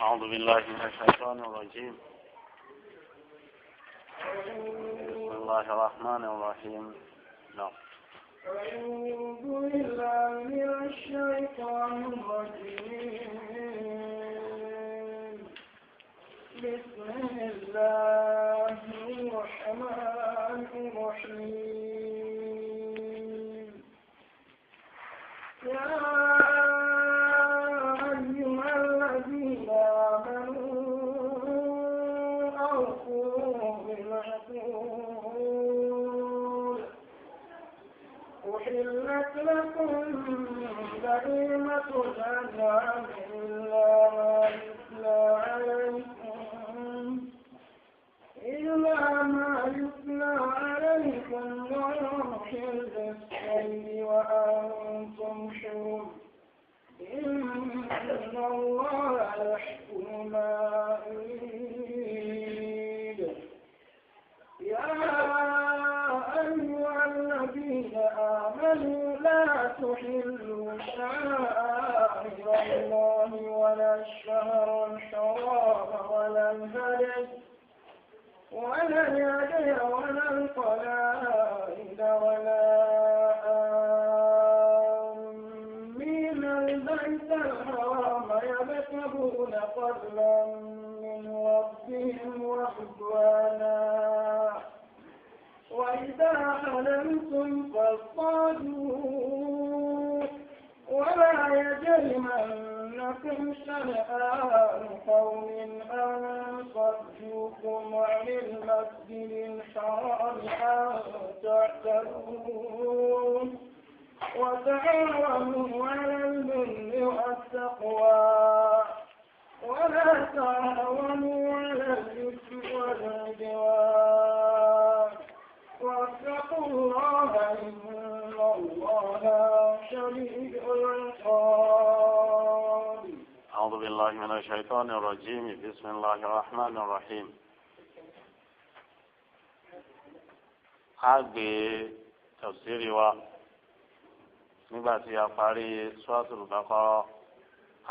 أعوذ بالله من الشيطان الرجيم. بسم الله الرحمن الرحيم. نعم. أعوذ بالله من الشيطان الرجيم. بسم الله الرحمن الرحيم. يا أيها الذين آمنوا أوفوا بالعقود، أحلت لكم بهيمة الأنعام إلا ما يتلى عليكم غير حل الصيد وأنتم حرم، إن الله يحكم ما يريد. يا أيها الذين آمنوا لا تحلوا شعائر الله ولا الشهر الحرام ولا الهدي ولا القلائد ولا آمين البيت الحرام يبتغون فضلا من ربهم ورضوانا، وإذا حللتم فاصطادوا، ولا يجرمنكم شنآن قوم أن صدوكم عن المسجد الحرام أن تعتدوا، وتعاونوا على البر والتقوى، ولا تعاونوا على الإثم والعدوان، واتقوا الله إن الله شديد العقاب. أعوذ بالله من الشيطان الرجيم. بسم الله الرحمن الرحيم. A gbé tafsiri wa nígbà tí a parí Suratul Baqara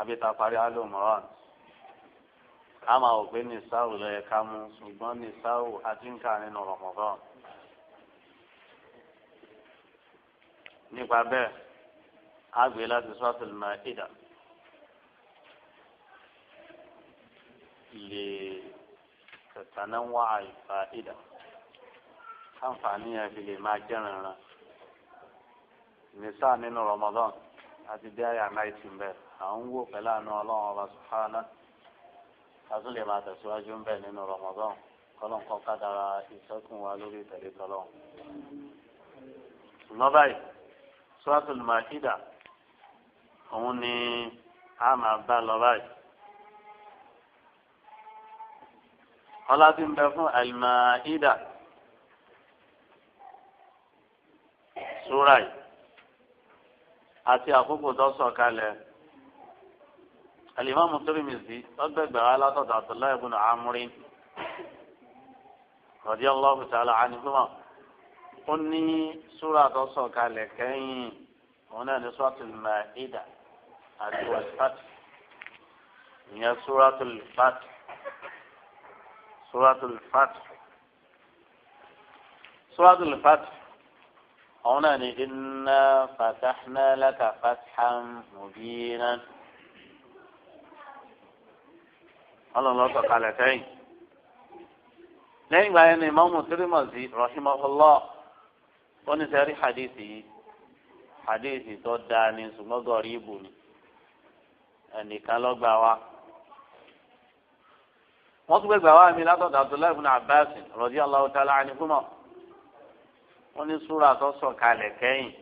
àbí ta parí Al-Imran. A máa wò pé nìsáwù ló yẹ ká mú, ṣùgbọ́n nìsáwù àti ń kà nínú Ramadan. Nípa bẹ́ẹ̀, a gbé láti Suratul Ma'idah lè tẹ̀tànáwá àìfàìdà káǹfààní yẹn fi lè máa jẹ́rìnrìn. Nìsá nínú Ramadan àti dé àyà náìtì ń bẹ̀, à ń wò pẹ̀lú àánú Ọlọ́run ọba sùhánà, a tún lè máa tẹ̀síwájú ń bẹ̀ nínú Ramadan. Kọ́lọ́n kọ́ kádàrá ìṣẹ́kùn wa lórí ìtẹ̀lé tọ́lọ́run. Ṣùgbọ́n báyìí, Suratul Ma'idah òun ni a máa bá lọ báyìí. Ọlá tí ń bẹ fún Al-Ma'idah súrà yìí àti àkókò tó sọ̀kalẹ̀. Al-Imam Tirmidhi ọgbẹgbẹ wa látọ̀dọ̀ Abdullahi ibn Amr radiyallahu ta'ala anhuma, ó ní súrà tó sọ̀kalẹ̀ kẹ́yìn òun náà ní Suratul Ma'idah àti wal-Fath, ìyẹn Suratul Fath. Suratul Fath, Suratul Fath òun náà ní inna fatahna laka fathan mubina. Ọlọ́run ló sọ̀kalẹ̀ kẹ́yìn. Lẹ́yìn ìgbà yẹn ni Imam Tirmidhi rahimahullah ó ní sẹ́rí hadithi yìí, hadithi tó dáa ní ṣùgbọ́n gọ̀rí ibù ni, ẹnìkan ló gbà wá. Wọ́n tún gbẹgbẹ wá mi látọ̀dọ̀ Abdullahi ibn Abbas radiyallahu ta'ala anhuma, wọ́n ní súra tó sọ̀kalẹ̀ kẹ́yìn,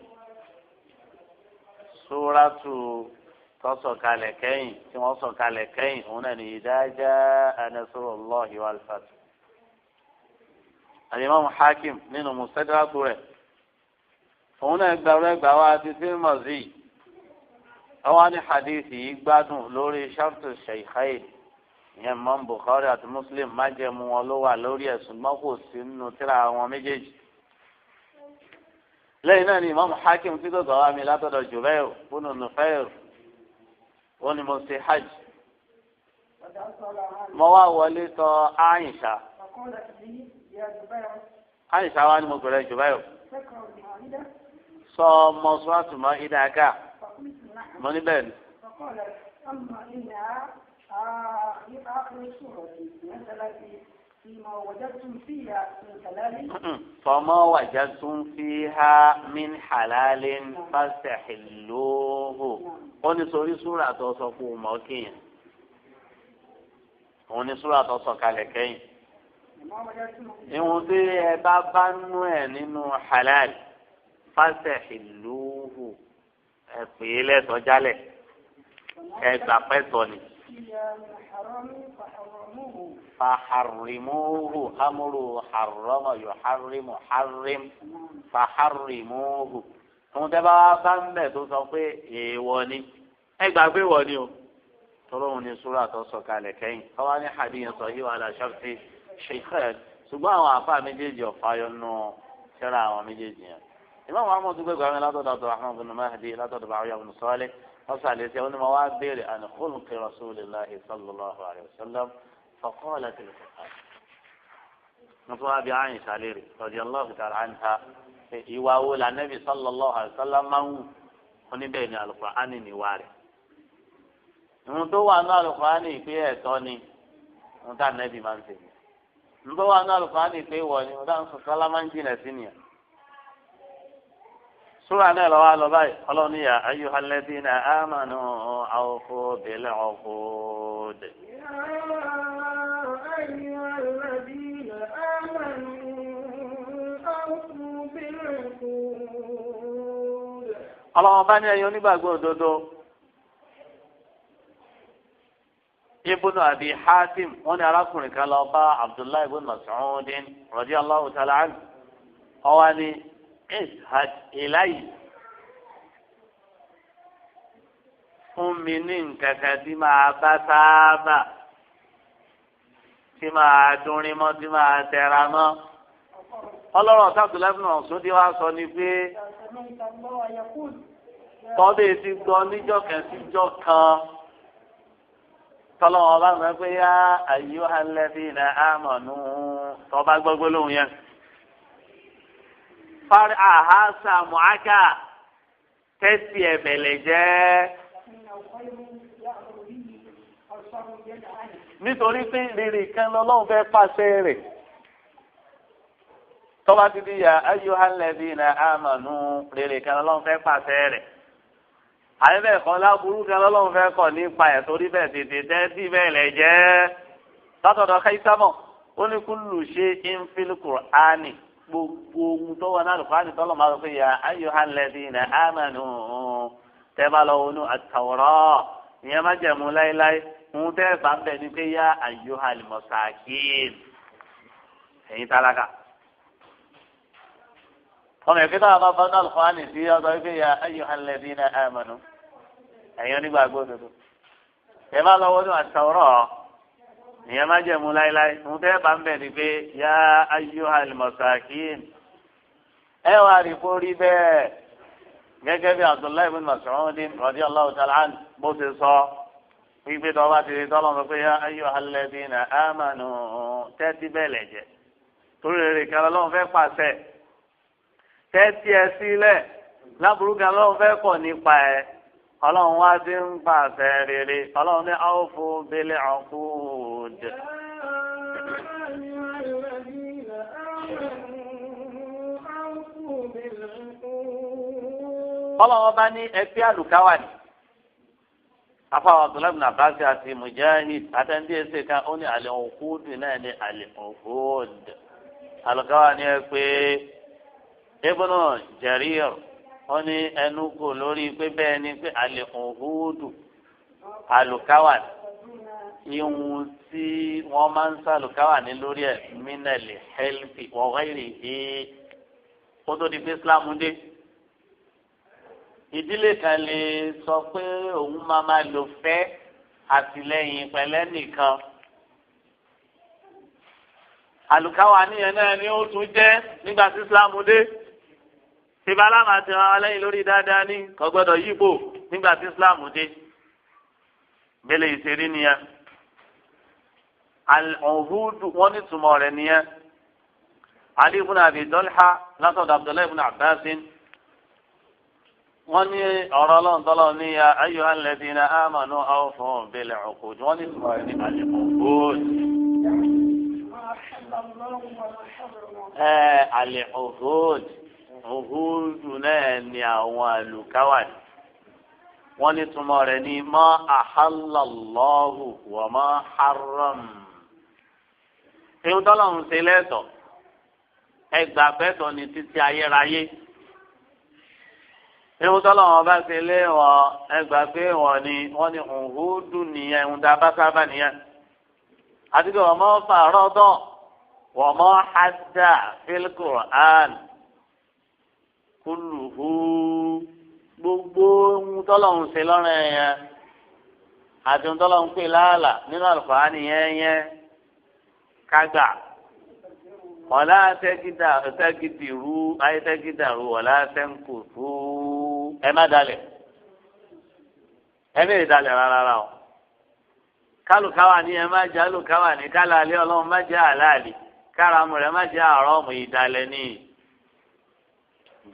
súra tó sọ̀kalẹ̀ kẹ́yìn tí wọ́n sọ̀kalẹ̀ kẹ́yìn òun náà ní idha jaa nasrullahi wal fath. Al-Imam Hakim nínú Mustadrak rẹ̀ òun náà gbàrú ẹgbàá wá ti Tirmidhi, àwọn ní hadithi yìí gbádùn lórí shartu shaykhayn, ìyẹn Imam Bukhari àti Muslim májẹ̀mú wọn ló wà lórí ẹ̀sùn mọ́ kò sí nínú tírà wọn méjèèjì. Lẹ́yìn náà ni Imam Hakim tí kò gbà wá mi látọ̀dọ̀ Jubair ibn Nufayr, wọ́n ní mo ṣe hajj. Mo wá wọlé tọ̀ Àìṣà. Àìṣà wa ni mo gbọ́dọ̀ Jubair. Sọ ọmọ sọ́ọ̀tù mọ́ ìdáká. Mo ní bẹ́ẹ̀ ni. Fama wajadtum fiha min halalin fastahilluhu. Ó ní sórí súrà tó sọ fún un mọ́ kéèyàn. Òun ní súrà tó sọ kalẹ̀ kẹ́yìn. Ìwọ̀n tí ẹ bá bá nú ẹ̀ nínú halal fastahilluhu ẹ pè é lẹ́sọ̀ jálẹ̀ ẹ gbà pẹ́sọ̀ ni. Faharrimuhu amúrú harrama yuharrimu harrim faharrimuhu. Òun tẹ́ bá wá bá ń bẹ̀ tó sọ pé èèwọ̀ ni ẹ gbà pé èèwọ̀ ni o. Tọ́lọ́ òun ní súrà tó sọ kalẹ̀ kẹ́yìn. Káwá ní hadith sọ yìí wà láṣọ́ọ̀tì ṣèkẹ́ẹ̀ ṣùgbọ́n àwọn àfa méjèèjì ọ̀fà yọnu ṣẹ́ra àwọn méjèèjì yẹn. Imam Ahmad tó gbégbá mi látọ̀dọ̀ Abdurrahman bin Mahdi látọ̀dọ̀ Ba'awiya bin Salih ọ̀sán àlẹ́sẹ̀ ó ní mo wá béèrè an khulqi Rasulillahi sallallahu alayhi wa sallam faqalat al-Qur'an. Mo tún wá bí Aisha léèrè radiyallahu ta'ala anha ìwà wo la Nabi sallallahu alayhi wa sallam máa ń wù ó ní bẹ́ẹ̀ ni al-Qur'an ní ìwà rẹ̀. Ìwọ̀n tó wà ní al-Qur'an ní ìpè ẹ̀tọ́ ni ìwọ̀n tá Nabi máa ń ṣe. Ìwọ̀n tó wà ní al-Qur'an ní ìpè ìwọ̀ ni ìwọ̀n tá sọ̀tọ́lá máa ń jìnà sí nìyẹn. Súra náà lọ́wọ́ lọ báyìí ọlọ́run ní ya ayyuhal ladhina amanu awfu bil uqud. يا أيها الذين آمنوا أوفوا بالعقود. Ọlọ́run bá ní ẹ̀yin onígbàgbọ́ òdodo. Ibnu Abi Hatim wọ́n ní arákùnrin kan lọ bá Abdullahi ibn Mas'ud radiyallahu ta'ala anhu. Ọwọ́ ni ishad ilayi fún mi ní nǹkan kan tí máa bá sáábà tí máa dúnrín mọ́ tí máa tẹra mọ́. Ọlọ́run ọ̀sán náà sódì wá sọ ni pé tọ́bí ti gbọ́ níjọ́ kan síjọ́ kan tọ́lọ́wọ́n bá sọ pé yá ayyuhal ladhina amanu tọ́ba gbọ́gbọ́ lóhùn yẹn. Fari ahasa muaka tẹ́sí ẹ̀bẹ̀lẹ̀ jẹ́. Nítorí pé rírì kan lọ́lọ́run fẹ́ pàṣẹ rẹ̀. Tọ́ba ti di ya ayyuhal ladhina amanu rírì kan lọ́lọ́run fẹ́ pàṣẹ rẹ̀. Àyẹ̀bẹ̀ kan láburú kan lọ́lọ́run fẹ́ kọ̀ nípa ẹ̀ torí bẹ́ẹ̀ tètè tẹ́sí bẹ́ẹ̀ lẹ̀ jẹ́. Látọ̀dọ̀ Káísámọ̀, ó ní kullu shay'in fil Qur'ani gbogbo ohun tó wà náà Al-Qur'ani tọ́lọ̀ máa sọ pé ya ayyuhal ladhina amanu tẹ́ bá lọ wọnú at-Tawrah ìyẹn má jẹ̀mú láéláé ohun tẹ́ bá ń bẹ̀ ni pé ya ayyuhal masakin ẹ̀yin tálákà. Ọmọ ẹ̀kẹ́ táwọn bá bá náà Al-Qur'ani sí ọ̀sọ̀ pé ya ayyuhal ladhina amanu ẹ̀yin onígbàgbọ́ òdodo tẹ́ bá lọ wọnú at-Tawrah ìyẹn má jẹ̀mú láéláé ohun tẹ́ bá ń bẹ̀ ni pé ya ayyuhal masakin ẹ wá rí kó rí bẹ́ẹ̀ gẹ́gẹ́ bí Abdullahi ibn Mas'ud radiyallahu ta'ala anhu bó ṣe sọ wípé tọ́ba ti rí tọ́lọ́ sọ pé ya ayyuhal ladhina amanu tẹ́tí bẹ́ẹ̀ lẹ̀ jẹ́ torí rere kan lọ́wọ́ fẹ́ pàṣẹ tẹ́tí ẹ sílẹ̀ láburú kan lọ́wọ́ fẹ́ kọ̀ nípa ẹ ọlọ́run wá sí ń pàṣẹ rere ọlọ́run ní awfu bil uqud. Ọlọ́run bá ní ẹgbẹ́ àlùkáwà ni. Afáwọn Abdullahi bin Abbas àti Mujahid àtẹnudí ẹsẹ̀ kan ó ní al-uqud náà ní al-uqud. Àlùkáwà ni ẹ pé Ibn Jarir wọ́n ní ẹnu kò lórí pé bẹ́ẹ̀ ni pé al-uqud àlùkáwà ihun tí wọ́n máa ń sàlùkáwà ní lórí ẹ̀ mínàlì hẹ́lfì wa ghayrihi kó tó di pé Islam dé. Ìdílé kan lè sọ pé òun máa máa lò fẹ́ àtìlẹ́yìn pẹ̀lẹ́ nìkan. Àlùkáwà níyẹn náà ni ó tún jẹ́ nígbà tí Islam dé. Tìbálà máa ti ràn lẹ́yìn lórí dáadáa ní kò gbọ́dọ̀ yípo nígbà tí Islam dé. Bẹ́lẹ̀ ìṣeré nìyẹn. Al-uhudu wọ́n ní túmọ̀ rẹ̀ nìyẹn. Ali ibn Abi Talha látọ̀dọ̀ Abdullahi ibn Abbas wọ́n ní ọ̀rọ̀ ọlọ́run tọ́lọ́ ní ya ayyuhal ladhina amanu awfu bil uqud wọ́n ní túmọ̀ rẹ̀ ní al-uqud. Al-uqud uhudu náà ni àwọn àlùkáwà ni wọ́n ní túmọ̀ rẹ̀ ní ma ahallallahu wa ma harram. Ewu tọ́lọ́run ṣe lẹ́tọ̀ ẹgbà pẹ́tọ̀ ní títí ayérayé. Ewu tọ́lọ́run ọba ṣe léwọ̀ ẹgbà pé wọ́n ní wọ́n ní uhudu nìyẹn ń da bá sábà nìyẹn. Àti pé wọ́n mọ́ fàrọ́dọ̀ wọ́n mọ́ hadda fil Qur'an kulluhu gbogbo ohun tọ́lọ́hún ṣe lọ́rùn yẹn àti ohun tọ́lọ́hún pè láàlà nínú Al-Qur'ani yẹn yẹn kágbà wọlá tẹ́gídìrú ayétẹ́gídàrú wọlá tẹ́ńkùtù ẹ má dalẹ̀ ẹ bẹ́ẹ̀ dalẹ̀ rárá o kálùkáwà ní ẹ má jẹ́ àlùkáwà ní kálàlẹ́ ọlọ́run má jẹ́ àlàálì káràmù rẹ̀ má jẹ́ àrọ́ọ̀mù ìdalẹ̀ ní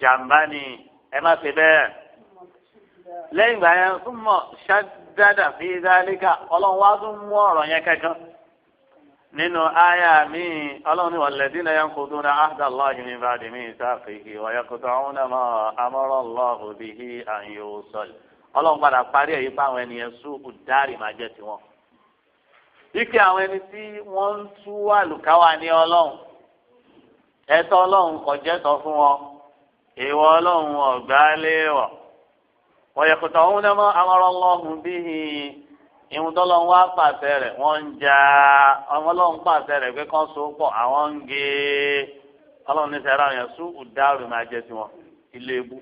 jàǹbá ní ẹ má ṣe bẹ́ẹ̀. Lẹ́yìn ìgbà yẹn tún mọ̀ ṣádáda fi dálíkà ọlọ́run wá tún mú ọ̀rọ̀ yẹn kankan nínú àyà míì ọlọ́run ní walladhina yanquduna ahda Allahi min ba'di mithaqihi wa yaqta'una ma amara Allahu bihi an yusal. Ọlọ́run padà parí èyí fún àwọn ènìyàn sùúrù dárì máa jẹ́ tiwọn. Ike àwọn ẹni tí wọ́n ń tú àlùkáwà ní ọlọ́run ẹ̀tọ́ ọlọ́run kò jẹ́tọ̀ fún wọn ìwọ ọlọ́run ọ̀gbá léwọ̀ wọ̀yẹ̀kùtà òun náà mọ́ amọ̀rọ̀ ọlọ́run bíi ìhun tọ́lọ́run wá pàṣẹ rẹ̀ wọ́n ń ja ọmọ ọlọ́run pàṣẹ rẹ̀ pé kán so pọ̀ àwọn ń gé ọlọ́run ní sẹ́ra yẹn sún ìdárò máa jẹ́ tiwọn ilé ebú.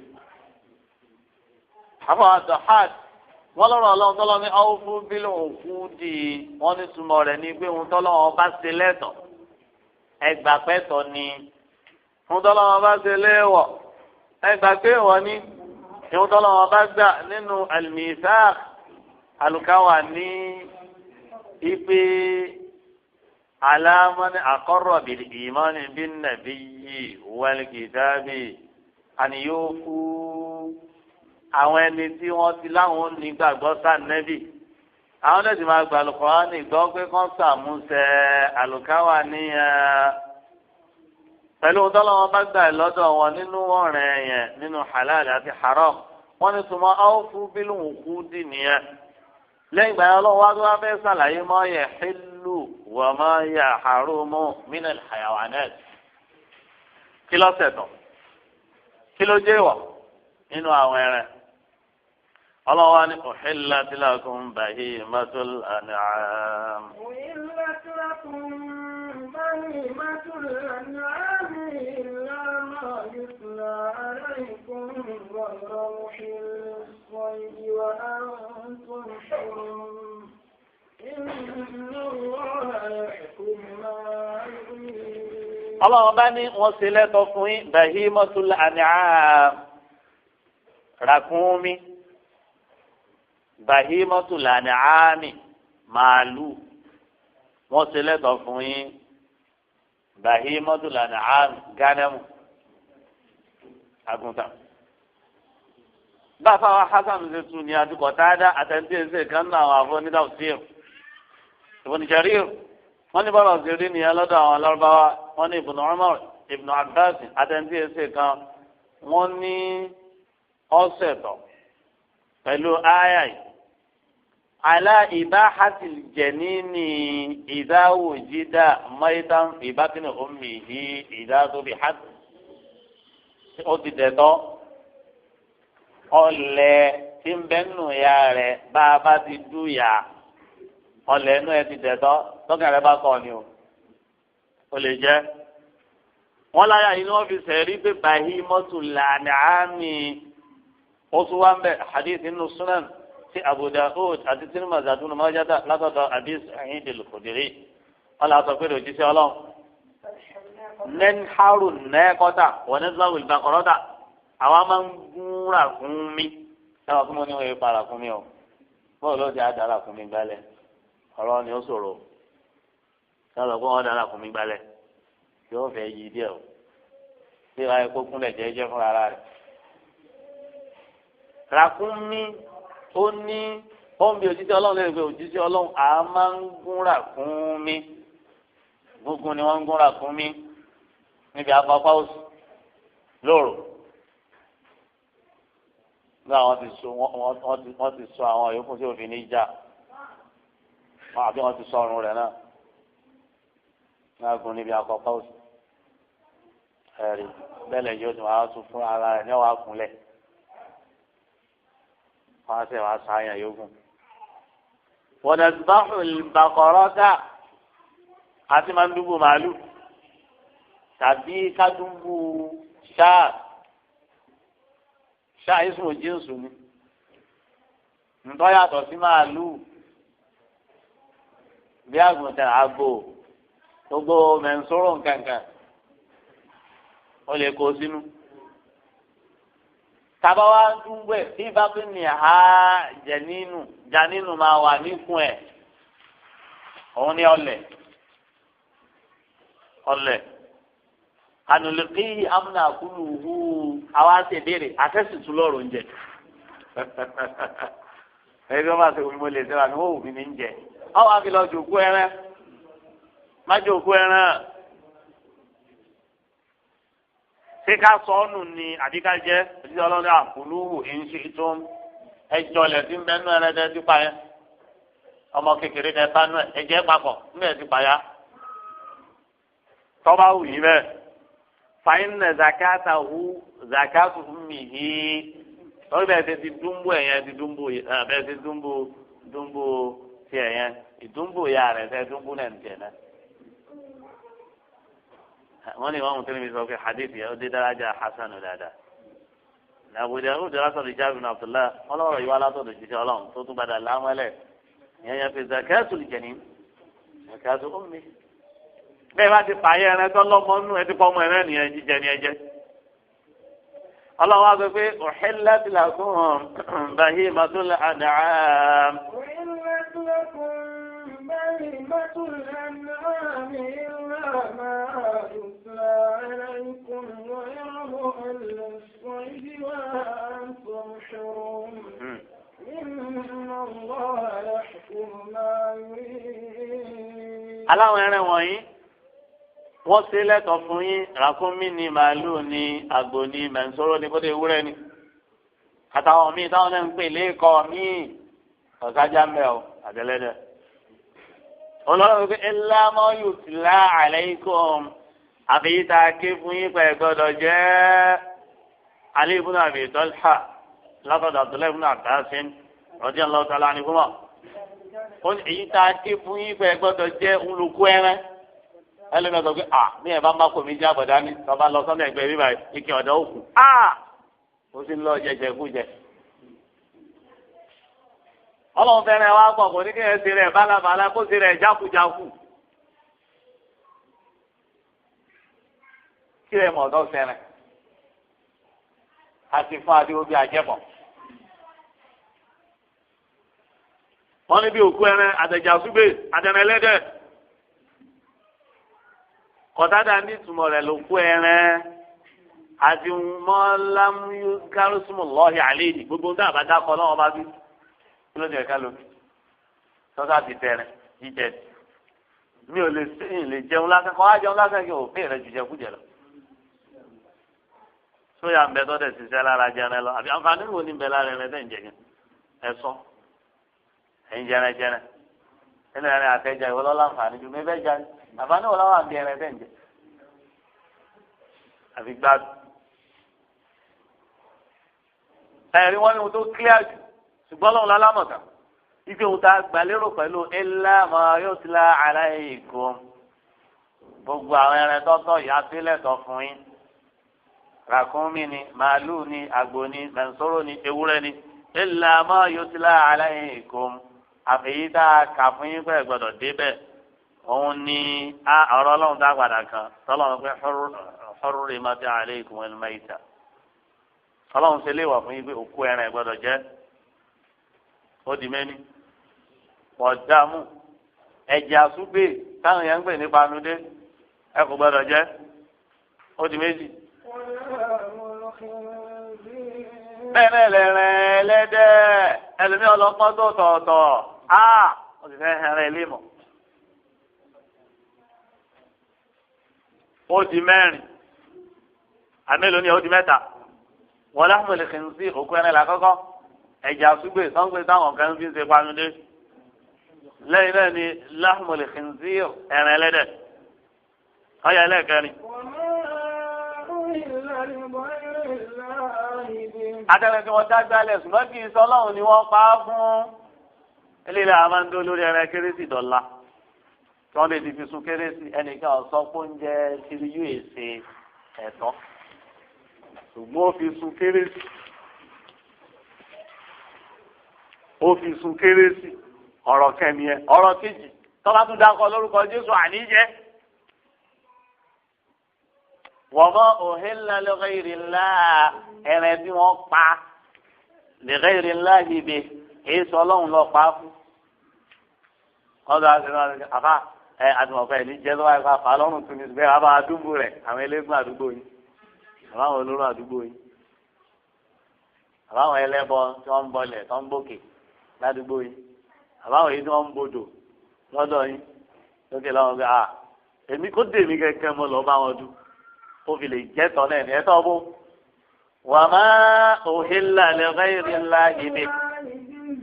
Àfọwọ́ àdọ̀hát wọ́n lọ́rọ̀ ọlọ́run tọ́lọ́ ní ọ́fú bílò òkú di wọ́n ní túmọ̀ rẹ̀ ní pé ohun tọ́lọ́run ọba ṣe lẹ́tọ̀ ẹgbà pẹ́tọ̀ ni ohun tọ́lọ́run ọba ṣe léèwọ̀ ẹgbà pé wọ́n ní ohun tọ́lọ́run ọba gbà nínú al-mithaq àlùkáwà ní ipe alámọ́ni aqarra bil imani bin nabiyyi wal kitabi àníyókù àwọn ẹni tí wọ́n ti láwọn onígbàgbọ́ sànẹ́bì àwọn náà sì máa gba Al-Qur'ani gbọ́ pé kán sàmúsẹ àlùkáwà níyẹn pẹ̀lú tọ́lọ́wọ́n bá gbà lọ́dọ̀ wọn nínú ọ̀rẹ́ yẹn nínú halal àti haram wọ́n ní tùmọ̀ áwòfú bílù òkú dì nìyẹn lẹ́yìn ìgbà yẹn ọlọ́run wá tó wá fẹ́ sàlàyé ma yahillu wa ma yahrumu minal hayawanat kí ló ṣẹ̀tọ́ kí ló jẹ́ wọ̀ nínú àwọn ẹran ọlọ́wọ́ ni uhillat lakum bahimatul an'am. Uhillat lakum bahimatul an'am illa ma yutla alaykum ghayra muhillis saydi wa antum hurum. Inna Allaha yahkumu ma yurid. Ọlọ́wọ́ bá ní wọ́n ṣe lẹ́tọ̀ fún yín bahimatul an'am ràkúnmí bahimatu lànàámi màálù wọ́n ṣe lẹ́tọ̀ fún yín bahimatu lànàámi gánẹ́mù àgùntàn. Bàbá wa Hasan ṣe tún ní adúkọ̀ táádá àtẹ̀ntì ẹ̀sẹ̀ kan náà àwọn afọ nígbà tí Ibn Jarir wọ́n ní bọ́lá ṣe rí nìyẹn lọ́dọ̀ àwọn Lárúbáwá wọ́n ní Ibn Umar Ibn Abbas àtẹ̀ntì ẹ̀sẹ̀ kan wọ́n ní ọ̀sẹ̀ tọ̀ pẹ̀lú àyà yìí àlá ìbáhàtì jẹ̀nínì ìdáwò jídà mọ́ítàn ìbátínì omi yìí ìdátóbi hàt ó ti dẹ̀tọ́ ọlẹ̀ tí ń bẹ́ nù ya rẹ̀ bá a bá ti dú ya ọlẹ̀ inú ẹ ti dẹ̀tọ́ tọ́kàn rẹ̀ bá kọ́ ni o ó lè jẹ́ wọ́n láyà yìí ni wọ́n fi sẹ̀rí pé bàhí mọ́tò lànà àmì ó tún wá ń bẹ hadith nínú sunan ti Abu Daud àti Tirmidhi àti Ibn Majah látọ̀dọ̀ Abi Sa'id al-Khudri wọn là sọ pé òjíṣẹ́ ọlọ́run nẹ́ńhárù nẹ́ẹ̀kọ́tà wọ́n ní sọ́wọ́ ìbákọ́rọ́tà àwa máa ń gún ràkúnmí ẹwà fún mi ní wọ́n yẹ pa ràkúnmí o bọ́ọ̀lù ló ti àdá ràkúnmí gbálẹ̀ ọ̀rọ̀ ni ó ṣòro Sọlọ kó wọn dára kùn mí gbalẹ̀ yóò fẹ́ yí díẹ̀ o. Bí wàá kó kúnlẹ̀ jẹ́jẹ́ fúnra rẹ̀. Ràkúnmí ó ní ó ń bi òjíṣẹ́ Ọlọ́run lẹ́nu pé òjíṣẹ́ Ọlọ́run à máa ń gún ràkúnmí. Gúngún ni wọ́n ń gún ràkúnmí níbi afọ́fá òsì lóru. Nígbà wọ́n ti so wọ́n ti sọ àwọn yòókù tí òfin ní já àbí wọ́n ti sọ ọrùn rẹ̀ náà. Náà gún níbi afọ́fá òsì. Ẹ̀rí bẹ́ẹ̀ yóò tún wá tún fún ara rẹ̀ ní ọ̀wá kúnlẹ̀. Wọ́n á sì wá sáyàn yókùn. Wọ́n dẹ̀ bá ìbàkọ̀rọ̀ dà àti máa ń dúbò màálù tàbí ká dúbò ṣáà ṣáà ìsùn jíǹsù ni. Ntọ́ yàtọ̀ sí màálù bí àgùntàn àgbò gbogbo mẹ̀nsóró nkankan ó lè kó sínú. Tàbá wa dúnbò ẹ̀ bí bá tún ní ha jẹ̀nínú jẹ̀nínú máa wà níkùn ẹ̀ òun ní ọlẹ̀ ọlẹ̀ ànulẹ̀kí amúnà kúlùhù àwa ṣe béèrè àtẹ̀sìtú lọ́rọ̀ oúnjẹ. Ẹbí wọn bá ṣe wí mo lè ṣe wà ní wọ́n wù mí ní jẹ. Ọwọ́ àfi lọ jòkó ẹran má jòkó ẹran. Ṣé ká sọ ọ́ nù ni àbí ká jẹ́ òjijì ọlọ́run àkúlùhù ìṣe tó ń ẹjọ́ lẹ̀ sí mbẹ́nu ẹrẹ́dẹ́ ti pa yẹn. Ọmọ kékeré tẹ bá nú ẹ ẹjẹ́ papọ̀ ńbẹ̀ ti pa ya. Tọ́ba wù yín bẹ́ẹ̀. Fàyínà zakata hu zakatu mihi lórí bẹ́ẹ̀ ti dúnbò ẹ̀yẹn ti dúnbò bẹ́ẹ̀ ti dúnbò dúnbò tiẹ̀ yẹn ìdúnbò ya rẹ̀ tẹ́ dúnbò náà ń tiẹ̀ náà. Wọ́n ní wọ́n mú tẹ́lẹ̀ mi sọ pé hadith yẹn ó dé daraja hasanu dáadáa. Abu Dawud látọ̀dọ̀ Jabir bin Abdullah wọ́n lọ́rọ̀ yìí wá látọ̀dọ̀ jíjẹ́ ọlọ́run tó tún padà lámọ́lẹ̀ ìyẹn yẹn fi zakatul janin zakatu ummi. Bẹ́ẹ̀ bá ti pààyàn ẹran tó lọ́mọ nù ẹ ti pọ́ ọmọ ẹran nìyẹn jíjẹ ni ẹ jẹ. Ọlọ́run wá sọ pé uhillat lakum bahimatul an'am. Uhillat lakum bahimatul an'am illa ma yutla alaykum ghayra muhilli as-saydi wa antum hurum. Inna Allaha yahkumu ma yurid. Aláwọn ẹran wọ̀nyí wọ́n ṣe lẹ́tọ̀ọ́ fún yín ràkúnmí ni màálù ni àgbò ni mẹ̀nsóró ni kótó ewúrẹ́ ni àtàwọn míì táwọn náà ń pè lẹ́kọ̀ọ́ míì ọ̀sájà ń bẹ̀ ọ́ àtẹlẹ́dẹ̀. Ọlọ́run pé ẹlámọ́ yóò ti lá alaykum àfẹ́yí tá a ké fún yín pẹ̀ gbọ́dọ̀ jẹ́ Ali ibn Abi Talha látọ̀dọ̀ Abdullahi ibn Abbas radiyallahu ta'ala anhuma. Èyí tá a ké fún yín pẹ̀ gbọ́dọ̀ jẹ́ olùkú ẹran ẹlẹ́nu ọ̀sán pé à ní ẹ̀ bá má kó mi jẹ́ àbọ̀dá ní tọ́ba lọ sọ́nà ẹgbẹ́ bíbá ike ọ̀dọ́ òkú à ó sì ń lọ jẹjẹ kú jẹ. Ọlọ́run fẹ́ràn wa pọ̀ kò ní kí ẹ ṣe rẹ̀ bálabàlá kó ṣe rẹ̀ jákujáku. Kí ẹ mọ̀ ọ̀dọ́ fẹ́ràn àti fún adéwò bí ajẹ́bọ̀. Wọ́n ní bí òkú ẹran àtẹ̀jàsúgbè àtẹnẹlẹ́dẹ̀ kọ̀tádà ní ìtumọ̀ rẹ̀ ló kú ẹran àti mọ́lámú kárọ́sùmù lọ́ọ̀hì àléèdì gbogbo ń dábàá dákọ̀ lọ́wọ́ bá bí kí ló dé ẹ̀ka lómi sọ́sà ti tẹ̀rẹ̀ jíjẹ mi ò lè sẹ́yìn lè jẹun lásán kọ́ wá jẹun lásán kí òfin rẹ̀ jùjẹ kújẹ lọ. Sóyà ń bẹ tó dẹ̀ ṣiṣẹ́ lára jẹun lọ àbí àǹfààní wo ni ń bẹ lára ẹran tẹ̀ ń jẹ yẹn ẹ sọ ẹ̀yin jẹrẹ jẹrẹ nínú ẹran àtẹjà ìwọ lọ́la àǹfààní ju mi fẹ́ jẹ àǹfààní wo lọ́wọ́ àbí ẹran tẹ̀ ń jẹ àfi gbádùn. Ẹ̀rí wọn ni mo tó clear jù ṣùgbọ́n lọ́wọ́ lálámọ̀tà ife òun ta gbàlérò pẹ̀lú ilá ma yutla alaykum gbogbo àwọn ẹran tọ́tọ̀ ìyá sílẹ̀ tọ́ fún yín ràkúnmí ni màálù ni àgbò ni mẹ̀nsóró ni ewúrẹ́ ni ilá ma yutla alaykum àfẹ́yí tá a kà fún yín pé gbọ́dọ̀ débẹ̀ òun ni ọ̀rọ̀ ọlọ́run tá a padà kan tọ́lọ́run pé hurrimat alaykum al-mayta ọlọ́run ṣe léèwọ̀ fún yín pé òkú ẹran gbọ́dọ̀ jẹ ó di mẹ́ni wọ̀dàmú Ẹ̀jẹ̀ àsúgbè táwọn yẹn ń pè ní panudé ẹ kò gbọdọ̀ jẹ. Ó di méjì. Bẹ́ẹ̀ náà lẹ́rìn ẹlẹ́dẹ̀ ẹlòmíì ọlọ́pọ́n tó tọ̀ọ̀tọ̀ á ó sì fẹ́ hẹrẹ ilé mọ̀. Ó di mẹ́rin àmélòó ni ó di mẹ́ta. Wọ́n láwọn lè kìn sí òkú ẹran làkọ́kọ́ ẹ̀jẹ̀ àsúgbè sọ́ngbè táwọn kan fi ń ṣe panudé. Lẹ́yìn náà ni láwọn lè kìn sí ẹran ẹlẹ́dẹ̀. Ọ̀yà ẹlẹ́ẹ̀kẹrin. Atẹ́lẹ̀ tí wọ́n dágbá lẹ̀ ṣùgbọ́n kì í sọ ọlọ́run ni wọ́n pa á fún. Eléyìí àwọn máa ń dó lórí ẹran kérésì dọ̀la. Tí wọ́n lè ti fi sun kérésì ẹnìkan ọ̀sọ́ pé oúnjẹ kiri yóò ṣe ẹ̀tọ́. Ṣùgbọ́n ó fi sun kérésì. Ó fi sun kérésì. Ọ̀rọ̀ kẹ́mi ẹ̀ ọ̀rọ̀ kejì tọ́lá tún dákọ̀ lórúkọ Jésù àníjẹ́. Wọ́n mọ òhìnlá li ghayrillah ẹ̀rẹ̀ tí wọ́n pa li ghayrillah ibi èyí sọ ọlọ́run lọ pa á fún. Ọ̀dọ̀ àti àfà ẹ àtùmọ̀fẹ́ ní jẹ́ lọ́wọ́ àìfà fà lọ́rùn tún ní bẹ́ẹ̀ àbá àdúgbò rẹ̀ àwọn eléégún àdúgbò yìí àbáwọn olóró àdúgbò yìí àbáwọn ẹlẹ́bọ tí wọ́n ń bọlẹ̀ tó ń bòkè ládùúgbò yìí àbáwọn èyí tí wọ́n ń bodò lọ́dọ̀ yìí lókè lọ́wọ́ pé à èmi kó dèmí kẹ̀kẹ́ mọ́ lọ́ọ́ bá wọn dùn ó fi lè jẹ́ tọ́ náà ní ẹ tọ́ bó. Wà má uhilla li ghayrillahi bihi.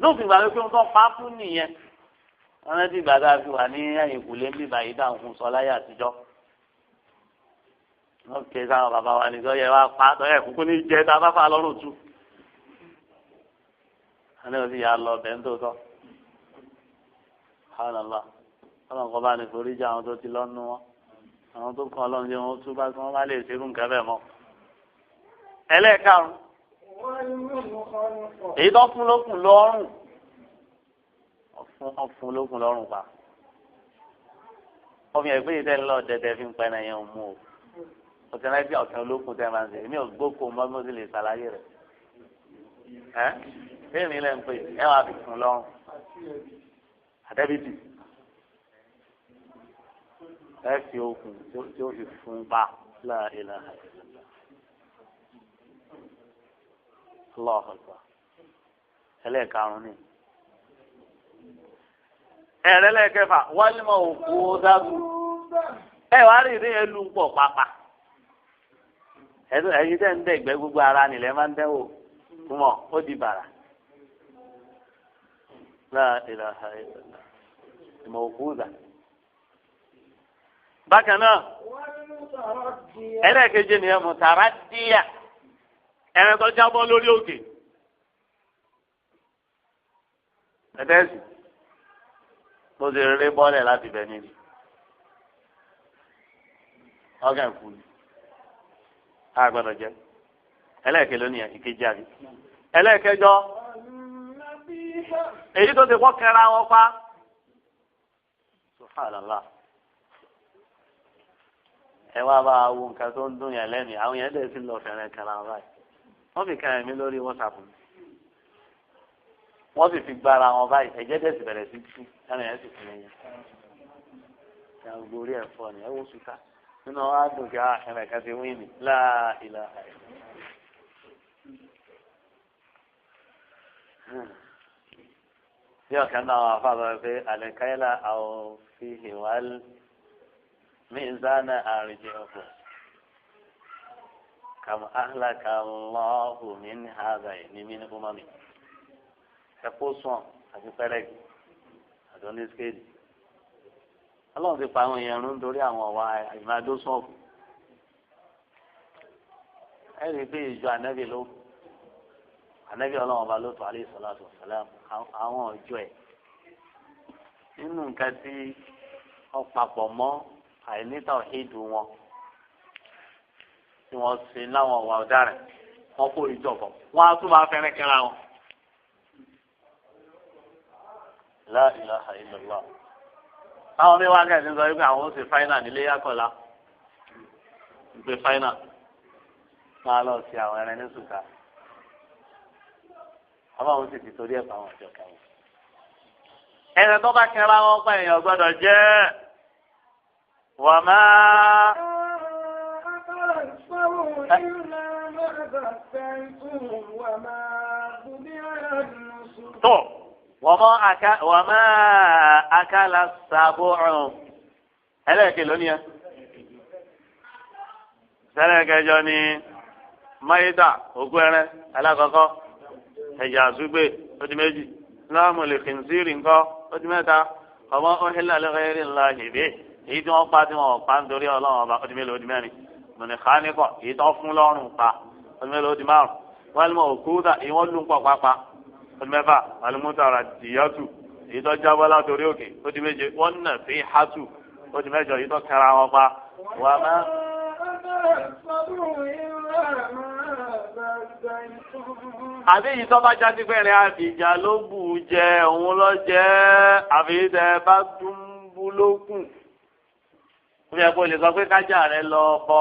Lófin ìgbà wípé wọ́n pa fún nìyẹn. Wọ́n rántí ìgbà tá a fi wà ní ẹ̀yìnkùlé ń bíbá yìí dáhùn fún sọ láyé àtijọ́. Wọ́n ké sáwọn bàbá wa nìkan yẹ wá pa tọ́ ẹ̀ kúkú ní jẹ́ tá a bá fà lọ́rùn tú. Wọ́n ní o sì yà lọ bẹ́ẹ̀ ń tó tọ́. Subhanallah. Ọlọ́run kọ́ bá ní forí jẹ́ àwọn tó ti lọ́nu wọn. Àwọn tó kàn ọlọ́run jẹ́ wọn tún bá kí wọ́n bá lè ṣerú nǹkan bẹ́ẹ̀ mọ́. Ẹlẹ́ẹ̀karùn-ún. Èyí tó fún lókun lọ́rùn. Ọ̀fun lókun lọ́rùn pa. Ọmọ yẹn pé ìtẹ́ ńlọ dẹ́dẹ́ fi ń pẹ́ náà yẹn ń mú o. Ọ̀sẹ̀ náà bí ọ̀sẹ̀ olókun tẹ́ máa ń ṣe. Èmi ò gbóko mọ́ bí mo sì lè ṣàlàyé rẹ̀. Ẹ́ bẹ́ẹ̀ ni ilẹ̀ ń pè ẹ wàá fi fún lọ́rùn. Àtẹ́bìtì. Ẹ fi okùn tí ó fi fún pa la ilaha illallah. Allahu akbar. Ẹlẹ́ẹ̀karùn-ún ni. Ẹ̀rẹ́lẹ́kẹfà wálé òkú dágù. Ẹ wàá rí ìdí yẹn lu pọ̀ pàpà. Ẹ̀yin tẹ́ ń dẹ̀gbẹ́ gbogbo ara nìlẹ̀ máa ń dẹ́wò kúmọ̀ ó di bàrà. La ilaha illallah. Ìmọ̀ òkú dà. Bákan náà, ẹlẹ́ẹ̀keje nìyẹn mùtàràdíyà. Ẹran tó jábọ́ lórí òkè. Ẹ̀tẹ́sì bó ṣe rere bọ́lẹ̀ láti bẹ̀ níbi. Ọ̀gá ìkú ni. A gbọ́dọ̀ jẹ. Ẹlẹ́ẹ̀kẹ́ lónìí ìkejì àbí. Ẹlẹ́ẹ̀kẹjọ. Èyí tó ti kọ́ kẹra wọn pa. Subhanallah. Ẹ wá bá wo nǹkan tó ń dún yẹn lẹ́nu. Àwọn yẹn dẹ̀ sì lọ fẹ̀rẹ̀ kẹra wọn báyìí. Wọ́n fi kẹrin mi lórí WhatsApp mi. Wọ́n sì fi gbára wọn báyìí. Ẹ̀jẹ̀ dẹ̀ sì bẹ̀rẹ̀ sí tú. Ẹran yẹn sì fi lẹ́yìn. Ẹ gbórí ẹ̀fọ́ ni ẹ wò sùkà. Nínú wa dùn kí ẹran kan ti wíìnì. La ilaha illallah. Bí ọ̀kan náà wà fáwọn ọ̀rọ̀ pé àlẹ́káyìlá àwọn fi hìwál mizana àrùjẹ ọ̀pọ̀. Kàm ahlaka Allahu min hadha ní min umami. Ẹ̀kọ́ sùn àti pẹ́rẹ́gì àti oníṣkéèdì. Ọlọ́run ti pa àwọn èèyàn rún nítorí àwọn ọ̀wà ìmàdó sọ̀fù. Ẹ rí i pé ìjọ ànábì ló ànábì ọlọ́run ọba ló tó alayhi salatu wassalam àwọn ọjọ́ ẹ̀. Nínú nǹkan tí wọ́n papọ̀ mọ́ àìníta ìdù wọn tí wọ́n ṣe láwọn ọ̀wà ọ̀daràn wọ́n kó ìjọba wọ́n á tún máa fẹ́rẹ́ kẹ́ra wọn. La ilaha illallah. Táwọn mi wá kẹ́sì ń sọ wípé àwọn ó ṣe fáínà nílé yàkọ̀lá. Ìpè fáínà máa lọ sí àwọn ẹran ní sùkà. Ọlọ́run sì ti torí ẹ̀ pa àwọn ọjọ́ kan. Ẹni tó bá kẹra wọn pa èèyàn gbọ́dọ̀ jẹ́ wọ́n máa. Tó wọ́n máa akala sábọ̀rùn ẹlẹ́ẹ̀kẹ́ lónìí ẹ. Sẹ́lẹ̀kẹjọ ni máyídà ògùn ẹrẹ alákọ̀ọ́kọ́ ẹ̀jẹ̀ àsúgbè ó di méjì láàmú lè kìnsìrì ńkọ́ ó di mẹ́ta ọmọ ọ̀hìnlá lẹ́rẹ́rì ńlá ìbí èyí tí wọ́n pa tí wọ́n pa nítorí ọlọ́run ọba ó di mélòó ó di mẹ́rin mọ̀nìkáníkọ̀ èyí tó fún lọ́rùn pa ó di mélòó ó di márùn wọ́n mọ̀ òkúta èyí wọ́n lù ń pọ̀ pápá ó di mẹ́fà alimutara dìyàtù èyí tó jábọ́ látòrí òkè ó di méje wọ́n nà sí hátù ó di mẹ́jọ èyí tó kẹra wọn pa wọ́n má. Àbí yìí tó bá jáde pẹ̀lẹ́ àbíjà ló bù ú jẹ òun lọ jẹ́ àbí tẹ bá dúnbú lókùn. Ó yẹ kó lè sọ pé kájà rẹ lọ bọ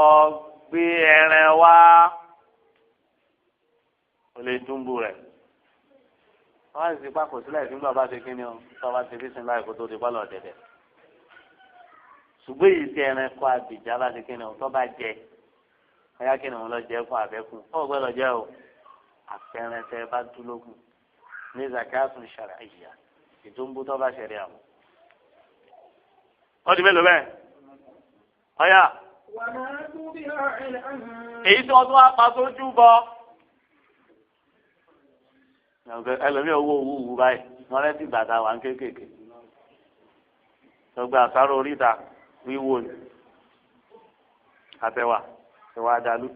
gbé ẹran wá. Ó lè dúnbú rẹ̀. Wọ́n á sì pa kò sílẹ̀ fún bàbá ṣe kí ni o tó bá ṣe bísí láì kó tó di pálọ̀ dẹ̀dẹ̀. Ṣùgbọ́n èyí tí ẹran kọ àbíjà bá ṣe kí ni o tó bá jẹ ọyá kí ni òun lọ jẹ fún àbẹ́kùn ó gbọ́dọ̀ jẹ́ o àfẹrẹsẹ bá dúlógún ní zakatun shar'iyya ìdúnbù tó bá ṣẹlẹ̀ àwọn. Ó di mélòó bẹ́ẹ̀? Ọ̀yà. Èyí tí wọ́n tún wá pa sójú bọ. Ẹlòmíì owó owó wù báyìí wọ́n rẹ́ ti gbàdá wà ń kéékèèké. Tọ́gbà àsáró oríta wíwò ni. Àtẹwà ìwà àdàlú.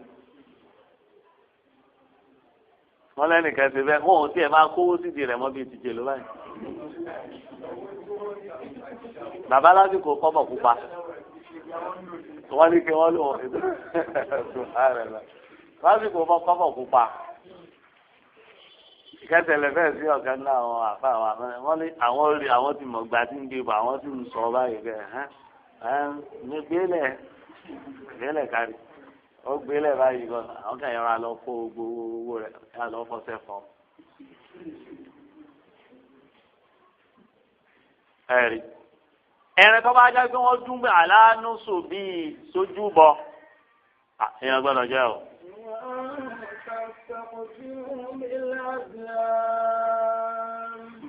Wọ́n lẹ́nìkan ṣe bẹ́ẹ̀ wọ́n ò tiẹ̀ máa kówó sídìí rẹ̀ mọ́ bíi tìjẹ́ ló báyìí. Bàbá lásìkò kọ́bọ̀ pupa. Wọ́n ní kí wọ́n lò wọ́n lásìkò kọ́bọ̀ pupa. Ìkẹsẹ̀lẹ̀ fẹ́ẹ̀ sí ọ̀kan náà àwọn àfa àwọn àmọ́ wọ́n ní àwọn rí àwọn ti mọ̀ gbà tí ń gbé bọ̀ àwọn sì ń sọ báyìí bẹ́ẹ̀ hàn ní gbélé gbélé kárí ó gbélé báyìí gan àwọn kan yọra lọ kó gbogbo owó rẹ̀ yà lọ fọṣẹ fọ. Ẹ̀rí ẹ̀rìn tó bá já pé wọ́n dún bẹ́ẹ̀ aláàánú sùn bíi sójú bọ èèyàn gbọ́dọ̀ jẹ́ o.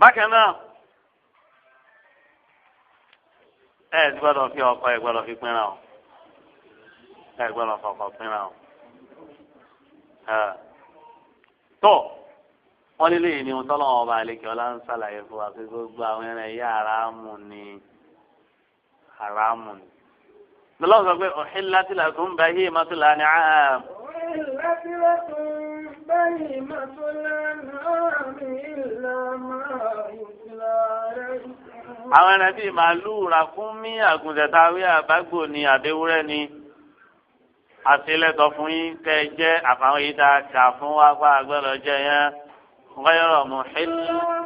Bákan náà ẹ ti gbọ́dọ̀ fi ọkọ ẹ gbọ́dọ̀ fi pinra o ẹ gbọ́dọ̀ fọkọ pinra o. Tó wọ́n lé lẹ́yìn ní ohun tọ́lọ́wọ́n ọba àlekè ọlá ń ṣàlàyé fún wa pé gbogbo àwọn ẹran ẹ̀yà haramu ni haramu ni. Lọ́lọ́ sọ pé uhillat lakum bahimatul an'am. Uhillat lakum bahimatul an'am illa ma yutla alaykum. Àwọn ẹran bíi màálùú, ràkúnmí, àgùntàn àbágbò ni àbẹ́wúrẹ́ ni àtìlẹ́tọ̀ fún yín kẹ́ ẹ jẹ́ àfàwọn yìí tá a kà fún wa pa àgbẹ̀rọ̀ jẹ yẹn ghayra muhill.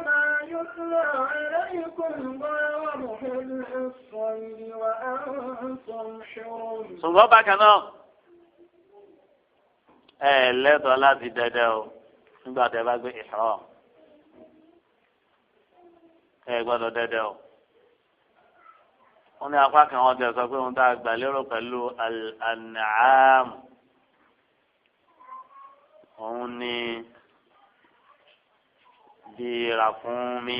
ما يتلى عليكم غير محل الصيد وأنتم حرم. Ṣùgbọ́n bákan náà ẹ lẹ́tọ̀ọ́ láti dẹ́dẹ́ o nígbà tẹ́ bá gbé ihram ẹ gbọ́dọ̀ dẹ́dẹ́ o. Wọ́n ní apá kan wọ́n ti sọ pé wọ́n tá a gbà lérò pẹ̀lú al-an'am òun ni bíi ràkúnmí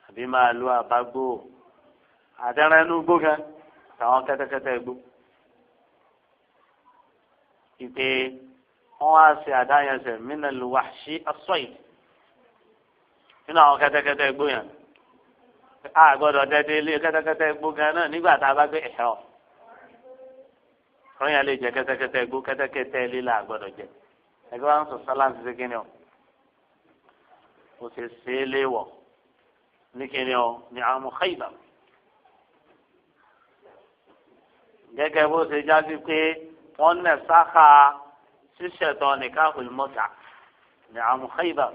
àbí màálù àbágbò àtẹrẹ inú gbó kan àtàwọn kẹ́tẹ́kẹ́tẹ́ gbó. Ìpè wọ́n wá ṣe àdáyẹsẹ̀ minal wahshi as-sayd nínú àwọn kẹ́tẹ́kẹ́tẹ́ gbó yẹn. A gbọ́dọ̀ dẹdẹ ilé kẹ́tẹ́kẹ́tẹ́ gbó gan náà nígbà tá a bá gbé ẹ̀họ́. Wọ́n yẹn lè jẹ kẹ́tẹ́kẹ́tẹ́ gbó kẹ́tẹ́kẹ́tẹ́ ilé là gbọ́dọ̀ jẹ. Ẹgbẹ́ wa ń sọ sálá ti ṣe kíni o. Ó ṣe ṣe é léwọ̀ ní kíni o ní àwọn Khaybar. Gẹ́gẹ́ bó ṣe jáde pé wọ́n nẹ̀ sáka ṣíṣẹ̀tọ̀ nikahul mut'a ní àwọn Khaybar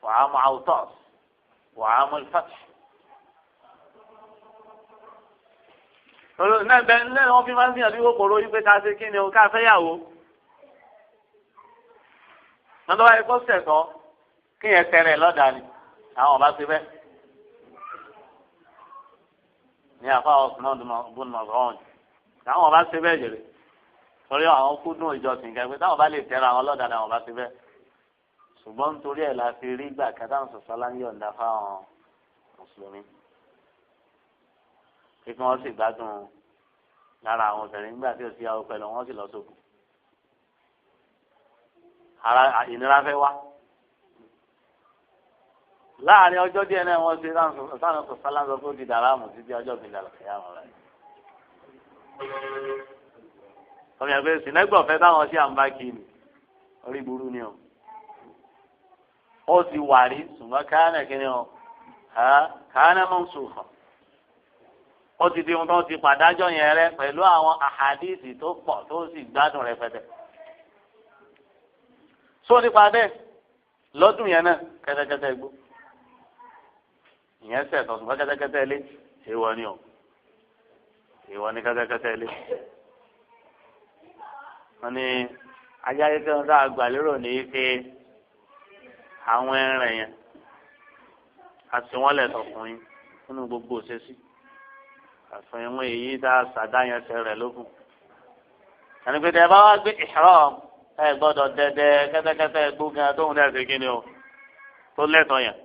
wa àmú Awtas wa àmú al-Fath. Náà bẹ́ẹ̀ ní wọ́n fi máa ń gbìyànjú kòkòrò yìí pé ká ṣe kí ni o ká fẹ́ yàwó. Lọ́dọ̀ wáyé kó ṣẹ̀tọ́ kí yẹn tẹ̀rẹ̀ lọ́dà ni àwọn ọba ṣe bẹ́ẹ̀. Ní àfa Usman bun Maz'un táwọn bá ṣe bẹ́ẹ̀ jèrè torí àwọn kúndùn ìjọsìn kẹfẹ táwọn bá lè tẹra àwọn ọlọ́dà làwọn bá ṣe bẹ́ẹ̀. Ṣùgbọ́n nítorí ẹ̀ la fi rí gbà kẹta àwọn sọ̀sọ́ ń yọ̀ǹda fáwọn mùsùlùmí kí wọ́n sì gbádùn lára àwọn obìnrin nígbà tí ò sí àwọn pẹ̀lú wọn sì lọ sóko. Ara ìnira fẹ́ wá láàrin ọjọ́ díẹ̀ náà wọ́n ṣe sáwọn sọ̀sọ́ láǹsọ fún di dàrámù títí ọjọ́ gbìndàlọ́ kẹyàmọ̀ rẹ̀. Ọmọ ẹgbẹ́ sinẹ́gbọ̀fẹ́ táwọn sí àǹbá kì í ni orí burú ni o. Ó ti wà rí ṣùgbọ́n káánà kí ni o, káánà mansukha. Ó ti di ohun tó ti pàdájọ́ yẹn rẹ pẹ̀lú àwọn àhàdíìsì tó pọ̀ tó sì gbádùn rẹpẹtẹ. Sọ nípa bẹ́ẹ̀ lọ́dún yẹn náà kẹ́tẹ́kẹ́tẹ́ gbó. Ìyẹn sẹ̀tọ̀ ṣùgbọ́n kẹ́tẹ́kẹ́tẹ́ lé èèwọ̀ ni o. Èèwọ̀ ni kẹ́tẹ́kẹ́tẹ́ lé. Wọ́n ní ajáde tí wọ́n dá àgbà lérò ní pé àwọn ẹran yẹn àti wọ́n lẹ̀ tọkùnrin nínú gbogbo òṣèṣì àfihàn èyí tá a sàdáyẹn ṣe rẹ̀ lókun. Ẹni pé tẹ bá wá gbé ihram ẹ gbọ́dọ̀ dẹdẹ kẹ́tẹ́kẹ́tẹ́ gbógun tóun náà ṣe kí ni o tó lẹ́tọ̀ yẹn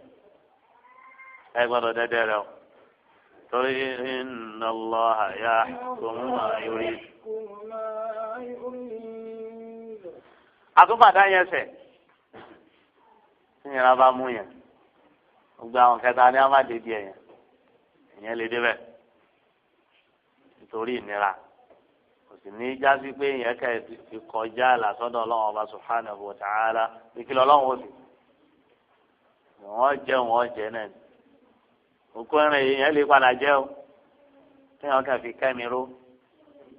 ẹ gbọ́dọ̀ dẹdẹ rẹ o torí inna Allaha yahkumu ma yurid. Àtúbàdá yẹn sẹ̀ tíyẹn bá mú yẹn gbogbo àwọn kẹta ni a má dé díẹ̀ yẹn ìyẹn lè débẹ̀ nítorí ìnira kò sì ní jásí pé ìyẹn kẹ ti kọjá làsọ́dọ̀ Ọlọ́run ọba subhanahu wa ta'ala ìkìlọ̀ Ọlọ́run ó sì wọ́n jẹ́ wọ́n jẹ́ náà òkú ẹran ìyẹn lè padà jẹ́ o tíyẹn kẹ fi kẹ́mi ró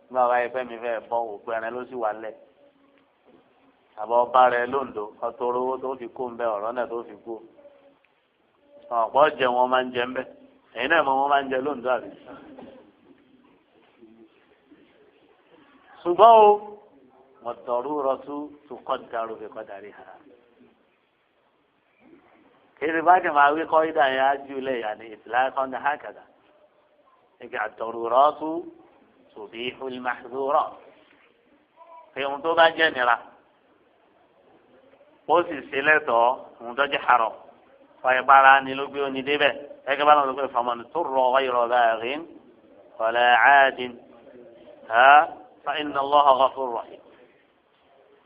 nígbà wáyé fẹ́mi fẹ́ bọ́ òkú ẹran ló sì wà lẹ̀ àbọ̀ ọba rẹ lóńdó ọtọrọ owó tó fi kó ń bẹ ọ̀rọ̀ náà tó fi kó ọ̀pọ̀ jẹ wọn máa ń jẹ ń bẹ ẹ̀yin náà mọ wọn máa ń jẹ lóńdó àbí. Ṣùgbọ́n o wọ́n tọ̀rú rọtú tó kọ́ darú fi kọ́ darí ha. Kiri bá ti máa wí kọ́ ìdá yẹn á ju ilé yàní ìtìlá kan ní hákàdá. Ìgbà tọ̀rú rọtú tubihul mahdhurat. Ìhun tó bá jẹ́ nira ó sì ṣe lẹ́tọ̀ọ́ òun tó jẹ́ haram fàyẹ̀pára ni ló gbé oní débẹ̀ ẹgbẹ́ bá lọ́dọ̀ pé faman turra ghayra baghin wala 'adin fa inna Allaha ghafurur rahim.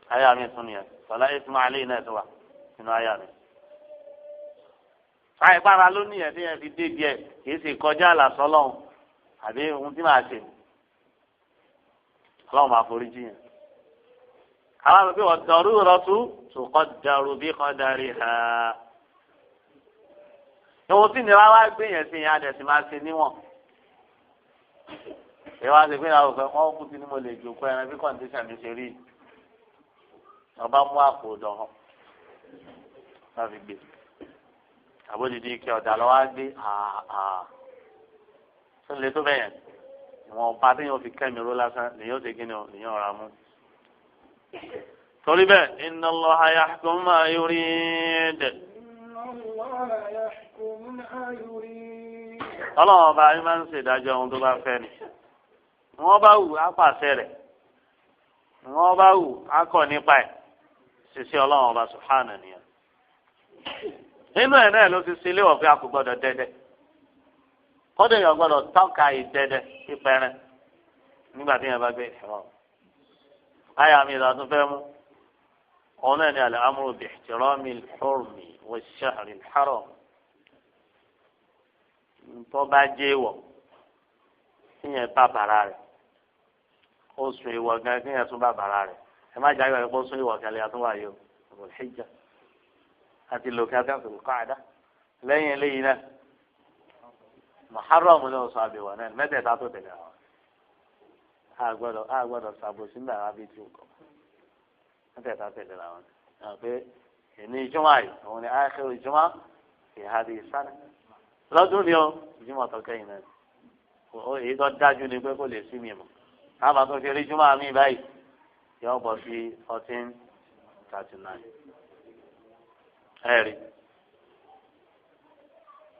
Ayé mi tún yẹn fala ithma alayhi náà tó wà nínú ayé mi. Fàyẹ̀pára ló níyẹn tí yẹn fi dé díẹ̀ kì í sì kọjá àlàsọ́ lọ́hùn àbí ohun tí màá ṣe ọlọ́run máa forí jì yẹn. Àwọn àgbẹ̀ ad-daruratu tuqaddaru bi qadariha. Ìwọ̀n tí nira wá gbé yẹn sí yẹn adẹ̀sí máa ṣe níwọ̀n. Ìwà ṣe pé àwọn òfin wọn kú sí ni mo lè jòkó ẹran bí kọ̀ǹtíṣàn mi ṣe rí. Ọba mú àpò dọ̀hán láti gbé. Àbójútó ike ọ̀dà lọ́wọ́ á gbé àà. Tó lè tó bẹ́yẹn. Ìwọ̀n ọba tí yóò fi kẹ́mi ró lásán lèyìn ó ṣe kí ni o lèyìn ọ̀rá mú. Torí bẹ́ẹ̀ inna Allaha yahkumu ma yurid. Ọlọ́run ọba yín máa ń ṣèdájọ́ ohun tó bá fẹ́ ni. Wọ́n bá wù á pàṣẹ rẹ̀. Wọ́n bá wù á kọ̀ nípa ẹ̀. Ṣiṣẹ́ ọlọ́run ọba subhanahu nìyẹn. Nínú ẹ̀ náà ló ti ṣe léwọ̀ pé a kò gbọ́dọ̀ dẹ́dẹ́. Kọ́dọ̀ èèyàn gbọ́dọ̀ tọ́ka ìdẹ́dẹ́ pípẹ́rẹ́ nígbà tí yẹn bá gbé ìṣòro. Àyà mi ìlà tún fẹ́ mú. Òun náà ni al-amru bi ihtirami al-hurmi wash-shahri al-haram. Ntọ́ bá jẹ́ wọ̀ kíyẹn bá bàrà rẹ̀. Ó sun ìwọ̀ gan kíyẹn tún bá bàrà rẹ̀. Ẹ má jáde pé ó sun ìwọ̀ kẹlẹ́ àtúwà yìí o. Dhul-Hijjah àti lòkè àti Dhul-Qa'dah. Lẹ́yìn eléyìí náà Muharram ní oṣù àbẹ̀wò náà mẹ́tẹ̀ẹ̀ta tó tẹ̀lé àwọn. A gbọ́dọ̀ ṣàbòsí nígbà wá bí tí o kọ mẹ́tẹ̀ẹ̀ta tẹ̀lé àwọn. Pé ìní ìjùmọ̀ yìí òun ni àìkérò ìjùmọ̀ ìhàdí ìsánà lọ́dún ni ó ìjùmọ̀ tó kẹ́yìn náà èyí tó dájú ni pé kò lè sí mi mọ́ káàbà tó fi rí ìjùmọ̀ mi báyìí yóò bọ̀ sí 1439. Ẹ̀rí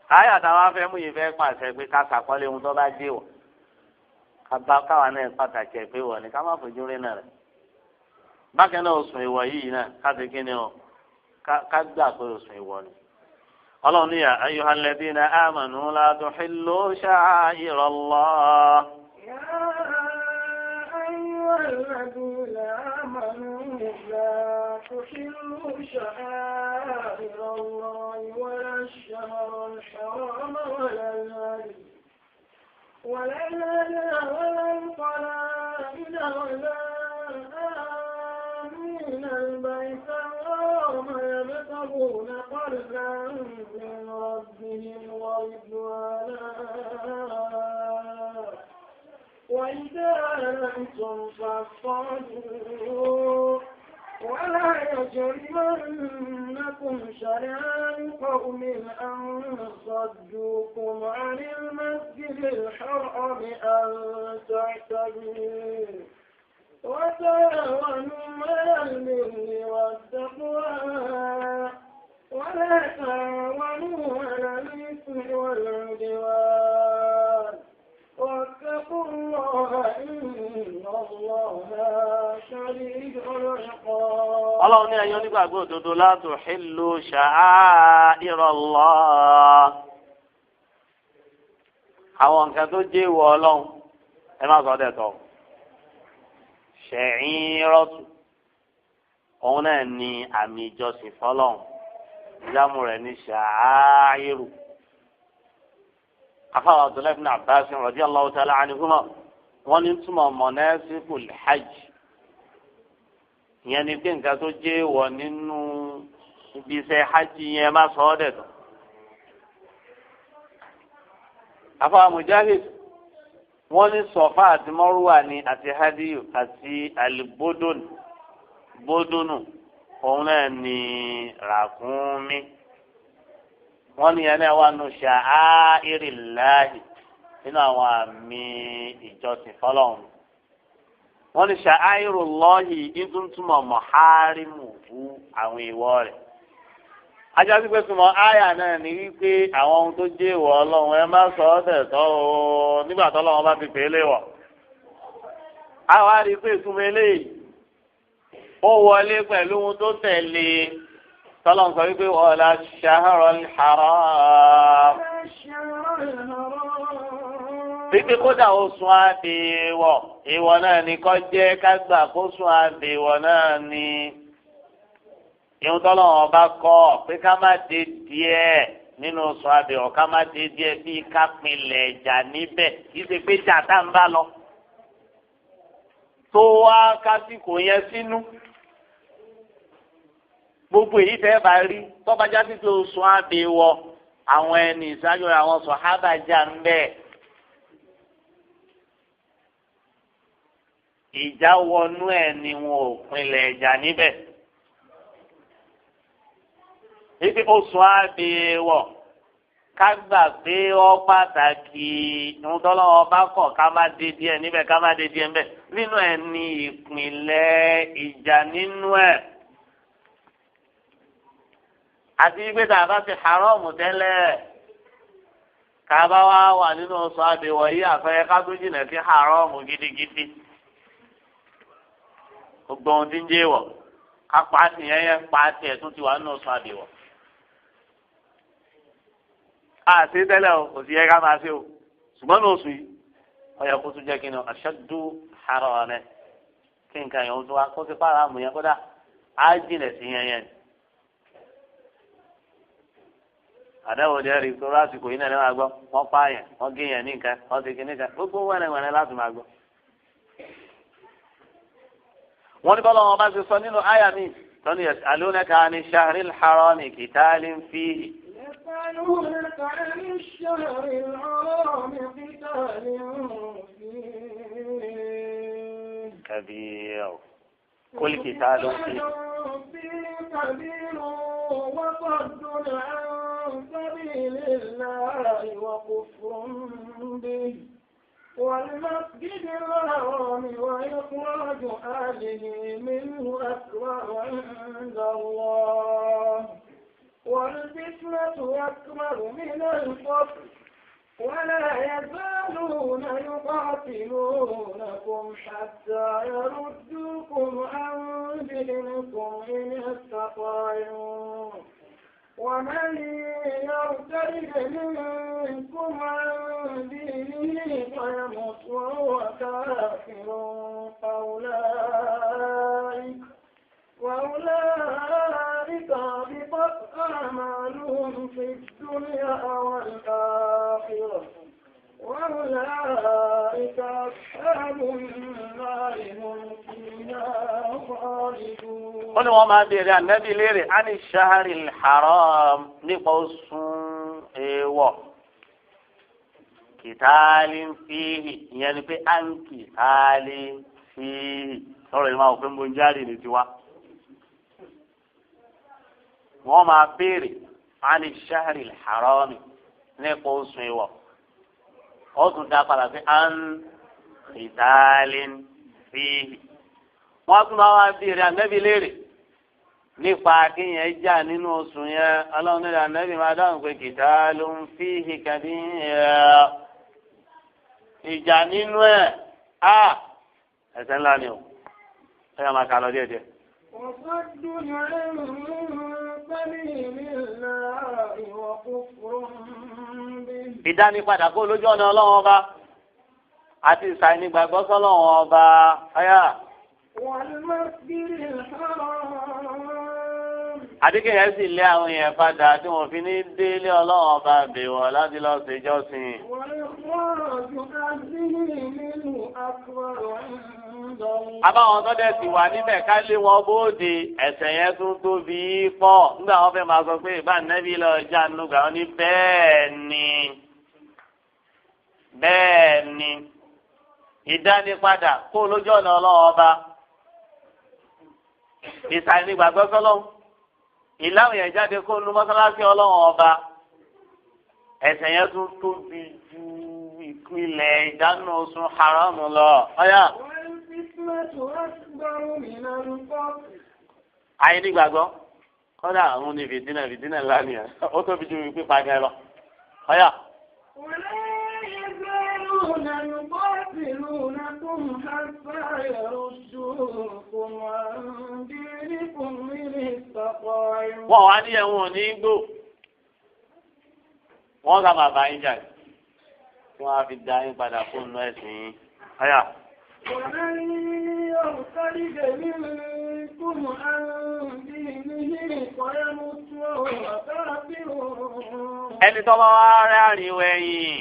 Àyà táwa fẹ́ mú yìí fẹ́ pàṣẹ pé ká sàkọ́lé ohun tó bá dé wọ̀. Káwa náà pàtàkì ẹ̀ pé wọ̀ ni ká má fojú rí náà rẹ̀. Bákan náà oṣù ìwọ̀ yìí náà ká ti kí ni o ká gbà pé oṣù ìwọ̀ ni. Ọlọ́run ní ayyuhal ladina amanu la tuhillu sha'airallah. Ya ayyuhal ladina amanu la tuhillu sha'airallahi wala ash-shahral harama wala al-hadi wala al-qala'ida wala آمين البيت الحرام يبتغون فضلا من ربهم ورضوانا وإذا أنتم فاصطادوا ولا يجرمنكم شنآن قوم أن صدوكم عن المسجد الحرام أن تعتدوا وتعاونوا على البر والتقوى ولا تعاونوا على الإثم والعدوان واتقوا الله إن الله شديد العقاب. Ọlọ́run ní ẹ̀yin onígbàgbọ́ òdodo la tuhillu sha'airallah. Àwọn nǹkan tó jẹ́ ìwọ Ọlọ́run ẹ má sọ ọ́ dẹ̀ tọ́. Ṣẹ̀yìnrọ́tù òun náà ní àmì ìjọsìn fọlọ́hún ìjámu rẹ̀ ní ṣàáyírù. Afáwọn Abdullahi ibn Abbas radiyallahu ta'ala anhuma wọ́n ní túmọ̀ manasikul hajj ìyẹn ni pé nǹkan tó jẹ́ wọ̀ nínú ibi iṣẹ́ hajj yẹn má sọ ọ́ dẹ̀ tán. Afáwọn Mujahid wọ́n ní sọ̀fà àti mọ́rúwà ni àti hadiyu àti alibodonu bodonu òun náà ní ràkúnmí wọ́n ní ẹni wà nù ṣàáìrìláhì nínú àwọn àmì ìjọsìn fọlọ́run. Wọ́n ní ṣàáìrùlọ́hì ìtúntúmọ̀ mọ̀hárìmù hu àwọn ìwọ rẹ̀. Ajásí pé túmọ̀ àyà náà ní wípé àwọn ohun tó jẹ́ ìwọ ọlọ́run ẹ má sọ ọ́ tẹ̀tọ́ o nígbà tó ọlọ́run bá ti pè é léwọ̀. Àwa rí i pé ìtumọ̀ eléyìí ó wọlé pẹ̀lú ohun tó tẹ̀lé tọ́lọ́n sọ wípé wala shahrul haram. Pípé kódà oṣù àbẹ̀wọ̀ ìwọ náà ni kọ́ jẹ́ ká gbà kóṣù àbẹ̀wọ̀ náà ni ìhun tọ́lọ́wọ́n bá kọ́ pé ká má dé díẹ̀ nínú oṣù àbẹ̀wọ̀ ká má dé díẹ̀ bíi ká pinlẹ̀ ẹ̀jà níbẹ̀ kì í ṣe pé jà tá ń bá lọ. Tó wá kásìkò yẹn sínú. Gbogbo èyí tẹ́ bá rí tọ́ba já sí pé oṣù àbẹ̀wọ̀ àwọn ẹni ìṣáájú àwọn sọ̀hábà jà ń bẹ́ẹ̀. Ìjà wọnú ẹ̀ ni wọn ò pinlẹ̀ ẹ̀jà níbẹ̀. Ibi oṣù àbẹ̀wọ̀ ká gbà pé ó pàtàkì ìhun bá kọ̀ ká má dé díẹ̀ níbẹ̀ ká má dé díẹ̀ níbẹ̀ nínú ẹ̀ ní ìpìlẹ̀ ìjà nínú ẹ̀. Àti wípé tá a bá fi haramu tẹ́lẹ̀ ká bá wá wà nínú oṣù àbẹ̀wọ̀ yìí àfẹ́ ká tó jìnà sí haramu gidigidi. Gbogbo ohun tí ń jẹ́ wọ̀ ká pàtì yẹn yẹn pàtì ẹ̀ tún ti wà nínú oṣù àbẹ̀wọ̀. Àti tẹ́lẹ̀ o kò sí yẹ ká máa ṣe o ṣùgbọ́n ní oṣù yìí ó yẹ kó tún jẹ́ kí ni ashaddu harama kí nǹkan yẹn ó tún wá kó ti pààrọ̀ àmù yẹn kódà á jìnà sí yẹn yẹn. Àdáwò jẹ́ rí tó lásìkò yìí náà lè máa gbọ́ wọ́n pààyàn wọ́n gé yẹn ní nǹkan wọ́n ti kíní kan gbogbo wẹ́rẹ́wẹ́rẹ́ láti máa gbọ́. Wọ́n ní bọ́lá wọn bá ti sọ nínú àyà mi tọ́ni yas'alunaka 'ani shahril harami qitalin fihi. يسألونك عن الشهر الحرام قتال فيه كبير قل قتال فيه كبير وصد عن سبيل الله وكفر به والمسجد الحرام وإخراج أهله منه أكبر عند الله والفتنة أكبر من القتل ولا يزالون يقاتلونكم حتى يردوكم عن دينكم إن استطاعوا ومن يرتد منكم عن دينه فيمت وهو كافر فأولئك حبطت أعمالهم في الدنيا والآخرة وأولئك أصحاب النار هم فيها خالدون. Ó ní wọ́n máa béèrè ànábì léèrè á ní shahari haram nípa oṣù èèwọ̀ kìtàlí fíhì, ìyẹn ni pé à ń kìtàlí fíhì sọ̀rọ̀ yìí máa wò pé mo ń jáde ní tiwa. Wọ́n máa béèrè á ní shahari haram nípa oṣù èèwọ̀, ó tún dá padà sí à ń kìtàlí fíhì. Wọ́n tún máa wá béèrè ànábì léèrè nípa kéèyàn jà nínú oṣù yẹn. Ọlọ́run nílẹ̀ ànábì máa dáhùn pé qitalun fihi kabir, ìjà nínú ẹ̀ á ẹ̀ṣẹ̀ ńlá ni o. Ẹ yà máa kà lọ díẹ̀ díẹ̀. وصد عن سبيل الله وكفر به. Ìdánipadà kó lójú ọ̀nà ọlọ́run ọba àti ìsàìnígbàgbọ́ sọ́lọ́run ọba ọ̀yà. والمسجد الحرام. Àdékèyẹ sì lé àwọn èèyàn padà tí wọn fi ní délé ọlọ́run ọba bèwọ̀ láti lọ sí ìjọsìn. وإخراج أهله منه أكبر عند الله. Àbáwọn tó dẹ̀ sì wà níbẹ̀ ká lé wọn bóde, ẹ̀ṣẹ̀ yẹn tún tóbi pọ̀. Nígbà wọn fẹ́ máa sọ pé ìbá nẹ́bí lọ já nùgbà wọn ní bẹ́ẹ̀ ni, bẹ́ẹ̀ ni, ìdánipadà kó lójú ọ̀nà ọlọ́run ọba, ìsàlẹ̀ ìgbàgbọ́ sọ́lọ́hún, ìláwọ̀ yẹn jáde kó nu mọ́sálásí ọlọ́run ọba, ẹ̀ṣẹ̀ yẹn tún tóbi ju ìpìlẹ̀ ìdáná oṣù haram lọ. Ọ̀yà. والفتنة أكبر من القتل. Ayé nígbàgbọ́ kọ́dà àwọn ní fìtínà, fìtínà ńlá nìyẹn, ó tóbi ju pípa gan lọ. Ọ̀yà. ولا يزالون يقاتلونكم حتى يردوكم عن دينكم إن استطاعوا. Wọ́n wá ní ẹ̀wọ̀n ní gbò, wọ́n ká máa bá yín jà tí wọ́n á fi da yín padà fóònù ẹ̀sìn yín. Ọ̀yà. ومن يرتد منكم عن دينه فيمت وهو كافر. Ẹni tó bá wá rẹ́rìn wẹ̀yìn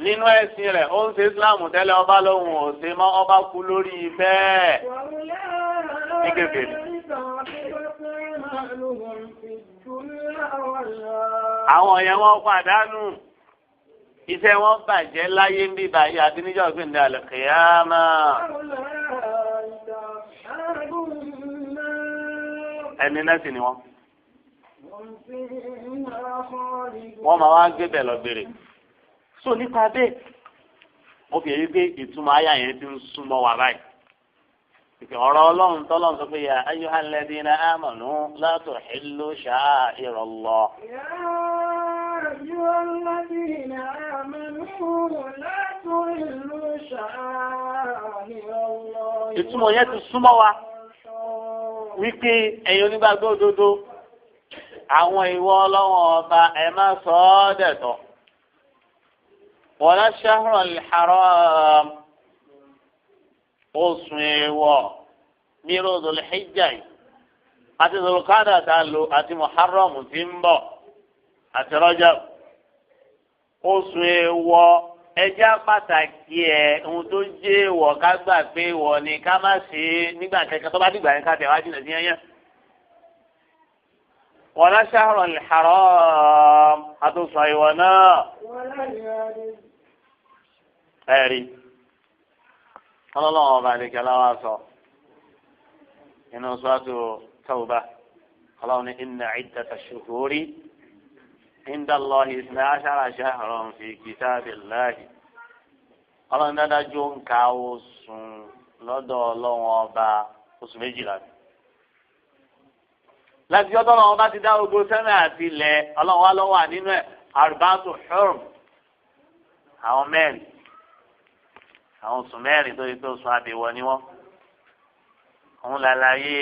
nínú ẹ̀sìn rẹ̀, ó ń ṣe Islam tẹ́lẹ̀, ọba lóhùn ò ṣe mọ́, ọba kú lórí bẹ́ẹ̀. Ní kèfèrí. وأولئك حبطت أعمالهم في الدنيا والآخرة. Àwọn yẹn wọ́n pàdánù, iṣẹ́ wọn bàjẹ́ láyé ń bí báyìí àti níjọ́ gbẹ̀ndẹ̀ àlùkìyámà. وأولئك أصحاب النار. Ẹni náà sì ni wọ́n. هم فيها خالدون. Wọ́n máa wá gbé bẹ̀ lọ gbére. So nípa bẹ́ẹ̀, mo fi èyí pé ìtumọ̀ àyà yẹn ti ń súnmọ́ wa báyìí. Ìpè ọ̀rọ̀ ọlọ́run tọ́lọ́run sọ pé ya ayyuhal ladina amanu la tuhillu sha'irallah. يا أيها الذين آمنوا لا تهلوا شعائر الله. Ìtumọ̀ yẹn ti súnmọ́ wa wípé ẹ̀yin onígbàgbọ́ òdodo, àwọn ìwọ ọlọ́wọ́n ọba, ẹ má sọ ọ́ dẹ̀tọ̀. Wala shahral haram, oṣù èèwọ̀ mírò Dhul Hijjah yìí àti Dhul-Qa'dah tá a lò àti Muharram tí ń bọ̀ àti Rajab, oṣù èèwọ̀, ẹjẹ́ pàtàkì ẹ̀ ohun tó jẹ́ èèwọ̀, ká gbà pé èèwọ̀ ni, ká má ṣe é nígbà kẹ́kẹ́ tó bá dìgbà yẹn, ká tẹ̀ wá jìnnà sí yẹn yẹn. Wala shahral haram àtúnṣe ìwọ̀ náà. ولا الهدي. Ẹ̀rí ọlọ́lọ́wọ́ ọba àdìgẹ́lá wa sọ inú suratu Tawbah, ọlọ́run ní inna iddata shuhuri inda Allahi ithna ashara shahran fi kitabillahi. Ọlọ́run dájú ń ka oṣù lọ́dọ̀ ọlọ́run ọba, oṣù 12 ni. Láti ọjọ́ tọ́lọ́run bá ti dá gbogbo sẹ́mẹ̀ àti ilẹ̀ ọlọ́run wá lọ́wọ́ nínú ẹ̀ arba'atu hurum. Àwọn mẹ́rin, àwọn oṣù mẹ́rin tó yẹ pé oṣù àbẹ̀wọ̀ ni wọ́n. Òun làlàyé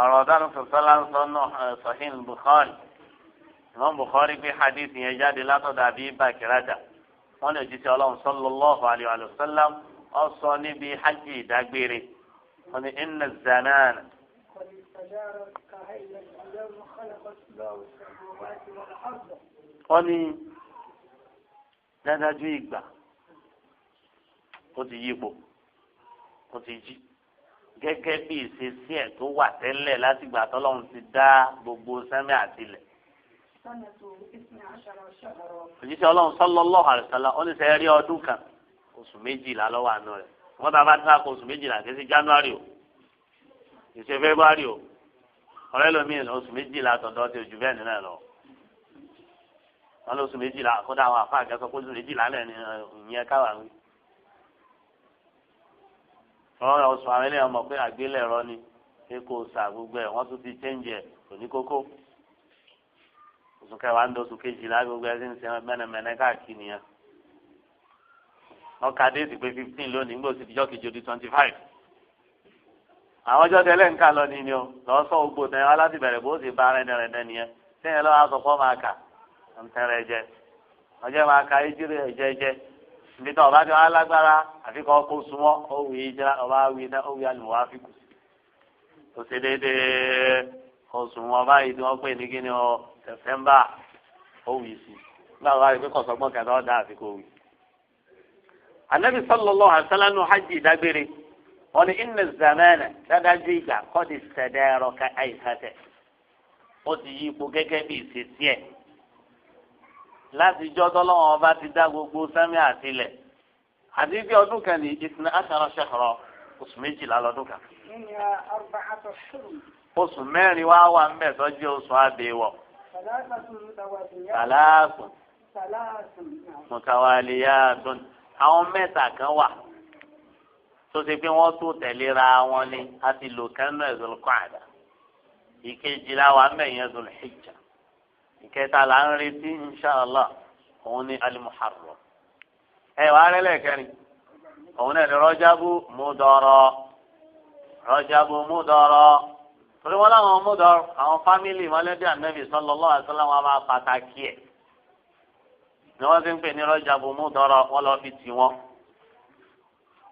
ọ̀rọ̀ ọ̀dánù sọ̀sọ́lá ń sọ náà Sahih Bukhari. Imam Bukhari gbé hadith yẹn jáde látọ̀dọ̀ àbí Bakirata. Wọ́n lè jíṣẹ́ ọlọ́run sallallahu alayhi wa sallam ó sọ níbi hajj ìdágbére. Wọ́n ní inna zamana. Wọ́n ní dájú ìgbà ó ti yípo ó ti jí gẹ́gẹ́ bí ìṣesí ẹ̀ tó wà tẹ́lẹ̀ látìgbà tọ́lọ́run ti dá gbogbo sẹ́mi àtìlẹ̀. Òjíṣẹ́ ọlọ́run sallallahu alaihi wasallam ó ní sẹ́ rí ọdún kan oṣù méjìlá lọ́wọ́ àánú rẹ̀. Wọ́n bá bá tí wọ́n kó oṣù méjìlá kì í ṣe January o, kì í ṣe February o, ọ̀rẹ́ lomi oṣù méjìlá tọ̀dọ̀ ti ojú bẹ́ẹ̀ nínú ẹ̀ lọ. Wọ́n lóṣù méjìlá kódà àwọn àfa àgẹ́sọ kó oṣù méjìlá lẹ̀ ní ìyẹn káwá wí. Ọ̀rọ̀ oṣù àwọn eléyàn mọ̀ pé àgbélẹ̀rọ ni kò sà gbogbo ẹ̀ wọ́n tún ti chẹ́ǹjẹ̀ kò ní kókó. Oṣù kẹwàá ń dọ̀sù kejìlá gbogbo ẹ̀ sì ń sẹ́wọ̀n mẹ́nẹmẹ́nẹ́ káàkiri nìyẹn. Wọ́n ka déètì pé 15 lónìí nígbà oṣù tíjọ́ kejì odi 25. Àwọn ọjọ́ tẹ́lẹ̀ ń kà lọ ní ni o lọ sọ gbogbo tẹ̀ wá láti bẹ̀rẹ̀ bó sì bá rẹ́dẹ̀rẹ́dẹ́ nìyẹn. Sẹ́yìn lọ́wọ́ aṣọ fọ́ máa kà ń tẹ́rẹ̀ jẹ. Ọjọ́ máa ka ìjírí ẹ̀jẹ̀ jẹ. Ibi tí ọba ti wá lágbára àfi kọ́ kó súnmọ́ ó wí ìjìlá ọba wí iná ó wí àlùmọ́ wá fi kù. Ó ṣe déédéé oṣù wọn báyìí tí wọ́n pè ní kíni ọ Sẹ̀tẹ́mbà ó wí sí. Nígbà wàá rí pé kọ̀sọ́gbọ́n kẹta ọ̀dà àfi kò wí. Ànábì sallallahu alaihi wasallam hajj ìdágbére wọ́n ní inna zamana dádájú ìgbà kọ́ni sẹ̀dẹ̀rọ̀ ká àìsàtẹ̀ ó ti yí ipò gẹ́gẹ́ bí ìṣesí ẹ̀ láti jọ́ tọ́lọ́wọ́n ọba ti dá gbogbo sẹ́mi àtìlẹ̀ àti bí ọdún kan ní ìsìn ashara shahra oṣù méjìlá lọ́dún kan. Oṣù mẹ́rin wá wà ń bẹ̀ tọ́jú oṣù àbẹ̀wọ̀. Sàlásùn mutawaliyatun. Àwọn mẹ́ta kan wà tó ṣe pé wọ́n tó tẹ̀léra wọn ni a ti lò kánú ẹ̀ Zul Qa'da. Ìkejìlá wà ń bẹ̀ yẹn Zul Hijja. Ìkẹta là ń retí inṣàlá òun ni al-Muharram. Ẹ wàá rẹ́lẹ̀ kẹrin òun náà ni Rajabu Mudar. Rajabu Mudar torí wọn láwọn Mudar àwọn fámìlì mọ̀lẹ́bí Ànábì sallallahu alaihi wasallam wọn máa pàtàkì ẹ̀ ni wọ́n ti ń pè ní Rajabu Mudar wọn lọ fi tì wọ́n.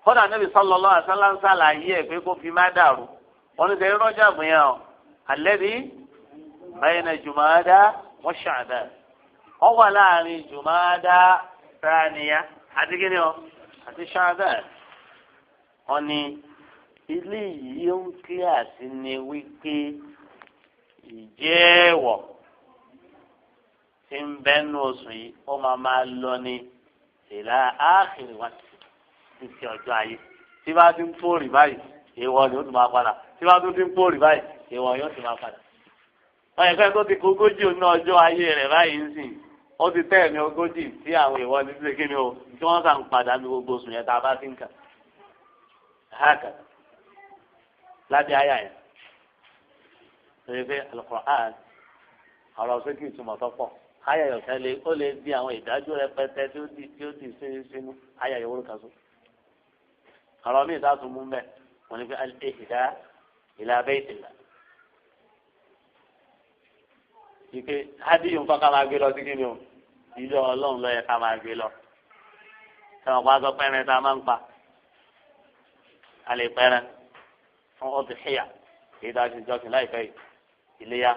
Kódà Ànábì sallallahu alaihi wasallam ń sàlàyé ẹ̀ pé kó fi má dàrú wọn ní sẹ́yìn Rajabu yẹn o alladhi bayna Jumada wa Sha'ban wọ́n wà láàrin Jumada Thaniya àti kíni o àti Sha'ban. Wọ́n ní ilé yìí ó ń kílíà sí ni wípé ìjẹ́wọ̀ tí ń bẹ́nu oṣù yìí ó máa máa lọ ní ìlà áàkiri wá títí ọjọ́ ayé. Tí bá ti ń pòrì báyìí èèwọ̀ ni ó ti máa padà, tí bá tún ti ń pòrì báyìí èèwọ̀ yóò ti máa padà. Wọ́n yẹ fẹ́ tó ti kó ogójì ní ọjọ́ ayé rẹ̀ báyìí ń sìn ó ti tẹ́ ẹ̀mí ogójì tí àwọn èèwọ̀ ní sílẹ̀ kíni o tí wọ́n sàn padà ní gbogbo oṣù yẹn tá a bá ti ń kà. Hákà lábẹ́ àyà yẹn torí pé Al-Qur'an ọ̀rọ̀ sókè ìtumọ̀ tó pọ̀ àyà yọ̀kẹ́ lè ó lè di àwọn ìdájọ́ rẹpẹtẹ tí ó di sínú àyà yòówó kan só. Ọ̀rọ̀ mi ìdá tún mú mẹ́ wọ́n ní pé al-ihda ila baytillah. Ike hádìyù nǹkan ká máa gbé lọ sí kíni o ilé ọlọ́run ló yẹ ká máa gbé lọ. Sọ̀rọ̀ pa sọ pẹ́rẹ́ tá a máa ń pa a lè pẹ́rẹ́ fún ọdún xíyà èyí tá a ti jọ́sìn láìpẹ́ yìí iléyà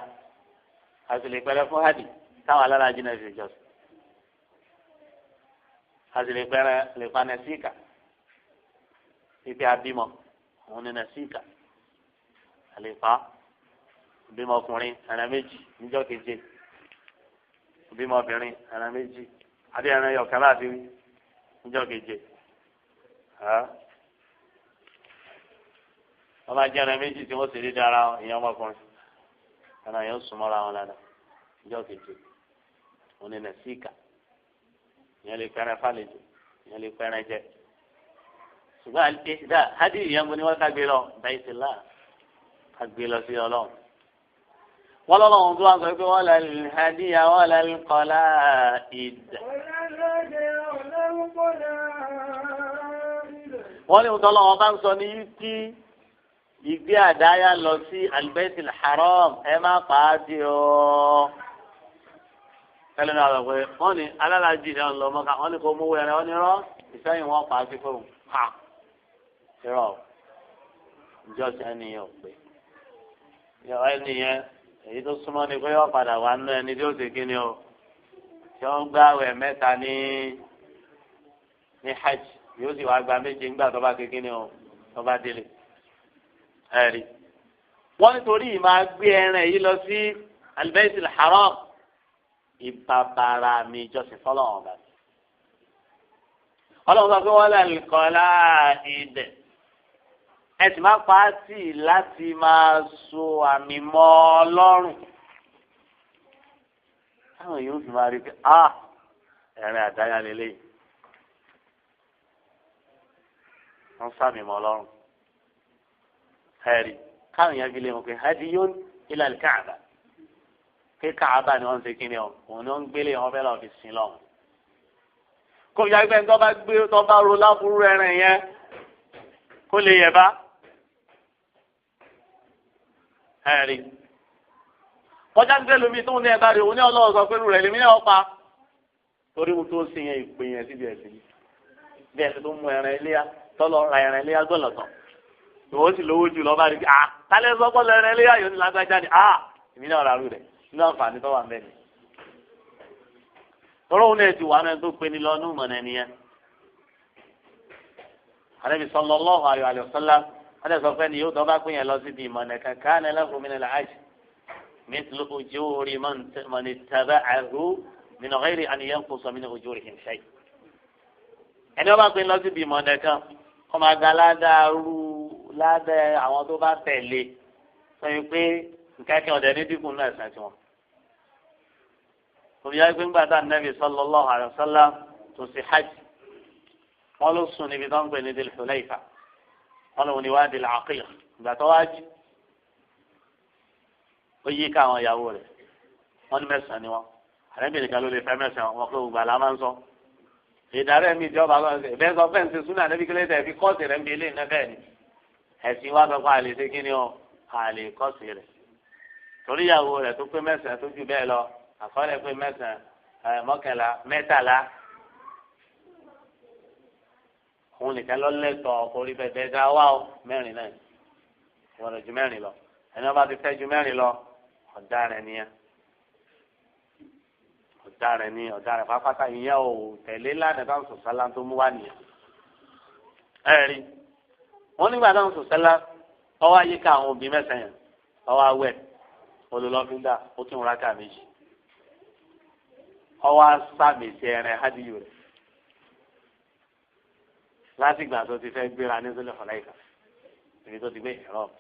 a sì lè pẹ́rẹ́ fún hádì táwọn alálàájì náà fi jọ́sìn. A sì lè pẹ́rẹ́ lè pa nẹ́síkà pípẹ́ abímọ òun ní nẹ́síkà a lè pa bímọ ọkùnrin ẹran méjì níjọ́ keje, bímọ obìnrin ẹran méjì àbí ẹran yọkàn láti rí níjọ́ keje. Wọ́n bá jẹ́ ẹran méjì tí wọ́n sì rí dára ìyẹn ọmọkùnrin ẹran yẹn ó súnmọ́ra wọn dáadáa níjọ́ keje. Òun ní nẹ̀síkà ìyẹn lè pẹ́rẹ́ fàlejò ìyẹn lè pẹ́rẹ́ jẹ. Ṣùgbọ́n hádì ìyẹn mo ní wọ́n ká gbé lọ baitillah ká gbé lọ sí ọlọ́run. Wọ́n lọ́lọ́run tó wá sọ pé wọ́n lal hadiya wọ́n lal qala'id. Wọ́n ní òótọ́ lọ́wọ́ bá ń sọ ní kí ìgbé àdáyà lọ sí al-Baytil Haram ẹ má pa á di ọ́. Tẹ́lẹ̀ náà lọ pé wọ́n ní alálàájì náà lọ mọ́ká wọ́n ní kó mú wẹrẹ wọ́n ní rọ́ ìsẹ́yìn wọn pa á sí fóun ha irọ́ ìjọsìn ẹnìyẹn ò pé ẹnìyẹn èyí tó súnmọ́ ni pé yọ padà wà nínú ẹni tí ó ṣe kí ni o tí ó ń gbààwẹ̀ mẹ́ta ní hajj yóò sì wá gba méje ńgbà tó bá ṣe kí ni o tó bá délé ẹ̀rí. Wọ́n nítorí yìí máa gbé ẹran yìí lọ sí al-Baytil Haram ìbàbàrà mi ìjọsìn fọlọ́wọ́n ọba. Ọlọ́run sọ pé wọ́n lè kọ́ láàdìdẹ̀ ẹ sì máa pa á tì láti máa so àmì mọ́ Ọlọ́run. Táwọn yóò fi máa rí pé a ẹ̀rín àdáyà lélẹ́yìí wọ́n sàmì mọ́ Ọlọ́run. Ẹ̀rí káwọn yẹn fi lè mọ̀ pé hadiyun ila al-Ka'ba pé Káàbà ni wọ́n ń ṣe kíni o òun ni wọ́n ń gbélé wọn fẹ́ lọ́ọ́ fi sin lọ́hùn. Kó yá gbẹ́ tó bá gbé tó bá ro láburú ẹran yẹn kó lè yẹ bá. Ẹ̀rí kọjá ń tẹ́lu mi tó ń ní ẹ̀bá rẹ̀ òun ní ọlọ́run sọ pé irú rẹ̀ lèmi náà pa. Torí mo tó ń sin yẹn ìpè yẹn síbi ẹ̀sìn bí ẹ̀sìn tó mú ẹran iléyà tọ́lọ ra ẹran iléyà gbọ́lọ̀tọ̀ ìwọ sì lówó jù lọ́ba rí ah tálẹ́ sọ pé ẹran iléyà yóò ní lágbájá ni ah èmi náà ra rú rẹ̀ nínú àǹfààní tó wà ń bẹ̀ ni. Tọ́lọ́ òun náà ti wà náà tó pe ní lọ́nù mọ̀nà nìyẹn. Ànábì sallallahu alaihi wa sallam wọ́n sọ pé ní yóò tọ́ bá pín yẹn lọ síbi ìmọ̀nà kankan lahu min al-ajr mithlu ujuri man ittaba'ahu min ghairi an yanqusa min ujurihim shay. Ẹni wọ́n bá pín lọ síbi ìmọ̀nà kan kọ́ máa gba ládàá rú ládàá àwọn tó bá tẹ̀lé sọ yìí pé nǹkan kí ọ̀dẹ̀ ní dínkù náà ẹ̀sán tiwọn. Òbí yá pé ńgbà tá Ànábì sallallahu alaihi wasallam tó ṣe hajj wọ́n ló sùn níbi tó ń pè ní Dhul Hulayfa wọ́n lòun ní Wadi al-Aqiq ìgbà tó wájú ó yí ká àwọn ìyàwó rẹ̀ wọ́n ní mẹ́sàn-án ni wọ́n Ànábì nìkan ló lè fẹ́ mẹ́sàn-án wọn pé gbogbo àlá máa ń sọ. Ìdárẹ́ mi ìjọba ìbẹ́ sọ fẹ́ǹsì súnà níbi kílẹ̀ tẹ̀ fi kọ́ọ̀sì rẹ̀ ń bi eléyìí náà bẹ́ẹ̀ ni ẹ̀sìn wa sọ pé àlè ṣe kí ni ọ àlè kọ́ọ̀sì rẹ̀ torí ìyàwó rẹ̀ tó pé mẹ́sàn-án tó jù bẹ́ẹ̀ lọ àkọọ́lẹ̀ pé mẹ́sàn-án mọ́kànlá mẹ́tàlá òun nìkan lọ lẹ́tọ̀ọ́ orí bẹ́ẹ̀ dá wá o mẹ́rin náà wọ́n lọ ju mẹ́rin lọ ẹni wọ́n bá ti fẹ́ ju mẹ́rin lọ ọ̀daràn nìyẹn ọ̀daràn ni ọ̀daràn pápátá ìyẹn ò tẹ̀lé lánàá táwọn sọ̀sálà tó mú wá nìyẹn. Ẹ rí wọn nígbà táwọn sọ̀sálà ọwọ́ ayíká àwọn òbí mẹ́sàn-án yẹn ọwọ́ awẹ́ olùlọ́fíńdà ó tún rákà méjì ọwọ́ sàmì sí ẹran hádìyò rẹ̀ láti ìgbà tó ti fẹ́ gbéra ní Dhul Hulayfa ibi tó ti gbé ìrọ́mù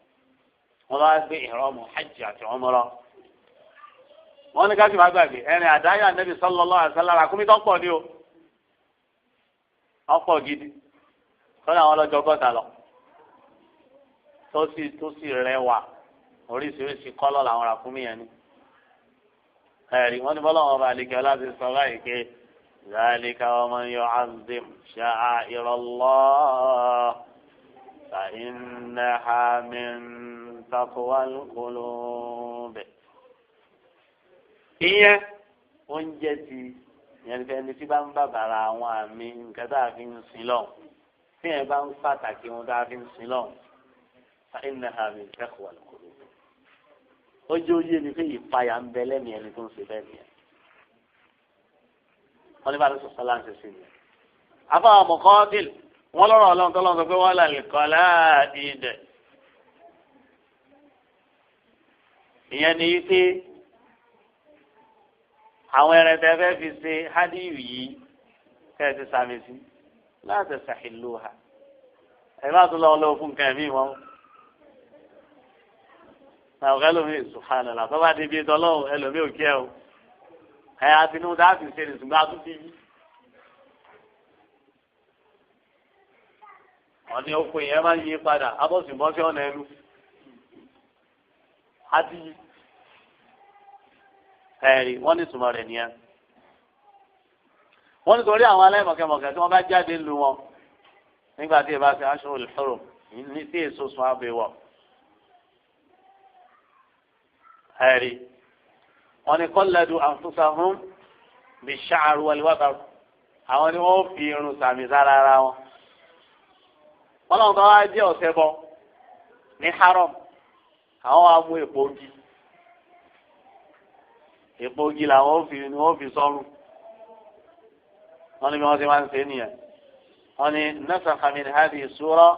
wọn lọ́wọ́ gbé ìrọ́mù hajj àti umrah. Wọn ní káṣí máa gbàgbé ẹran àdáyà Nabi sallallahu alaihi wasallam àkúmí tó pọ̀ ní o ọ̀pọ̀ gidi kọ́lá àwọn ọlọ́jọ́ gọ́ta lọ tó sì rẹwà oríṣiríṣi kọ́lọ̀ làwọn ràkúnmí yẹn ni. Ẹ̀rí wọ́n ní bọ́lá wọn bá àlekẹ́ ọláti sọ báyìí pé zalika wa man yu'azzim sha'a'irallah fa innaha min taqwal qulub. Ìyẹn oúnjẹ ti ìyẹn ní ẹni tí bá ń bàbàrà àwọn àmì nǹkan tá a fi ń sin lọ́hùn tí yẹn bá ń pàtàkì ohun tá a fi ń sin lọ́hùn fa innaha min taqwal qulub. Ojú oyé ni pé ìpayà ń bẹ lẹ́mìí ẹni tó ń ṣe bẹ́ẹ̀ nìyẹn. Wọ́n ní bá a lọ sọ sọ́lá ń ṣe sí ni. Afáwọn mọ̀kọ́dìl wọ́n lọ́rọ̀ ọlọ́run tó lọ́n sọ pé wọ́n là lè kọ́ láàdìdẹ̀. Ìyẹn ni pé àwọn ẹran tẹ́ fẹ́ fi ṣe hádìyù yìí tẹ́ ẹ ti sàmì sí láti ṣàìlú ha. Ẹ má tún lọ́wọ́ lọ́wọ́ fún nǹkan ẹ̀mí wọn. Àwọn ẹlòmíì subhanallah tó bá di bíi tọ́lọ́hùn ẹlòmíì ò kí ẹ o. Ẹ àtinú dáàbì ṣe ní ṣùgbọ́n àtúntì yìí. Wọ́n ní oko yẹn máa ń yí padà abọ́sibọ́sí ọ̀nà ẹnu. Àti yí. Ẹ̀rí wọ́n ní ìtumọ̀ rẹ̀ nìyẹn. Wọ́n ní torí àwọn aláìmọ̀kẹ́mọ̀kẹ́ tí wọ́n bá jáde lu wọn nígbà tí ìbá ṣe ashhurul hurum ní tí èso sun abẹ́wọ̀. Ẹ̀rí wọ́n ní qalladu anfusahum bish-sha'r wal-wabar, àwọn ni wọ́n fi irun sàmì sára ara wọn. Wọ́n lọ́wọ́ bá wá jẹ́ ọ̀sẹ̀ bọ ní haram, àwọn wa mú èpo ogi, èpo ogi làwọn fi ni wọ́n fi sọ́run. Wọ́n ní bí wọ́n ti máa ń ṣe nìyẹn. Wọ́n ní nasakha min hadhihi sura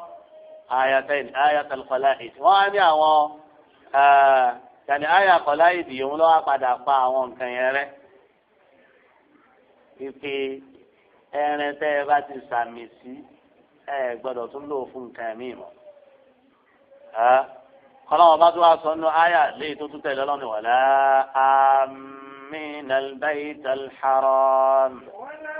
ayatayn ayatal qala'id. Wọ́n á ní àwọn yàní àyà qala'id yìí wọ́n lọ́wọ́ padà pa àwọn nǹkan yẹn rẹ́. Ìpè ẹrin tẹ́ ẹ bá ti sàmì sí ẹ gbọ́dọ̀ tún lò fún nǹkan ẹ̀mí mọ́. Kọ́lọ́wọ́n bá tún wá sọ nínú àyà léyìí tó tún tẹ̀lé ọlọ́run wala aminal baytal haram. Wala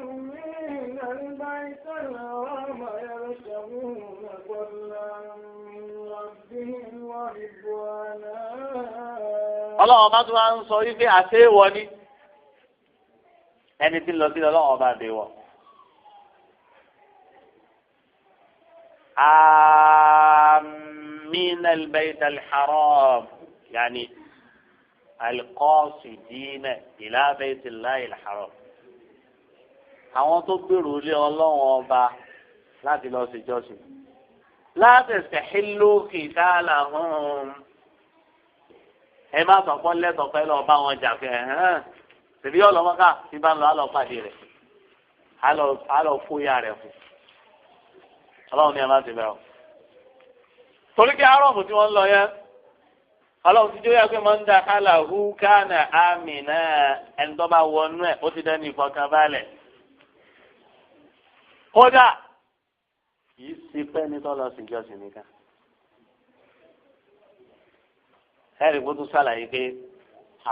aminal baytal haram yabtaghuna fadlan min rabbihim wa ridwana. Ọlọ́run bá tún wá ń sọ wípé àṣewọ ni ẹni tí ń lọ sí ọlọ́run ọba àbẹ̀wọ̀. آمين البيت الحرام يعني القاصدين إلى بيت الله الحرام. Àwọn tó gbèrò lé ọlọ́run ọba láti lọ sí ìjọsìn. لا تستحلوا قتالهم. Ẹ má sọ pé lẹ́tọ̀ọ́ pẹ́ lọ́ọ́ bá wọn jà fẹ́ hàn. Tèmi ọlọ́mọká tí bá ń lọ àlọ́ pàdé rẹ̀ àlọ́ fóyà rẹ̀ fún. Ọlọ́run ní ẹ má ti bẹ̀rù. Torí kí arọ́ọ̀mù tí wọ́n ń lọ yẹn, ọlọ́run ti jó yẹ pé máa ń da kálá hu kánà àmì náà ẹni tó bá wọnú ẹ̀ ó ti dẹ́nu ìfọkànbalẹ̀. Kódà kì í ṣe pẹ́ ní tọ́lọ sí ìjọsìn nìkan. Ẹ̀rí kó tún ṣàlàyé pé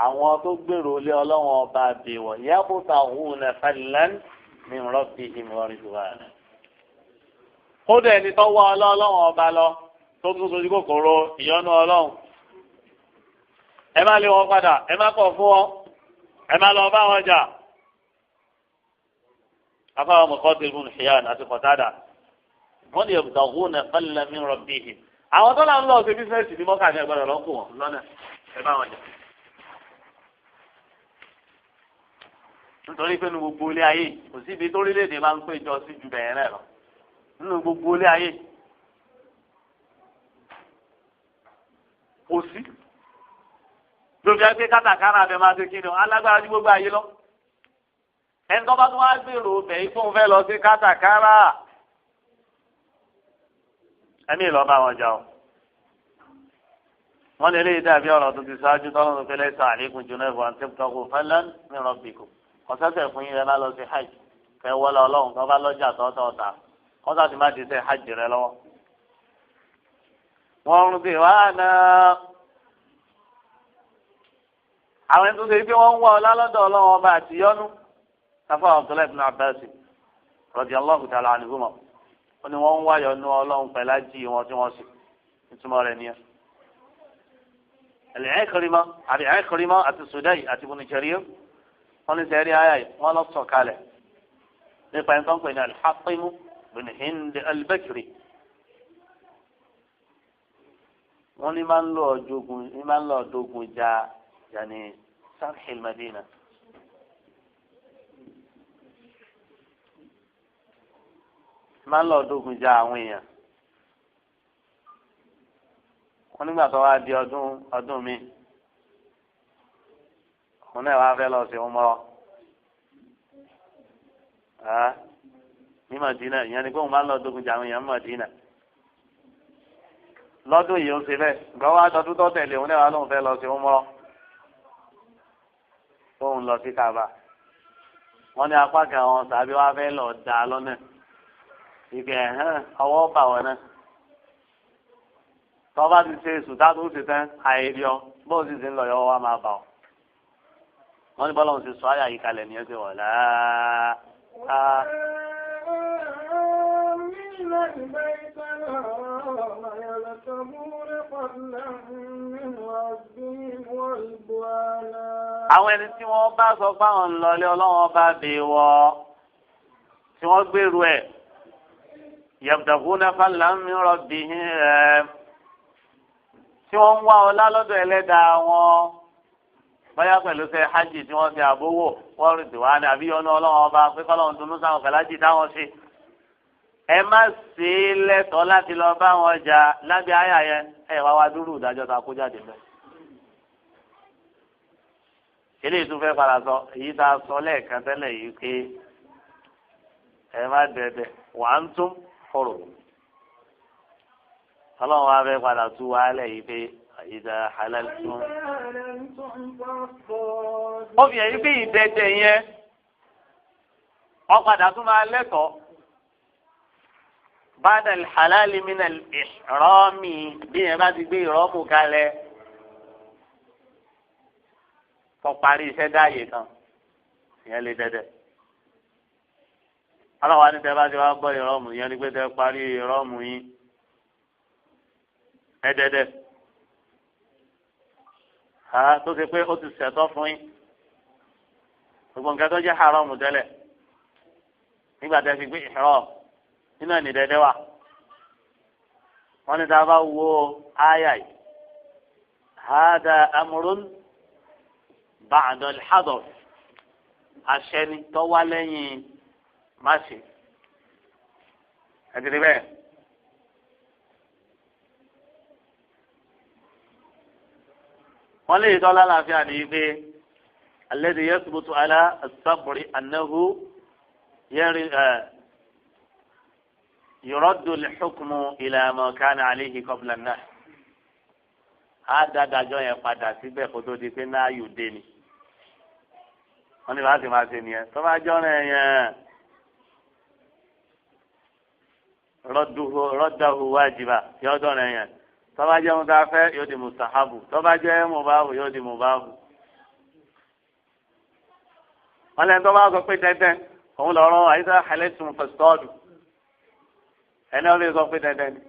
àwọn tó gbèrò lé ọlọ́run ọba àbẹ̀wọ̀ yabtaghuna fadlan min rabbihim wa ridwana. Kódà ẹni tó wá ọlọ́run ọba lọ tó tún sojú kòkòrò ìyọ́nú ọlọ́run. Ẹ má lé wọn padà, ẹ má kọ̀ fún wọn, ẹ má lọ bá wọn jà. Afáwọn Muqatil ibn Hiyyan àti Qatada wọ́n ní yabtaghuna fadlan min rabbihim. Àwọn tó náà ń lọ sí bísíǹsì ní mọ́kà ní ẹgbẹ́rún lọ́kùn wọn lọ́nà ẹ bá wọn jà. Nítorí pé nínú gbogbo ilé ayé kò síbi torílẹ̀-èdè máa ń péjọ sí ju bẹ̀rẹ̀ náà lọ. Nínú gbogbo ilé ayé kò sí. Lóbi ẹgbẹ́ kátàkárà abẹ máa ṣe kí ni alágbára ní gbogbo ayé lọ. Ẹni tó bá tún wá gbèrò bẹ̀ ikú ń fẹ́ lọ sí kátàkárà. Ẹ̀mí ìlọ bá wọn jà o. Wọ́n lè léyìí dàbí ọ̀rọ̀ tó ti ṣáájú tọ́lọ́run pé laysa alaykum junahun an tabtaghu fadlan min rabbikum. Ọ̀sẹ̀sẹ̀ fún yín rẹ má lọ sí hajj. Kẹ́ wọlé ọlọ́run tó bá lọ́jà tọ́tọ̀ ta. Wọ́n sá ti má di sẹ́ hajj rẹ lọ́wọ́. Wọ́n ń bí wá náà. Àwọn ẹni tó ṣe pé wọ́n ń wá ọlá lọ́dọ̀ ọlọ́run ọba àti yọ́nú. Sáfà Abdullahi ibn Abbas radiyallahu ta'ala anhuma. Wọ́n ní wọ́n ń wá yọ́nú ọlọ́run pẹ̀lú ají wọn tí wọ́n sì. Ìtumọ̀ rẹ̀ nìyẹn. Al-Ikrima àbí Ikrima àti Sudai àti Ibn Jarir. Wọ́n ní sẹ́rí ayá yìí wọ́n lọ sọ̀ kalẹ̀ nípa ẹni tó ń pè ní Al-Hatim bin Hind al-Bakri. Wọ́n ní máa ń lọ jogun ní máa ń lọ dogun ja yàní sarhil Madina. Máa ń lọ dogun ja àwọn èèyàn. Wọ́n nígbà tó wá di ọdún mi. Òun náà wàá fẹ́ lọ sí umrah ní Madina, ìyẹn ni pé òun máa ń lọ dogun jà àwọn èèyàn Madina lọ́dún yìí ó ṣe bẹ́ẹ̀. Gbọ́n wá dọdún tó tẹ̀lé òun náà wàá lóun fẹ́ lọ sí umrah, tóun lọ sí Kaaba. Wọ́n ní apá kan àwọn sàbí wàá fẹ́ lọ dá lọ́nà ìkẹ́ ẹ̀hán ọwọ́ bà wọ́n náà. Tọ́ bá ti ṣe sùtá tó ṣe tán àìrí ọ bóun sì ti ń lọ yọ wá máa bà ọ́. Wọ́n ní bọ́lá òun ti sọ àyà yìí kalẹ̀ ní ẹsẹ̀ wọ̀ láà. Àwọn ẹni tí wọ́n bá sọ fáwọn ńlọlé ọlọ́wọ́n bá bí wọ́ tí wọ́n gbèrú ẹ̀ yabtaguna fadlan min rabbihim ẹ̀ tí wọ́n ń wá ọlá lọ́dọ̀ ẹlẹ́dàá wọn bóyá pẹ̀lú ṣe hajj tí wọ́n ṣe àbówò wọ́n rìn tiwa ní àbí ọ̀nà ọlọ́wọ́n ọba pé kọ́lọ́run dunu sáwọn kàlájì táwọn ṣe. Ẹ má ṣe é lẹ́tọ̀ọ́ láti lọ bá wọn jà lábẹ́ àyà yẹn ẹ wá wá dúró ìdájọ́ ta kó jáde mẹ́. Eléyìí tún fẹ́ padà sọ èyí tá a sọ lẹ́ẹ̀kan tẹ́lẹ̀ yìí pé ẹ má dẹ̀dẹ̀ wà á ń tún fọ̀rọ̀. Ọlọ́run wa fẹ́ padà tú wa lẹ̀ yìí pé ìdá halal tún. Ó fi hàn yí pé ìdẹ́dẹ̀ yẹn ọ̀padà tún máa lẹ́tọ̀ọ́. Ba'da al-halal min al-ihrami bí yẹn bá ti gbé ìrọ́mù kalẹ̀ kọ́ parí iṣẹ́ dáàyè kan ìyẹn lè dẹ́dẹ̀. Ọlọ́wà ní tẹ́ bá ti wá gbọ́ ìrọ́mù yẹn ni pé tẹ́ parí ìrọ́mù yín ẹ dẹ́dẹ̀. Ha tó ṣe pé ó ti ṣẹ̀tọ́ fún yín gbogbo nǹkan tó jẹ́ haramu tẹ́lẹ̀ nígbà tẹ́ fi gbé ihram nínú ẹ̀ ní dẹ́dẹ́ wà. Wọ́n ní tá a bá wo áyà yìí hada amrun ba'da al-hadar aṣẹ́ni tó wá lẹ́yìn má ṣe ẹ̀dìrí bẹ́ẹ̀. Wọ́n lè tọ́ lálàáfíà ní pé alladhi yathbutu ala as-sabri annahu yuraddu al-hukmu ila ma kana alayhi qabla an-nahy. Á dádájọ́ yẹn padà síbẹ̀ kó tó di pé náà yóò dé ni. Wọ́n ní láti máa ṣe nìyẹn tó bá jọ́rọ̀ yẹn rọ́dàhù wájibà yọ dọ̀rọ̀ yẹn tó bá jẹ́ ohun tá a fẹ́ yóò di mustahabu tó bá jẹ́ mubahu yóò di mubahu. Wọ́n lẹ́nu tó bá sọ pé dandan òun lọ́rọ́ àyíṣà halẹ́tùm fẹ́sítọ́ọ̀dù ẹni wọ́n lè sọ pé dandan ni.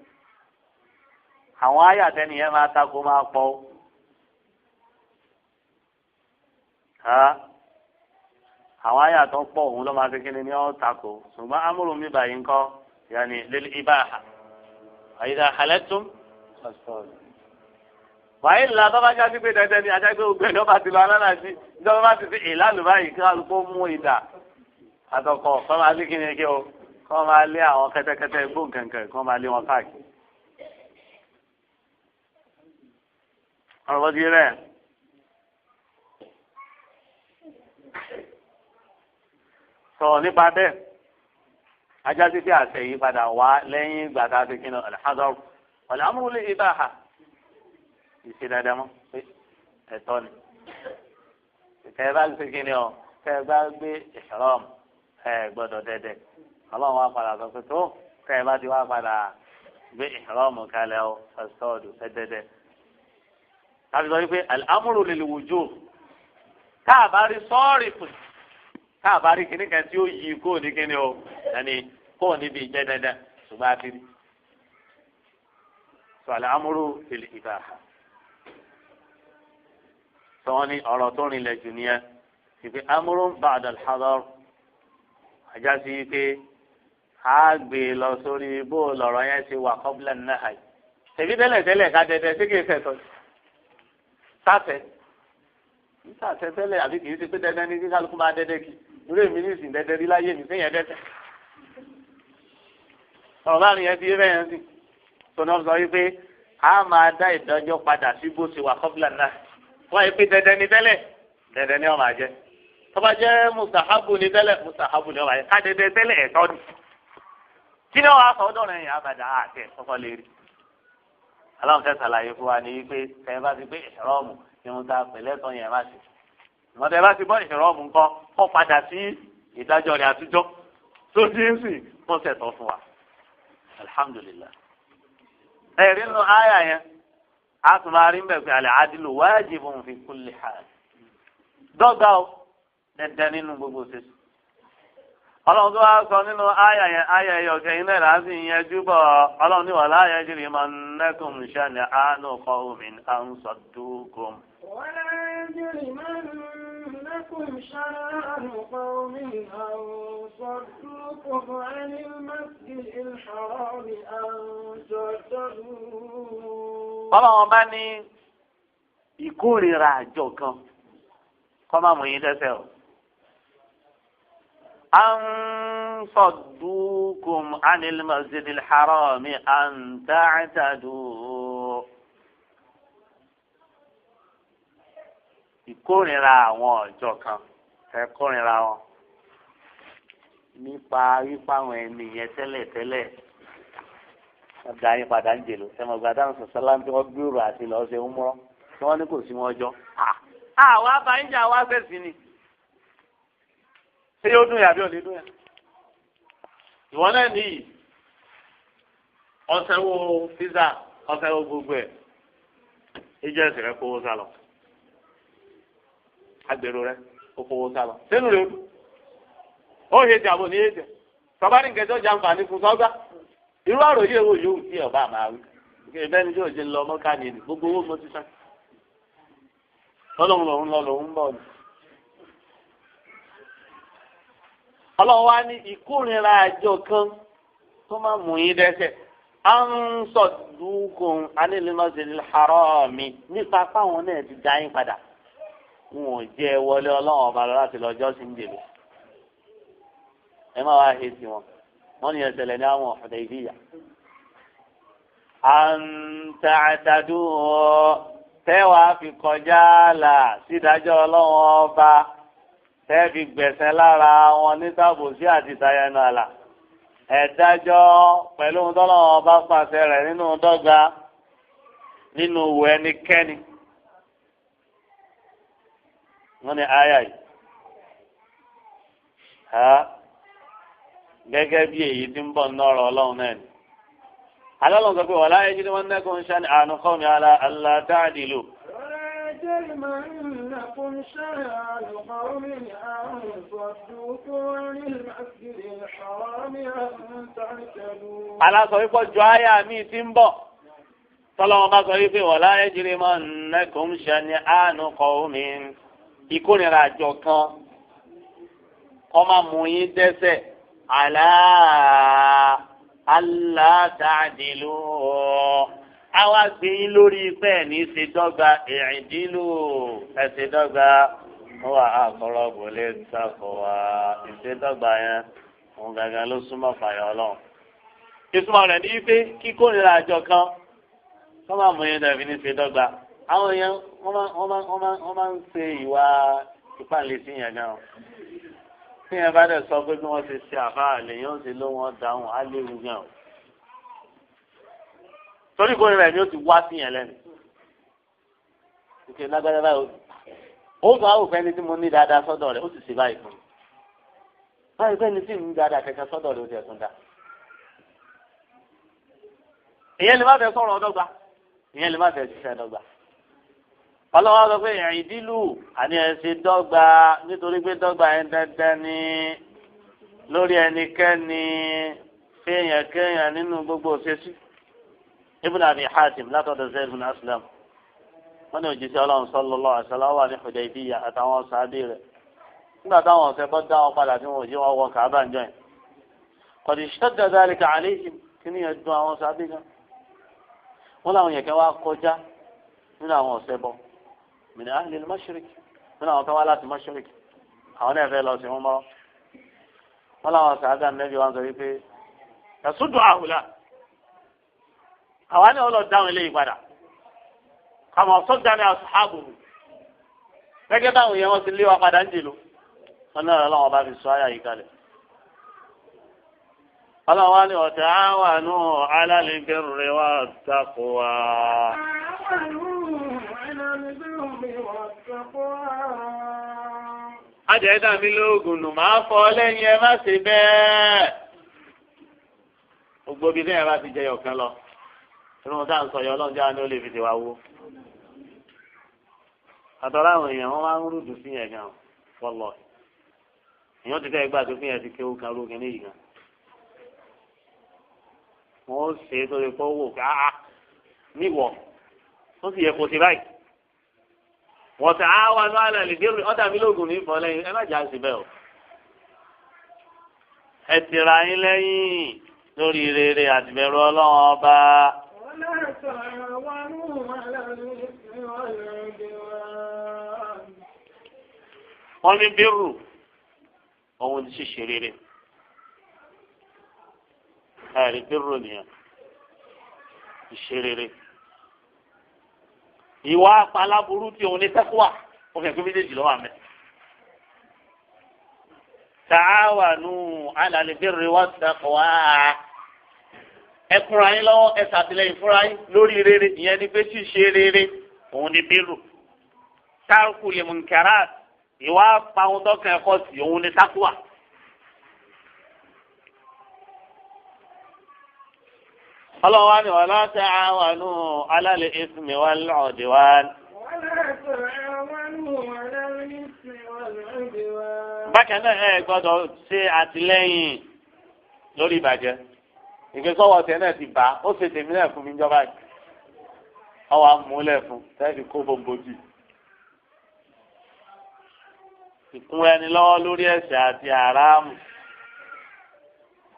Àwọn àyàtẹ́ni yẹn máa tako máa pọ̀ àwọn àyà tó pọ̀ òun ló máa fi kíni ní ọ́ tako ṣùgbọ́n amúrù mi báyìí ńkọ́ yàní lil ibaha àyíṣà halẹ́tùm fẹ́sítọ́ọ̀dù. Wàá ìlà tó bá jáde pé dandan ni ajá pé gbogbo ẹ̀ lọ́ba ti lọ alálàájì ìjọba bá ti fi ìlànà báyìí kí alùpùpù mú ìdà àtọkọ kọ́ máa lé kíni kí o kọ́ máa lé àwọn kẹ́tẹ́kẹ́tẹ́ gbóǹkẹ̀ǹkẹ̀ kọ́ máa lé wọn káàkiri. Ọ̀rọ̀ bó ti rẹ̀ sọ̀rọ̀ nípa bẹ́ẹ̀ ajá sí pé àṣẹ yìí padà wá lẹ́yìn ìgbà tá a ti kíni al-hadar wal-amru lil-ibaha ìṣe dandan mọ́ pé ẹ̀tọ́ ni. Kẹ́ ẹ bá gbé kíni ọ kẹ́ ẹ bá gbé ihram ẹ gbọ́dọ̀ dẹ́dẹ́. Ọlọ́run wá padà sọ pé tó kẹ́ ẹ bá ti wá padà gbé ihram kalẹ̀ ọ fẹ́sọ́ọ̀dù ẹ dẹ́dẹ́. Tàbí sọ wípé al-amru lil-wujub káàbá rí sọ́ọ̀rì fún káàbá rí kíní kan tí ó yí kó ní kíní o ẹni kó níbi ìjẹ́ dandan ṣùgbọ́n a ti rí. Sọ al-amru lil-ibaha sọ ní ọ̀rọ̀ tó rinlẹ̀ jù nìyẹn ìpè amrun ba'da al-hadar ajá sí pé a gbé lọ sórí bó lọ̀rọ̀ yẹn ti wà qabla an-nahy. Tẹ̀bí tẹ́lẹ̀ tẹ́lẹ̀ ká dẹ́dẹ́ sí kìí fẹ̀tọ̀ sáfẹ́ sáfẹ́ tẹ́lẹ̀ àbí kìí ṣe pé dẹ́dẹ́ ní kálukú máa dẹ́dẹ́ kí irú èmi ní ìsìn dẹ́dẹ́ rí láyé mi séyẹn dẹ́dẹ́. Ọ̀rọ̀ láàrin yẹn ti yé bẹ́yẹn sí tọ́nà sọ wípé a máa dá ìdájọ́ padà sí bó ṣe wà qabla an-nahy. Wọ́n yìí pé dẹ́dẹ́ ní tẹ́lẹ̀ dẹ́dẹ́ ní ó máa jẹ́ tó bá jẹ́ mustahabu ní tẹ́lẹ̀ mustahabu ní ó máa jẹ́ ká dẹ́dẹ́ tẹ́lẹ̀ ẹ̀tọ́ ni. Kí ni wọ́n á sọ ọdọ̀ rẹ̀ yẹn abàdà àti ẹ̀kọ́kọ́ lè rí. Aláwọn fẹ́ sàlàyé fún wa ní wípé tẹ́ ẹ bá ti gbé ìhrọ́mù irun ta pẹ̀lẹ́ tán yẹn má ṣe. Ìmọ̀ tẹ́ ẹ bá ti bọ́ ìhrọ́mù ńkọ́ kọ́ padà sí ìdájọ́ rẹ̀ àtijọ́ tó ti ń sìn kó ṣẹ̀tọ́ fún wa. Alhamdulillah. Ẹ̀rí nínú àyà yẹn a tún máa rí ń bẹ̀ pé al-adlu wajibun fi kulli hal. Dọ́gba o dandan nínú gbogbo ṣe. Ọlọ́run tó wá sọ nínú àyà yẹn àyà yẹn ọ̀kẹ́ iná ìlà sì ń yẹjú bọ̀ ọlọ́run ní wala yajrimannakum shana'anu qawmin an saddukum. Wala yajrimannakum يجرمنكم شنآن قوم أن صدوكم عن المسجد الحرام أن تعتدوا. Ọlọ́run bá ní ìkórìíra àjọ kan kọ́ máa mú yín dẹ́ṣẹ̀ o. أن صدوكم عن المسجد الحرام أن تعتدوا. Ìkórìíra àwọn ọjọ́ kan ẹ kórìíra wọn nípa wípé àwọn ẹni yẹn tẹ́lẹ̀ tẹ́lẹ̀ wọ́n da yín padà ń jèlò ẹ mọ̀ gba dáhùn sọ̀sọ́ láńtí wọ́n gbèrò àti lọ́ọ́ ṣe ń múrọ́ tí wọ́n ní kò sí wọn jọ. Àwa bá ń jà wá fẹ̀sì ni, ṣé yóò dùn yà bí ò ní dùn yà. Ìwọ náà nìyí ọ̀sẹ̀ wo físà ọ̀sẹ̀ wo gbogbo ẹ̀ ìjọ ẹ̀sìn rẹ kówó sálọ, agbèrò rẹ ó kówó sálọ sínú rẹ ó yé ti àbò ní yé ti tọ́ba ní nǹkan tó jẹ́ àǹfààní fún sọ́gbà. Irú àròyé wo yóò tí ọba máa wí ìbẹ́ ni yóò jẹ́ lọ mọ́ká ni gbogbo owó mo ti sá ọlọ́run lòún lọ lòún bọ̀ ni. Ọlọ́run wá ní ìkórìíra àjọ kan tó máa mú yín dẹ́ṣẹ̀ à ń sọ dúkùn anílímọ̀sílẹ̀ harami nípa fáwọn náà ti dá yín padà, wọn ò jẹ́ wọlé ọlọ́run ọba lọ láti lọ́jọ́ sí ń dèrò. Ẹ má wá he sí wọn, wọn ní ẹsẹ̀lẹ̀ ní àwọn Hudaybiyah. À ń ta àtàdú tẹ́wàá fi kọjá là sídájọ́ ọlọ́run ọba, tẹ́ fi gbẹ̀sẹ̀ lára wọn ní tàbùsí àti ìtayẹnu àlà. Ẹ̀dájọ́ pẹ̀lú ohun tọ́lọ́run ọba pàṣẹ rẹ̀ nínú dọ́gba nínú òwò ẹnikẹ́ni. Wọ́n ní àyà yìí ha gẹ́gẹ́ bí èyí tí ń bọ̀ nọ́ọ̀rọ̀ ọlọ́run náà ni. Alọ́lọ́run sọ pé wala yajrimannakum shan'anu qawmin ala alla ta'dilu. ولا يجرمنكم شنآن قوم أن صدوكم عن المسجد الحرام أن تعتدوا. Aláṣọ wípé ọjọ́ àyà mi ti ń bọ̀. Tọ́lọ́wọ́n bá sọ wípé wala yajrimannakum shan'anu qawmin, ìkórìíra àjọ kan kọ́ máa mú yín dẹ́ṣẹ̀ àlá alla ta'dilu. Àwa gbé yín lórí pẹ́ ní ṣe dọ́gba, i'dilu ẹ ṣe dọ́gba, wọ́n wà aqrabu lit-taqwa. Ìṣèdọ́gba yẹn òun gangan ló súnmọ́ fàyọ̀ ọlọ́run. Ìtumọ̀ rẹ̀ ní wípé kíkórìíra àjọ kan kọ́ máa mú yín dàbí ní ṣe dọ́gba. Àwọn èèyàn wọ́n máa ń ṣe ìwà ìpàlẹ̀ sí yẹn gan. Tí yẹn bá dẹ̀ sọ pé bí wọ́n ṣe ṣe àfáà lèyàn ó ṣe ló wọ́n dáhùn á léwu gan. Torí kò rẹ̀ ni ó ti wá sí yẹn lẹ́nu. Ìkè lágbájá báyìí ó tún àwọn òfin ẹni tí mo ní dáadáa sọ́dọ̀ rẹ̀ ó sì ṣe báyìí fún mi. Báyìí pé ẹni tí mi ní dáadáa kẹ̀kẹ́ sọ́dọ̀ rẹ̀ ó ti ẹ̀sùn dá. Ìyẹn lè má fẹ́ sọ̀rọ̀ ọdọ́gba, ìyẹn lè má fẹ́ ṣiṣẹ́ dọ́gba. Ọlọ́wọ́ sọ pé ìdílù àní ẹ ṣe dọ́gba, nítorí pé dọ́gba yẹn dandan ní lórí ẹnikẹ́ni kéèyàn kéèyàn nínú gbogbo òṣèṣì. Ibn Abi Hatim látọ̀dọ̀ Zayd ibn Aslam, wọ́n ní òjíṣẹ́ ọlọ́run sallallahu alaihi wasallam wà ní Hudaybiyah àtàwọn sàábì rẹ̀. Nígbà táwọn ọ̀sẹ̀ bọ́ dá wọn padà tí wọn ò jí wọn wọ Kàábà ń jọ yẹn. Qad ishtadda dhalika alayhim, kí ni yẹn dùn àwọn sàábì gan. Wọ́n láwọn yẹn kẹ́ wá kọjá nínú àwọn ọ̀sẹ̀ bọ́ min ahli al-mashriq, nínú àwọn tó wá láti mashriq, àwọn náà fẹ́ lọ sí wọn mọ́. Wọ́n láwọn sàábì ànẹ́bí wọn sọ wípé yasuddu àhùlà, àwa ni wọ́n lọ dáhùn eléyìí padà kàmọ́ sọ́jà ní ashabu, gẹ́gẹ́ báwọn yẹn wọ́n ti lé wa padà ń jèlò. Wọn náà lọ́wọ́ bá fi sọ àyà yìí kalẹ̀. Ọlọ́wọ́ wa ní wa ta'awanu 'ala al-birri wat-taqwa. Ajẹ́ dàbí lóògùn nù máa fọ lẹ́yìn ẹ má ṣe bẹ́ẹ̀. Gbogbo ibi tí yẹn bá ti jẹyọ̀ kan lọ, irun tá à ń sọ yọ ọlọ́run jáde ó lè fi tiwa wó. Àtọ́lá àwọn èèyàn wọ́n máa ń rúdù sí yẹn gan wọ́lọ̀. Èèyàn ti fẹ́ gbà tó fi yẹn ti kéwú kan lókè ní yìí gan. Wọ́n ṣe é tó lè kó wò ká níwọ̀ ó sì yẹ kó ṣe báyìí. Wa ta'awanu 'ala al-birri ọ̀dà mi lóògùn ní ìfọ̀ lẹ́yìn ẹ má jà sí bẹ́ẹ̀ o. Ẹ tìra yín lẹ́yìn lórí rere àtìbẹ̀rù Ọlọ́run ọba. Wọ́n ní bírù òun ti ṣiṣẹ́ rere. Ẹ̀rí bírù nìyẹn ìṣe rere. Ìwà apaláburú tí òun ní tẹ́kùwà ó fi ẹ̀kú méjèèjì lọ́wọ́ àmẹ́. Ta'awanu 'ala al-birri wat-taqwa. Ẹ kúnra yín lọ́wọ́, ẹ ṣàtìlẹ́yìn fúnra yín lórí rere, ìyẹn ni pé ṣíṣe rere òun ni bírù. Tarku l-munkarat, ìwà pàwọn tọkàn ẹ̀kọ́ sí òun ni taqwa. Ọlọ́wọ́ ni wala ta'awanu 'ala al-ithmi wal-'udwan. Bákan náà ẹ gbọ́dọ̀ ṣe àtìlẹ́yìn lórí ìbàjẹ́. Ìgbésọ́wọ́ tẹ náà ti bá ó ṣe tèmi náà fún mi jọba yìí. Ọwọ́ amúlẹ̀ fún tẹ́ẹ̀fì kó bòǹbòjì. Ìkún ẹni lọ́wọ́ lórí ẹ̀ṣẹ̀ àti àràmù.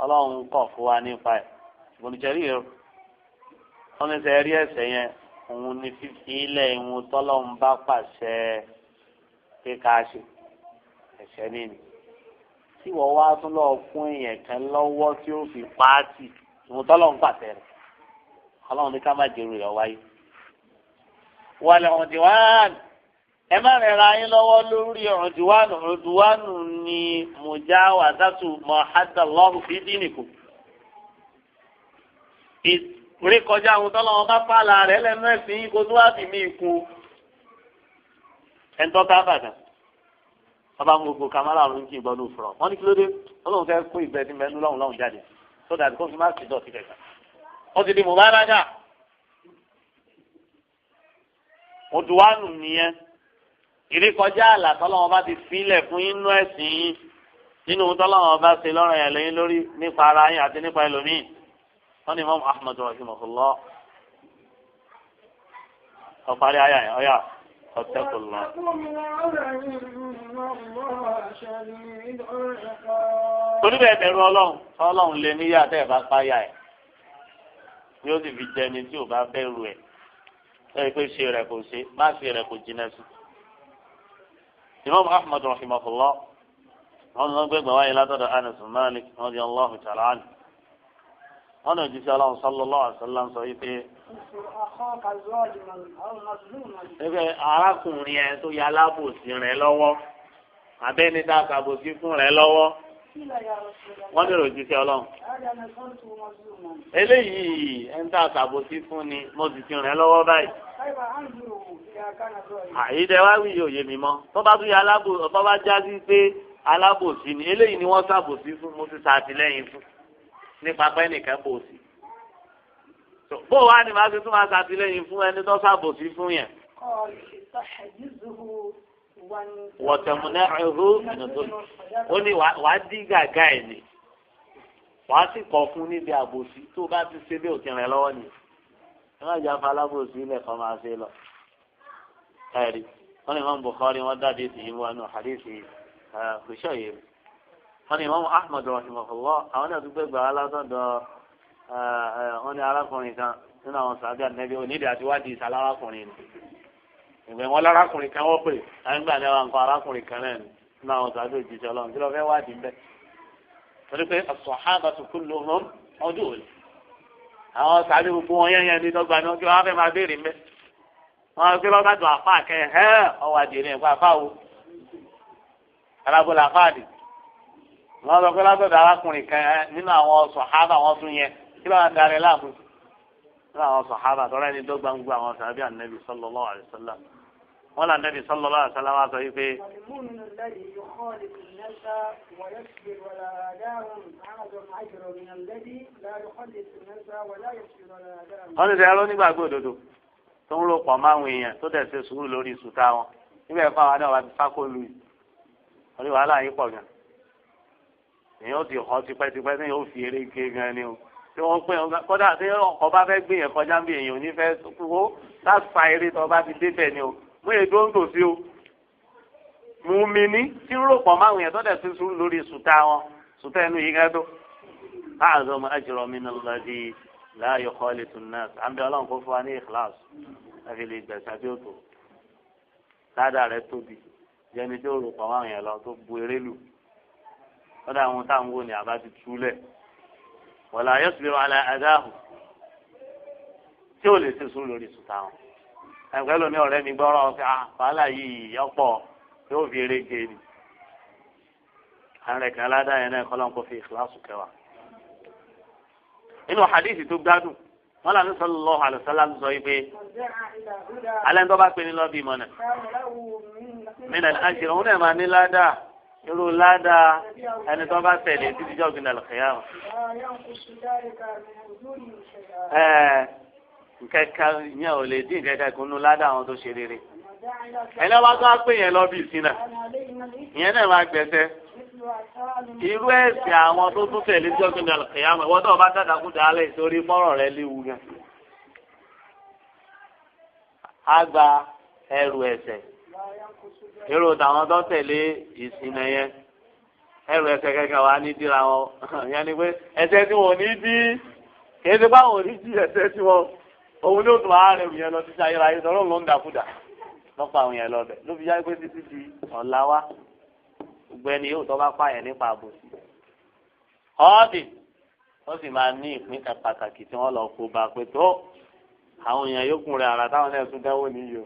Ọlọ́run kọ̀ fún wa nípa ẹ̀. Bùnìjẹ́rì rẹ̀ wọ́n ní sẹ́ rí ẹ̀ṣẹ̀ yẹn òun ní fífi ilẹ̀ ìhun tọ́lọ́run bá pàṣẹ pé ká ṣe ẹ̀ṣẹ̀ nínú. Tí wọ́n wá tún lọ fún èèyàn kan lọ́wọ́ tí ó fi pààtì ìhun tọ́lọ́run pàṣẹ rẹ̀. Ọlọ́run ní ká má jèrò rẹ̀ wáyé. Wàlẹ̀ ọ̀dìwán ẹ má rẹ̀ ra yín lọ́wọ́ lórí ọ̀dìwánù. Ọ̀dìwánù ni mujawazatu ma haddallahu fi dinikum. Ìrí kọjá àwọn tọ́lọ́wọ́n bá fàlà rẹ̀ lẹ́nu ẹ̀sìn yìí kó tó wá fi mí kú. Ẹ̀ńtọ́ ká bàtà. Ọba gbogbo kamara ló ń kí ìgbọ́nú fúrọ̀. Wọ́n ní kí ló dé? Ọlọ́run fẹ́ kó ìgbẹ́ tí mẹ́nu lọ́hùn lọ́hùn jáde. Sódà kó fi má sì dọ̀tí kẹ̀kẹ́. Ó ti di mùbárágà. Òdùwánù nìyẹn. Ìrí kọjá àlà tọ́lọ́wọ́n bá ti filẹ̀ fún inú ẹ̀sìn yín. Nínú tọ́lọ́wọ́n bá ṣe lọ́rọ̀ yẹn lẹ́yìn lórí nípa ara yín àti nípa ẹlòmíì. Wọ́n ní Imam Ahmad rahimahullah ọ̀parí ayà yẹn ọ̀yà ọ̀tẹ́kùnlá. Torí bẹ́ẹ̀ bẹ̀rù ọlọ́run, ọlọ́run lè níyà tẹ́ ẹ̀ bá páyà ẹ̀. Yóò sì fi jẹni tí ò bá bẹ̀rù ẹ̀. Lẹ́yìn pé ṣe rẹ̀ kò ṣe, má ṣe rẹ̀ kò jìnnà sí. Imam Ahmad rahimahullah wọ́n ní wọ́n gbé gbọ̀n wáyé látọ̀dọ̀ Anas Malik radiyallahu ta'ala anhu. Wọ́n ní òjíṣẹ́ ọlọ́run sallallahu alaihi wasallam sọ yìí pé. Ẹgbẹ́ arákùnrin ẹ tó yà alábòsí rẹ̀ lọ́wọ́, abẹ́ni tá a kàbòsí fún rẹ̀ lọ́wọ́. Wọ́n ní òjíṣẹ́ ọlọ́run. Eléyìí ẹni tá a kàbòsí fún ni mo sì ti rẹ̀ lọ́wọ́ báyìí. Àyídẹ wá wí yóò yé mi mọ́. Tó bá tún yà alábòsí, tó bá já sí pé alábòsí ni eléyìí ni wọ́n ṣàbòsí fún, mo ti ṣàtìlẹ́yìn fún nípa pé nìkan bò sí. Bó wá ni màá fi tún máa ṣàtìlẹ́yìn fún ẹni tó ṣàbòsí fún yẹn. Wọ̀tẹ̀múnẹ́ ẹ̀rú ó ní wàá dí gàgá ẹ̀ ní. Wàá sì kọ̀ fún níbi àbòsí tó bá ti ṣe bí òtí rẹ̀ lọ́wọ́ ni. Ẹ má jẹ́ afalábòsí ilẹ̀ kan máa ṣe lọ. Ẹ̀rí wọ́n ní Imam Bukhari wọ́n dáadé sí ìwọ nù hadisi Hushaym. Wọ́n ní Imam Ahmad rahimahullah àwọn náà tún gbẹgbẹ alátọ̀dọ̀ wọ́n ní arákùnrin kan nínú àwọn sàbí ànẹ́bí onídìí àti wádìí ìsàlẹ̀ arákùnrin ni. Ìgbẹ́ wọn lárákùnrin kan wọ́n pè àgbà ní àwọn nǹkan arákùnrin kan náà nínú àwọn sàbí òjijì ọlọ́run kí ló fẹ́ wádìí bẹ́ẹ̀. Torí pé as-sahabatu kulluhum udul. Àwọn sàbí gbogbo wọn yẹn yẹn ní dọ́gba ni wọ́n kí wọ́n fẹ́ máa béèrè mbẹ́. Wọ́n gbé lọ́gàdùn àfa kẹ́ ẹ́ ọwọ́ adìyẹ ní ẹ̀kọ́ àfa wo. Alábọ̀lá àfa àdì. Wọ́n sọ pé látọ̀dọ̀ arákùnrin kan nínú àwọn sọ̀hábà wọn tún yẹn kí ló ń darí láàmú nínú àwọn sọ̀hábà tọ́lá ẹni tó gbangba àwọn sàbí ànẹ́bí sallallahu alaihi wasallam. Wọ́n là nẹ́bí sallallahu alaihi wasallam wá sọ wípé. Wọ́n ti sẹ́yìn lónígbàgbọ́ òdodo tó ń rò pọ̀ máwùn èèyàn tó dẹ̀ ṣe sùúrù lórí ìsúta wọn níbẹ̀ fún àwọn àdáwà ti sákòlù yìí wọ́n ní wàhálà yín pọ̀ gan. Èèyàn ó ti họ tipẹ́tipẹ́ tí yóò fi eré ké gan ni o tí wọ́n pè ọ́n kódà tí ọkọ̀ bá fẹ́ gbé yẹn kọjá bí èèyàn ò ní fẹ́ kó láfa eré tó bá ti débẹ̀ ni o Mú èdè ń tòsí o. Mùmíní tí ń rò pọ̀ máwùn yẹn tó dẹ̀ ti sùúrù lórí sùtá wọn, sùtá ẹnu yìí gẹ́gẹ́ tó. A'zamu ajran min alladhi la yukhalitu an-nas. Àbí ọlọ́run kó fún wa ní ikhlas. Láti lè gbẹ̀sà tí ó tó. Ládàá rẹ̀ tóbi. Jẹni tí ó rò pọ̀ máwùn yẹn lọ tó bu eré lù. Lọ́dọ̀ àwọn táwọn wò ní àbá ti túlẹ̀. Wala yasbiru ala adahu. Tí ò lè ṣe sùúrù lórí sùtá wọn. Ẹ̀fẹ́ lomi ọ̀rẹ́ mi gbọ́rọ̀ ọ̀fẹ́ wàhálà yìí ọ̀pọ̀ yóò fi eré ge ni. Àrùn ẹ̀kan aládàá yẹn náà kọ́lọ́n kó fi ìkíláàsù kẹwàá. Nínú hadithi tó gbádùn, wọn lànà sallallahu alaihi wasallam sọ yìí pé alẹ́ ń tó bá pè ní lọ́bì mọ́nà. Mí irú ládàá ẹni tó bá tẹ̀lé títí jọ́ gbìnà lọ́kẹ́yàmù. Nkẹ́kẹ́ yẹn ò lè dín nkẹ́kẹ́ kúnnú ládàá àwọn tó ṣe rere. Ẹni wá tó wá pè yẹn lọ bí ìsìn náà, ìyẹn náà máa gbẹ̀sẹ̀. Irú ẹ̀sìn àwọn tó tún tẹ̀lé títí jọ́ gbìnà lọ́kẹ́yàmù, ìwọ́n tó bá dàda kú dàálẹ̀ sórí mọ́rọ̀ rẹ léwu gan. Á gba ẹrù ẹ̀ṣẹ̀. Irú tàwọn tó tẹ̀lé ìsìn yẹn ẹrù ẹsẹ̀ kẹ̀kẹ́ wa ní dira wọn yẹn ni pé ẹsẹ̀ tí wọn ò ní dí kìí ṣe báwọn ò ní dí ẹsẹ̀ tí wọn òun ní òtún ààrẹ yẹn lọ títí ayérayé tọ́lọ́ ló ń dàkúdà lọ́pọ̀ àwọn yẹn lọ́bẹ̀ ló fi jáde pé títí di ọ̀la wa gbogbo ẹni yóò tọ́ bá pààyàn nípa àbòsí. Ọ́ọ̀dì wọ́n sì máa ní ìpín kan pàtàkì tí wọ́n lọ kó bá pé tó àwọn èèyàn yókùn rẹ̀ àrà táwọn náà tún dẹ́wọ́ níyì o.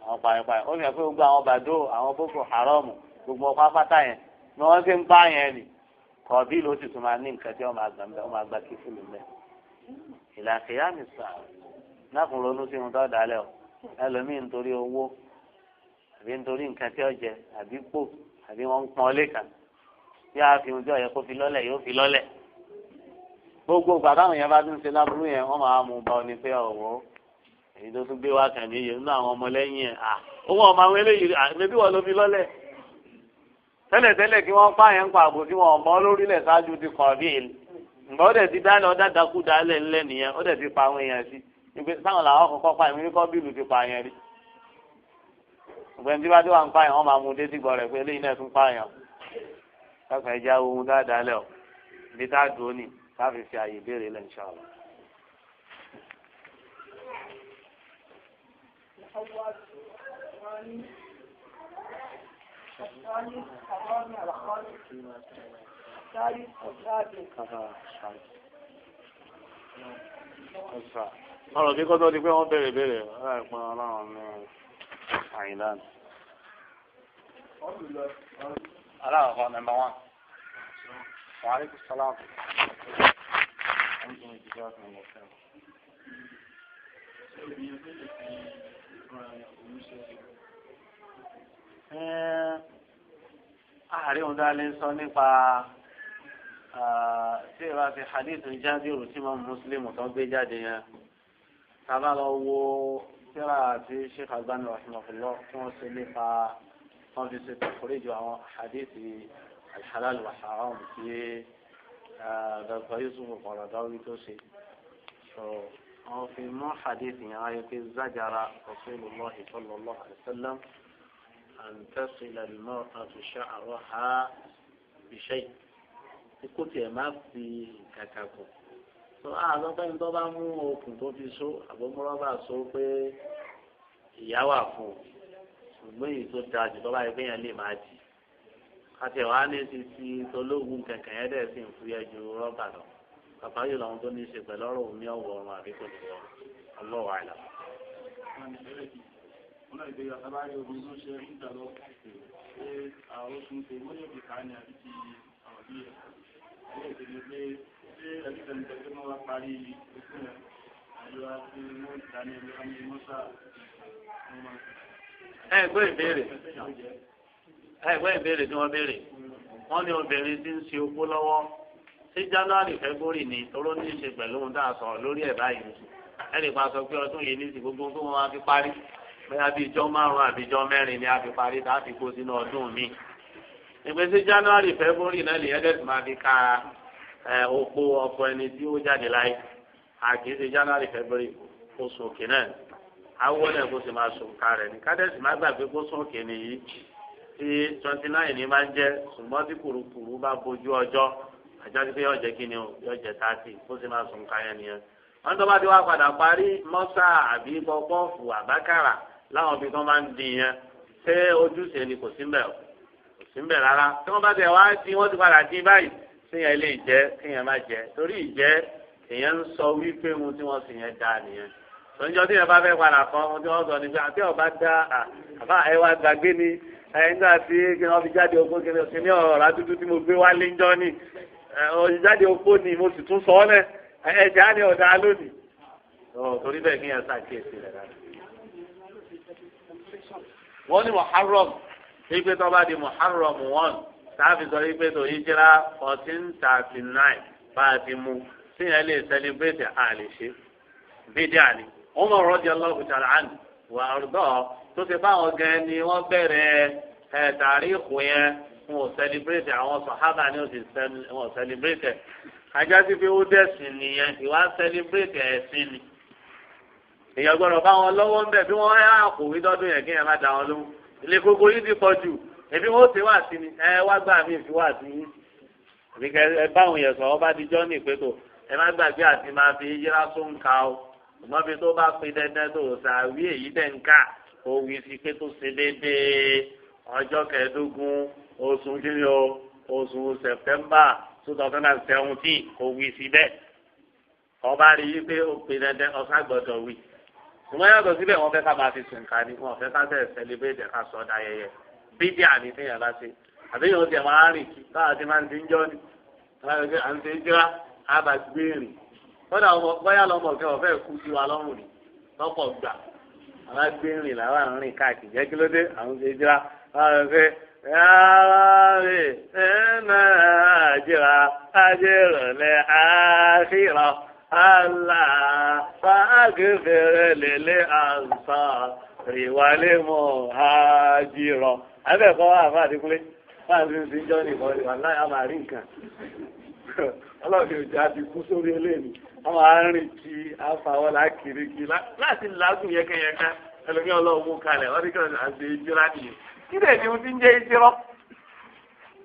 Àwọn pààyàn ó fi hàn pé gbogbo àwọn bàdó àwọn Boko Haram gbogbo ọkọ̀ afátá yẹn ni wọ́n ti ń pààyàn ni kọ̀ọ̀bí ló sì tún máa ní nǹkan tí wọ́n máa gbà wọ́n máa gba kí fún mi mẹ́. Ìlàkìyà mi sà náà kò ronú sí ohun tó dálẹ̀ o ẹlòmíì nítorí owó àbí nítorí nǹkan tí ó jẹ àbí pò àbí wọ́n ń pọn lẹ́kàn bí a fi ohun tí ó yẹ kó fi lọ́lẹ̀ yóò fi lọ́lẹ̀. Gbogbo ìgbà táwọn yẹn bá tún ṣe láburú yẹn wọ́n máa mú bá ọ ní pé ọ̀wọ́ èyí tó tún gbé wá kàn níyì nínú àwọn ọmọlẹ́yìn ẹ̀ à owó ọmọ àwọn eléyìí àbí wọ́n ló fi lọ́lẹ̀. Tẹ́lẹ̀tẹ́lẹ̀ kí wọ́n pààyàn ń pa àbò tí wọ́n mọ́ lórílẹ̀ ṣáájú ti kàn bí ìlú. Ǹgbọ́n ó dẹ̀ ti dálẹ̀ ọ̀dà dákú dálẹ̀ ńlẹ̀ nìyẹn ó dẹ̀ ti pa àwọn èèyàn sí. Ìgbé sáwọn làwọn kọ́kọ́ pa ìmí kọ́ bílù ti pààyàn rí. Ọ̀gbẹ́ni tí bá dé wà ń pààyàn wọ́n máa mú dé sígbọ̀ rẹ̀ pé eléyìí náà tún pààyàn. Káfíń ẹja ohun dáadáa lẹ̀ ọ́ ibi tá a dùn ó nì káfí fi àyè béèrè lẹ̀ insha Allah. Ọ̀rọ̀ bí kọ́tọ́ di pé wọ́n béèrè béèrè ọ̀rọ̀ ìpín ọlọ́run ní àyìnlá. Aláàkọ́ nọ́mbà 1. Wa alaikum salaam. Àárín ohun tá a lè sọ nípa tí ìbá fi hadith Jábìrù tí mọ́ Mùsùlùmí tó gbé jáde yẹn. Tá a bá lọ wo tírà àti Sheikh Albani rahimahullah tí wọ́n ṣe nípa wọ́n fi ṣe tàkùrẹ́jọ àwọn hadith alhalal wa haram tí Dr. Yusuf Qaradawi tó ṣe. Wọ́n fi mú hadith yẹn wáyé pé zajara Rasulullah sallallahu alaihi wasallam an tasila al-mar'atu sha'raha bi shay' kó tiẹ̀ má fi kàkà kù. Tó àlọ́ pé ní tó bá mú okùn tó fi so àbọ̀mọ́rọ́bà so pé ìyá wà fún un ṣùgbọ́n èyí tó dáa jù tó bá yẹ pé yẹn lè máa dì. Àti ẹ̀wá ní ti ti tológun kẹ̀kẹ́ yẹn dẹ̀ sì ń fúyẹ́ ju rọ́bà lọ. Bàbá yóò lọ́wọ́ tó ní í ṣe pẹ̀lú ọ̀rọ̀ omi ọ̀wọ̀ ọ̀run àbí kò ní wọ̀ ọlọ́wọ́ àìlà. Ẹ gbọ́ ìbéèrè tí wọ́n béèrè wọ́n ní obìnrin tí ń ṣe opó lọ́wọ́ sí January February ni toró ní í ṣe pẹ̀lú ohun tá a sọ̀rọ̀ lórí ẹ̀ báyìí ẹnì kan sọ pé ọdún yìí ní ti gbogbo tó wọn wá fi parí bóyá bíi ijọ́ márùn-ún àbí ijọ́ mẹ́rin ni a fi parí tá a fi kó sínú ọdún mi ìpèsè January February náà lè yẹ́dẹ̀ tó máa fi ka opó ọkọ ẹni tí ó jáde láyé àkìí ṣe January February oṣù òkè náà Awọ náà kó sì máa sùn ká rẹ̀ ní kádẹ́sì má gbàgbé kó sùn òkè nìyí tí 29 ní máa ń jẹ́, ṣùgbọ́n tí kùrukùru bá bojú ọjọ́ àjọṣe pé yóò jẹ́ kí ni o, yóò jẹ́ 30, kó sì máa sùn ká yẹn nìyẹn. Wọ́n tó bá ti wá padà parí mọ́sá àbí pọpọ́ọ̀fù àbákàrà láwọn ibi tó máa ń dín yẹn, ṣé ojúṣe ni? Kò sí mbẹ̀, kò sí mbẹ̀ rárá. Tí wọ́n bá tẹ̀ wá dín, wọ́n ti padà dín báyìí, ṣé yẹn lè jẹ́ kí yẹn má jẹ́? Torí ìjẹ́ èèyàn ń sọ wípé ohun tí wọ́n sì yẹn dáa nìyẹn. Tọ́jọ́ tí yẹn bá fẹ́ padà kọ́ ohun tí wọ́n sọ ni pé àti ọba dá àbá ẹ wá gbàgbé ni nígbà tí kí wọ́n fi jáde opó kí ní ọ̀rọ̀ dúdú tí mo gbé wá lé ńjọ́ ni jáde opó ni mo sì tún sọ ọ́ lẹ̀ ẹ̀jẹ̀ á ní ọ̀dà lónìí. Torí bẹ́ẹ̀ kí yẹn ṣàkíyèsí rẹ̀ dáadáa. Wọ́n ní Muharram, wípé tó bá di Muharram 1 sáfì sọ wípé tó hijira 1439 bá a ti mú, tí yẹn lè sẹlẹbírẹ́tì a lè ṣe bídíà ni. Umar radiyallahu ta'ala anhu wà ọ̀dọ́ tó ti báwọn gan ni wọ́n bẹ̀rẹ̀ tàríìkù yẹn, wọn ò sẹlẹbírẹ́tì, àwọn sàhábà ni wọn ò sẹlẹbírẹ́tì. Ajá sí pé ó dẹ̀sìn nìyẹn, ìwà sẹlẹbírẹ́tì ẹ̀sìn ni. Èèyàn gbọ́dọ̀ bá wọn lọ́wọ́ ń bẹ̀ bí wọ́n á kò wí dọ́dún yẹn kí yẹn má da wọn lóhùn. Ilé gbogbo yìí ti pọ̀ jù, èmi wọn ó ti wá sí ni, ẹ wá gbà mí fi wá sí yín. Àbí kẹ ẹ báwọn yẹn sọ̀rọ̀ bá di jọ́ ní ìpẹ́tò, ẹ má gbàgbé àti máa fi yíra sóńkà o. Ṣùgbọ́n bí tó bá pin dandan tó sàwí èyí tẹ̀ ń kà, ó wí sí pé tó ṣe déédéé ọjọ́ kẹẹ̀ẹ́dógún oṣù kìíní o, oṣù Sẹ̀pítẹ́mbà 2017, kò wí sí bẹ́ẹ̀. Ọba rí i pé ó pin dandan ọ̀sán gbọ́dọ̀ wí. Ṣùgbọ́n yàtọ̀ síbẹ̀ wọ́n fẹ́ ká máa fi sùn ká ní, wọ́n fẹ́ ká sẹ̀ sẹlẹ̀bẹ̀tẹ̀ ká sọ ọ́ ayẹyẹ. Bídí àní téèyàn bá ṣe. Àbí yóò tiẹ̀ máa rìn kí báwa ti máa ń ti ń jọ́ ni. À ń ti ń jọ́ra, á bá gbé rìn. Kódà bóyá lọmọ kẹ ọ̀fẹ́ kú sí wa lọ́rùn ni lọ́pọ̀ gbà. Àwọn gbé rìn làwọn à ń rìn káàkiri. Jẹ́ kí ló dé? Àwọn ṣe jìra. Àwọn ṣe yàrá ẹ̀ẹ́nà àjẹrà àjẹrọ̀lẹ̀ àkìrà àlà fàákìfẹ̀rẹ̀ lélẹ̀ àǹsà ìwálé mọ̀ àjìrọ̀. Àbẹ̀kọ́ àfa àdínkúlé báà ń sin jọ́ nìkan ni wàláhì á máa rí nǹkan. Ọlọ́run ò jẹ́ àti kú sórí eléyìí. Wọ́n máa ń rìn kí afáwọ́ lákiri kí láti làágùn yẹkẹyẹkẹ. Ẹlòmíì ọlọ́run mú kalẹ̀, wọ́n ní kí wọ́n àti ìjírá nìyẹn. Kí lè ní ohun tí ń jẹ́ ìjírọ́?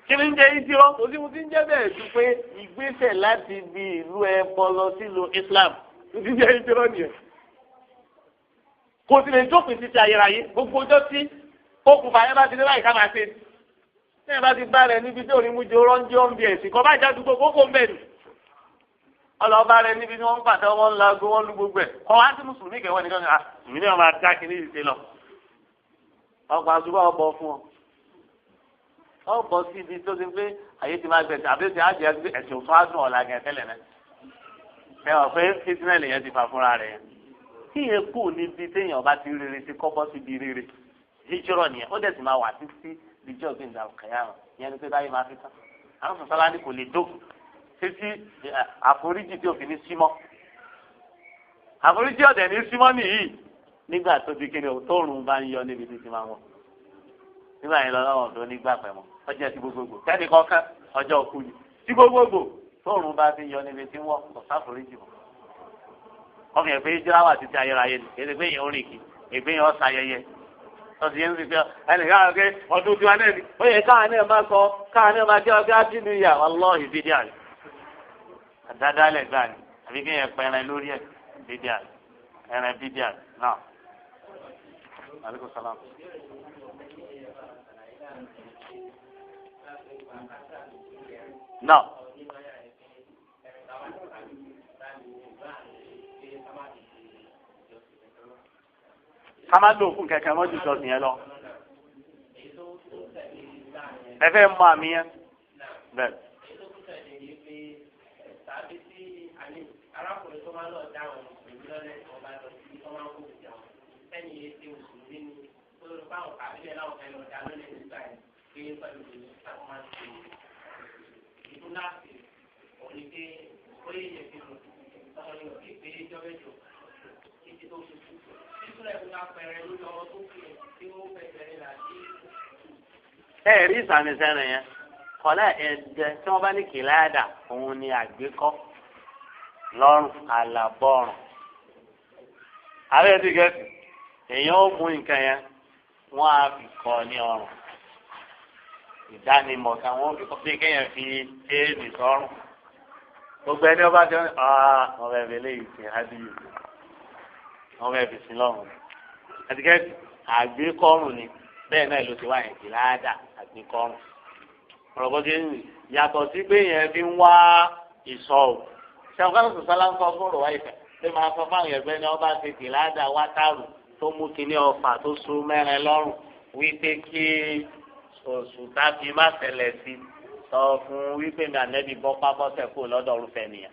Kí ni ń jẹ́ ìjírọ́? Kò sí ohun tí ń jẹ́ bẹ́ẹ̀ ju pé ìgbésẹ̀ láti bí ìlú ẹbọ lọ sílùú Islam. Ohun tí ń jẹ́ ìjírọ́ nìyẹn. Kò sì lè jókòó títí ayérayé. Gbogbo ọjọ́ tí okùnfà yẹn bá ti dé báyìí ká máa ṣe. Tí ẹ bá ti bá rẹ níbi tí òní mú jẹ rọ́njẹ́ ọ̀nbí ẹ̀sìn kọ́ bá já dúgbò kókó ń bẹ̀ ni. Ọlọ́ba rẹ níbi tí wọ́n ń pàtẹ́ wọ́n ń lago wọ́n lu gbogbo ẹ̀. Kọ́ wá sí mùsùlùmí kẹwọ́n nìkan ní àmì náà máa dá kiri ìṣe lọ. Ọkọ̀ àṣùbọ̀ ọ̀bọ̀ fún ọ. Ọ̀bọ̀ sí ibi tó ti pé àyè ti máa gbẹ̀sẹ̀ àbí ti àjẹ́ ẹ̀sìn òfin àdùn ọ̀la gẹ̀ tẹ́lẹ̀ náà. Ẹ wọ̀ pé fitness yẹn ti fà fúnra rẹ̀ yẹn. Kí yẹn kú níbi téèyàn bá ti rere sí kọ́bọ́ síbi rere. Hijrọ̀ nìyẹn, ó dẹ̀ sì máa wà títí ìjọ gbé ìdàrú kẹyàrún ìyẹn ni pé báyìí máa fi tán. Àwọn sọ̀sọ́lá ní kò lè dókun títí àforíjì tí òfin ní símọ́. Àforíjì ọ̀dẹ̀ ní símọ́ nìyí nígbà tó di kíni o tóòrùn bá ń yọ níbi títí máa wọ̀. Nígbà yẹn lọ́wọ́ tó nígbà pẹ̀ mọ́ ọjọ́ ti gbogbogbò tẹ́nì kọ̀ọ̀kan ọjọ́ òkú ni tí gbogbogbò tóòrùn bá ti yọ níbi tí wọ́n kò sáforíjì mọ́. Ọkàn ìpè ìjọba wà títí ayérayé ni kì í ṣe pé èèyàn ó rìn kì ìpè èèyàn ọ̀sàyẹyẹ. Tọ́sí yẹn ń fi ẹnì káwọn pé ọdún tiwa náà ni ó yẹ káwọn náà máa sọ káwọn náà máa jẹ́ ọgbẹ́ àdínú ìyá wallahi bídíà ni. Àdádálẹ̀ gbà ni àbí kí yẹn pẹran lórí ẹ̀ bídíà ni ẹran bídíà ni náà. Aleykum salaam. Náà. Ká má lò fún kẹ̀kẹ́ mọ́jú sọ̀sìn yẹn lọ. Ẹ fẹ́ mọ àmì yẹn. Bẹ́ẹ̀. Ẹ rí ìsàmì sẹ́rin yẹn kọ́lá ẹ̀dẹ tí wọ́n bá ní kìláàdà òun ni àgbékọ́ lọ́rùn àlàbọ̀rùn. Ààrẹ ti gẹ̀ẹ́sì Èèyàn ó mú nǹkan yẹn, wọ́n á fi kọ́ ní ọrùn. Ìdánimọ̀ kan wọ́n fi kọ́ bí kéèyàn fi éèdì sọ́rùn. Gbogbo ẹni ọba jẹ́ wọ́n fẹ́ẹ́ fi eléyìí sin hádìyù, wọ́n fẹ́ẹ́ fi sin lọ́rùn. Àtikẹ́tì àgbékọ́rùn ni bẹ́ẹ̀ náà ló ti wá yẹn kìláàdà àgbékọ́rùn. Ọ̀rọ̀ bó ti ń rìn yàtọ̀ sí pé yẹn fi ń wá ìsọ̀ o. Ṣàǹkánù sọ̀sálà ń sọ fún ọ̀rọ̀ wáyé fẹ́ pé máa sọ fáwọn ẹgbẹ́ ni ọba ti kìláàdà wá tààrù tó mú kinní ọfà tó so mẹ́rin lọ́rùn wípé kí oṣù tábí má ṣẹlẹ̀ sí sọ fún wípé mi ànẹ́bí bọ́ pábọ́sẹ̀ kó lọ́dọ̀ orúfẹ́ nìyẹn.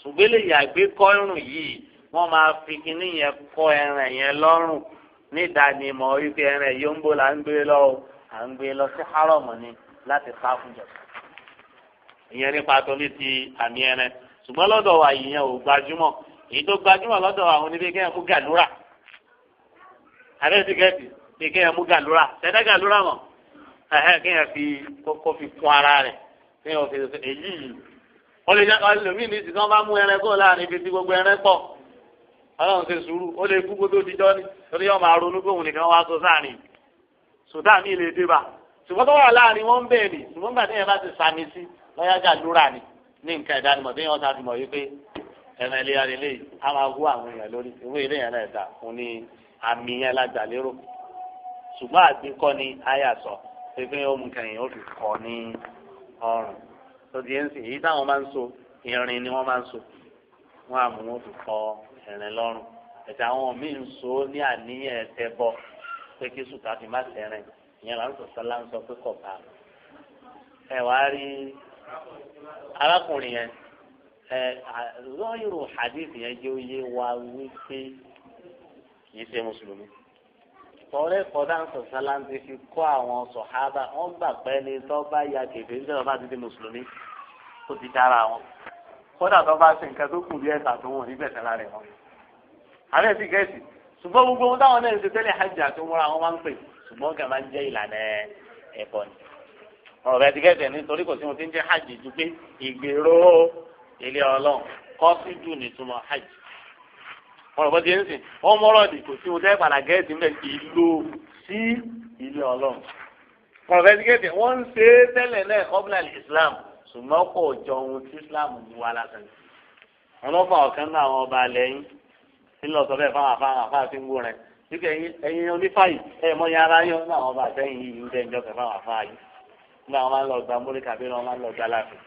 Ṣùgbọ́n lè yàgbé kọ́rùn yìí wọ́n máa fi kinní yẹn kọ́ ẹran yẹn lọ́rùn nídàánimọ̀ wípé ẹran yìí ń bò là ń gbé lọ o, à ń gbé lọ sí hárọ̀mù ni láti sá fún jọ. Ìyẹn nípa tó ní ti àmì ẹran. Ṣùgbọ́n lọ́dọ̀ wa ìyẹn ò gbajúmọ̀. Èyí tó gbajúmọ̀ lọ́dọ̀ àwọn oníbi kéèyàn mú gàlúrà. Àbẹ́ ti gẹ̀ẹ́sì bí kéèyàn mú gàlúrà. Ṣẹ̀dá gàlúrà mọ̀. Ẹ̀hẹ́ kéèyàn fi kókó fi kún ara rẹ̀. Kéèyàn fi èyí yìí. Wọ́n lè jẹ́ ẹlòmíì ní ìsìn tí wọ́n bá mú ẹran kó láàrin ibi tí gbogbo ẹran pọ̀. Ọlọ́run ṣe sùúrù, ó lè kú kó tó dijọ́ ní. Torí yóò máa ronú pé òun nìkan wá tó sáàrin. Sùdá mi lè dé bá. Ṣùgbọ́n tó wà láàrin wọn ń bèèrè. Ṣùgbọ́n gbà téèyàn bá ti sàmì sí lọ́yà gàlúrà ni ní nǹkan ìdánimọ̀ téèyàn sá ti mọ̀ wípé ẹran ilé ara ilé á máa hú àwọn èèyàn lórí. Ìwé ilé yẹn náà dà fún ní àmì yẹn lágbà lérò. Ṣùgbọ́n àgbékọ́ ni àyà sọ pé pé ó mú kẹyìn ó fi kọ́ ní ọrùn. Tó di ẹnsìn èyí táwọn máa ń so irin ni wọ́n máa ń so. Wọ́n á mú wọn fi kọ́ ẹ̀rìn lọ́rùn. Ẹ̀sẹ̀ àwọn míì ń so ní àníyàn ẹsẹ̀ bọ pé kí sùtà fi má sẹ́rìn. Ìyẹn là ń sọ sọ́lá ń sọ pé kọ̀ bá. Ẹ wá rí arákùnrin yẹn ẹ lọ́yìnrò hadith yẹn jẹ́ oyé wa wípé kì í ṣe mùsùlùmí. Tọ́lẹ̀ kọ́dá ń sọ sọ́lá ń ti fi kọ́ àwọn sọ̀hábà wọ́n gbà pé ní tó bá ya kèfé ní sọ̀rọ̀ bá ti di mùsùlùmí ó ti dára wọn. Kódà tó bá ṣe nǹkan tó kù bí ẹ̀ka tó wọ̀n nígbẹ̀sẹ̀ lára ẹ̀ wọn. Àbẹ́ ti gẹ̀ẹ́sì ṣùgbọ́n gbogbo ohun táwọn náà ń ṣe tẹ́lẹ̀ hajj àti umrah àwọn máa ń pè ṣùgbọ́n kàn máa ń jẹ́ ìlànà ẹ̀bọ ni. Ọ̀rọ̀ bẹ́ẹ̀ ti gẹ̀ẹ́sì nítorí kò sí ohun tí ń jẹ́ hajj ju pé ìgbèrò ilé Ọlọ́run kọ́ sí jù nítumọ̀ hajj. Ọ̀rọ̀ bọ́ ti ń sìn wọ́n mọ́rọ̀ dì kò sí ohun tẹ́ padà gẹ̀ẹ́sì ń bẹ̀ ìlú sí ilé Ọlọ́run. Ọ̀rọ̀ bẹ́ẹ̀ ti gẹ̀ẹ́sì wọ́n ń ṣe tẹ́lẹ̀ náà qabla Islam ṣùgbọ́n kò jọ ohun tí Islam mú wa lásán. Ọlọ́fà ọ̀kan náà àwọn ọba lẹ́yìn ńlọ sọ bẹ́ẹ̀ fáwọn afáwọn afáwọn fi ń wó rẹ̀ wípé ẹ̀yin onífàyè ẹ̀ mọ ya ara yọ náà àwọn ọba àtẹ̀yìn yìí ń dẹ́njọ́ kẹ fáwọn afáà yìí nígbà wọn máa ń lọ gba móríkà bí wọn máa ń lọ gba láàfin.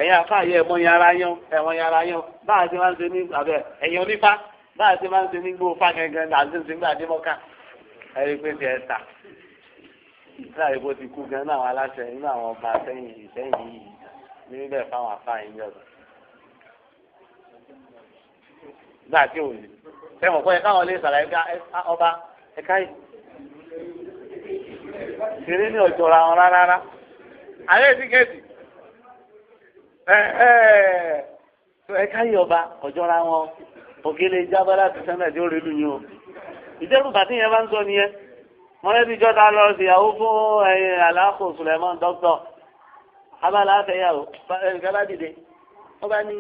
Ẹ̀yin afáà yìí ẹ̀ mọ ya ara yọ ẹ̀ mọ ya ara yọ báà ti máa ń ṣe ní abẹ ẹ̀yin onífá báà ti máa ń ṣe ní gbó fá gẹ́gẹ́ ní àti ṣe ń gbà dímọ́ká ẹ̀rí pé ti ẹ̀ ta láì bó ti kú gan náà àwọn aláṣẹ nínú àwọn ọba àtẹ̀yìn ìsẹ́yìn yìí níbẹ̀ fáwọn afáà yìí jọ̀dọ̀. Gbà tí òye sẹ́wọ̀n kọ́ ẹ káwọn lè sàlàyé ká ọba ẹ̀ka yìí ṣeré ní ọ̀jọ̀ra wọn rárá ayé tíkẹ́ẹ̀tì ẹ̀ka yìí ọba ọ̀jọ̀ra wọn òkèlè jábọ́ láti sẹ́mẹ̀ tí ó rí lu yín o ìdẹ́rùbà tí yẹn bá ń sọ nìyẹn mọ̀lẹ́bí jọta lọ síyàwó fún ẹ̀yìn aláàkó Sùlẹ̀mán dókítọ̀ abala àfẹ́yàwó ẹnìkan bá dìde wọ́n bá ní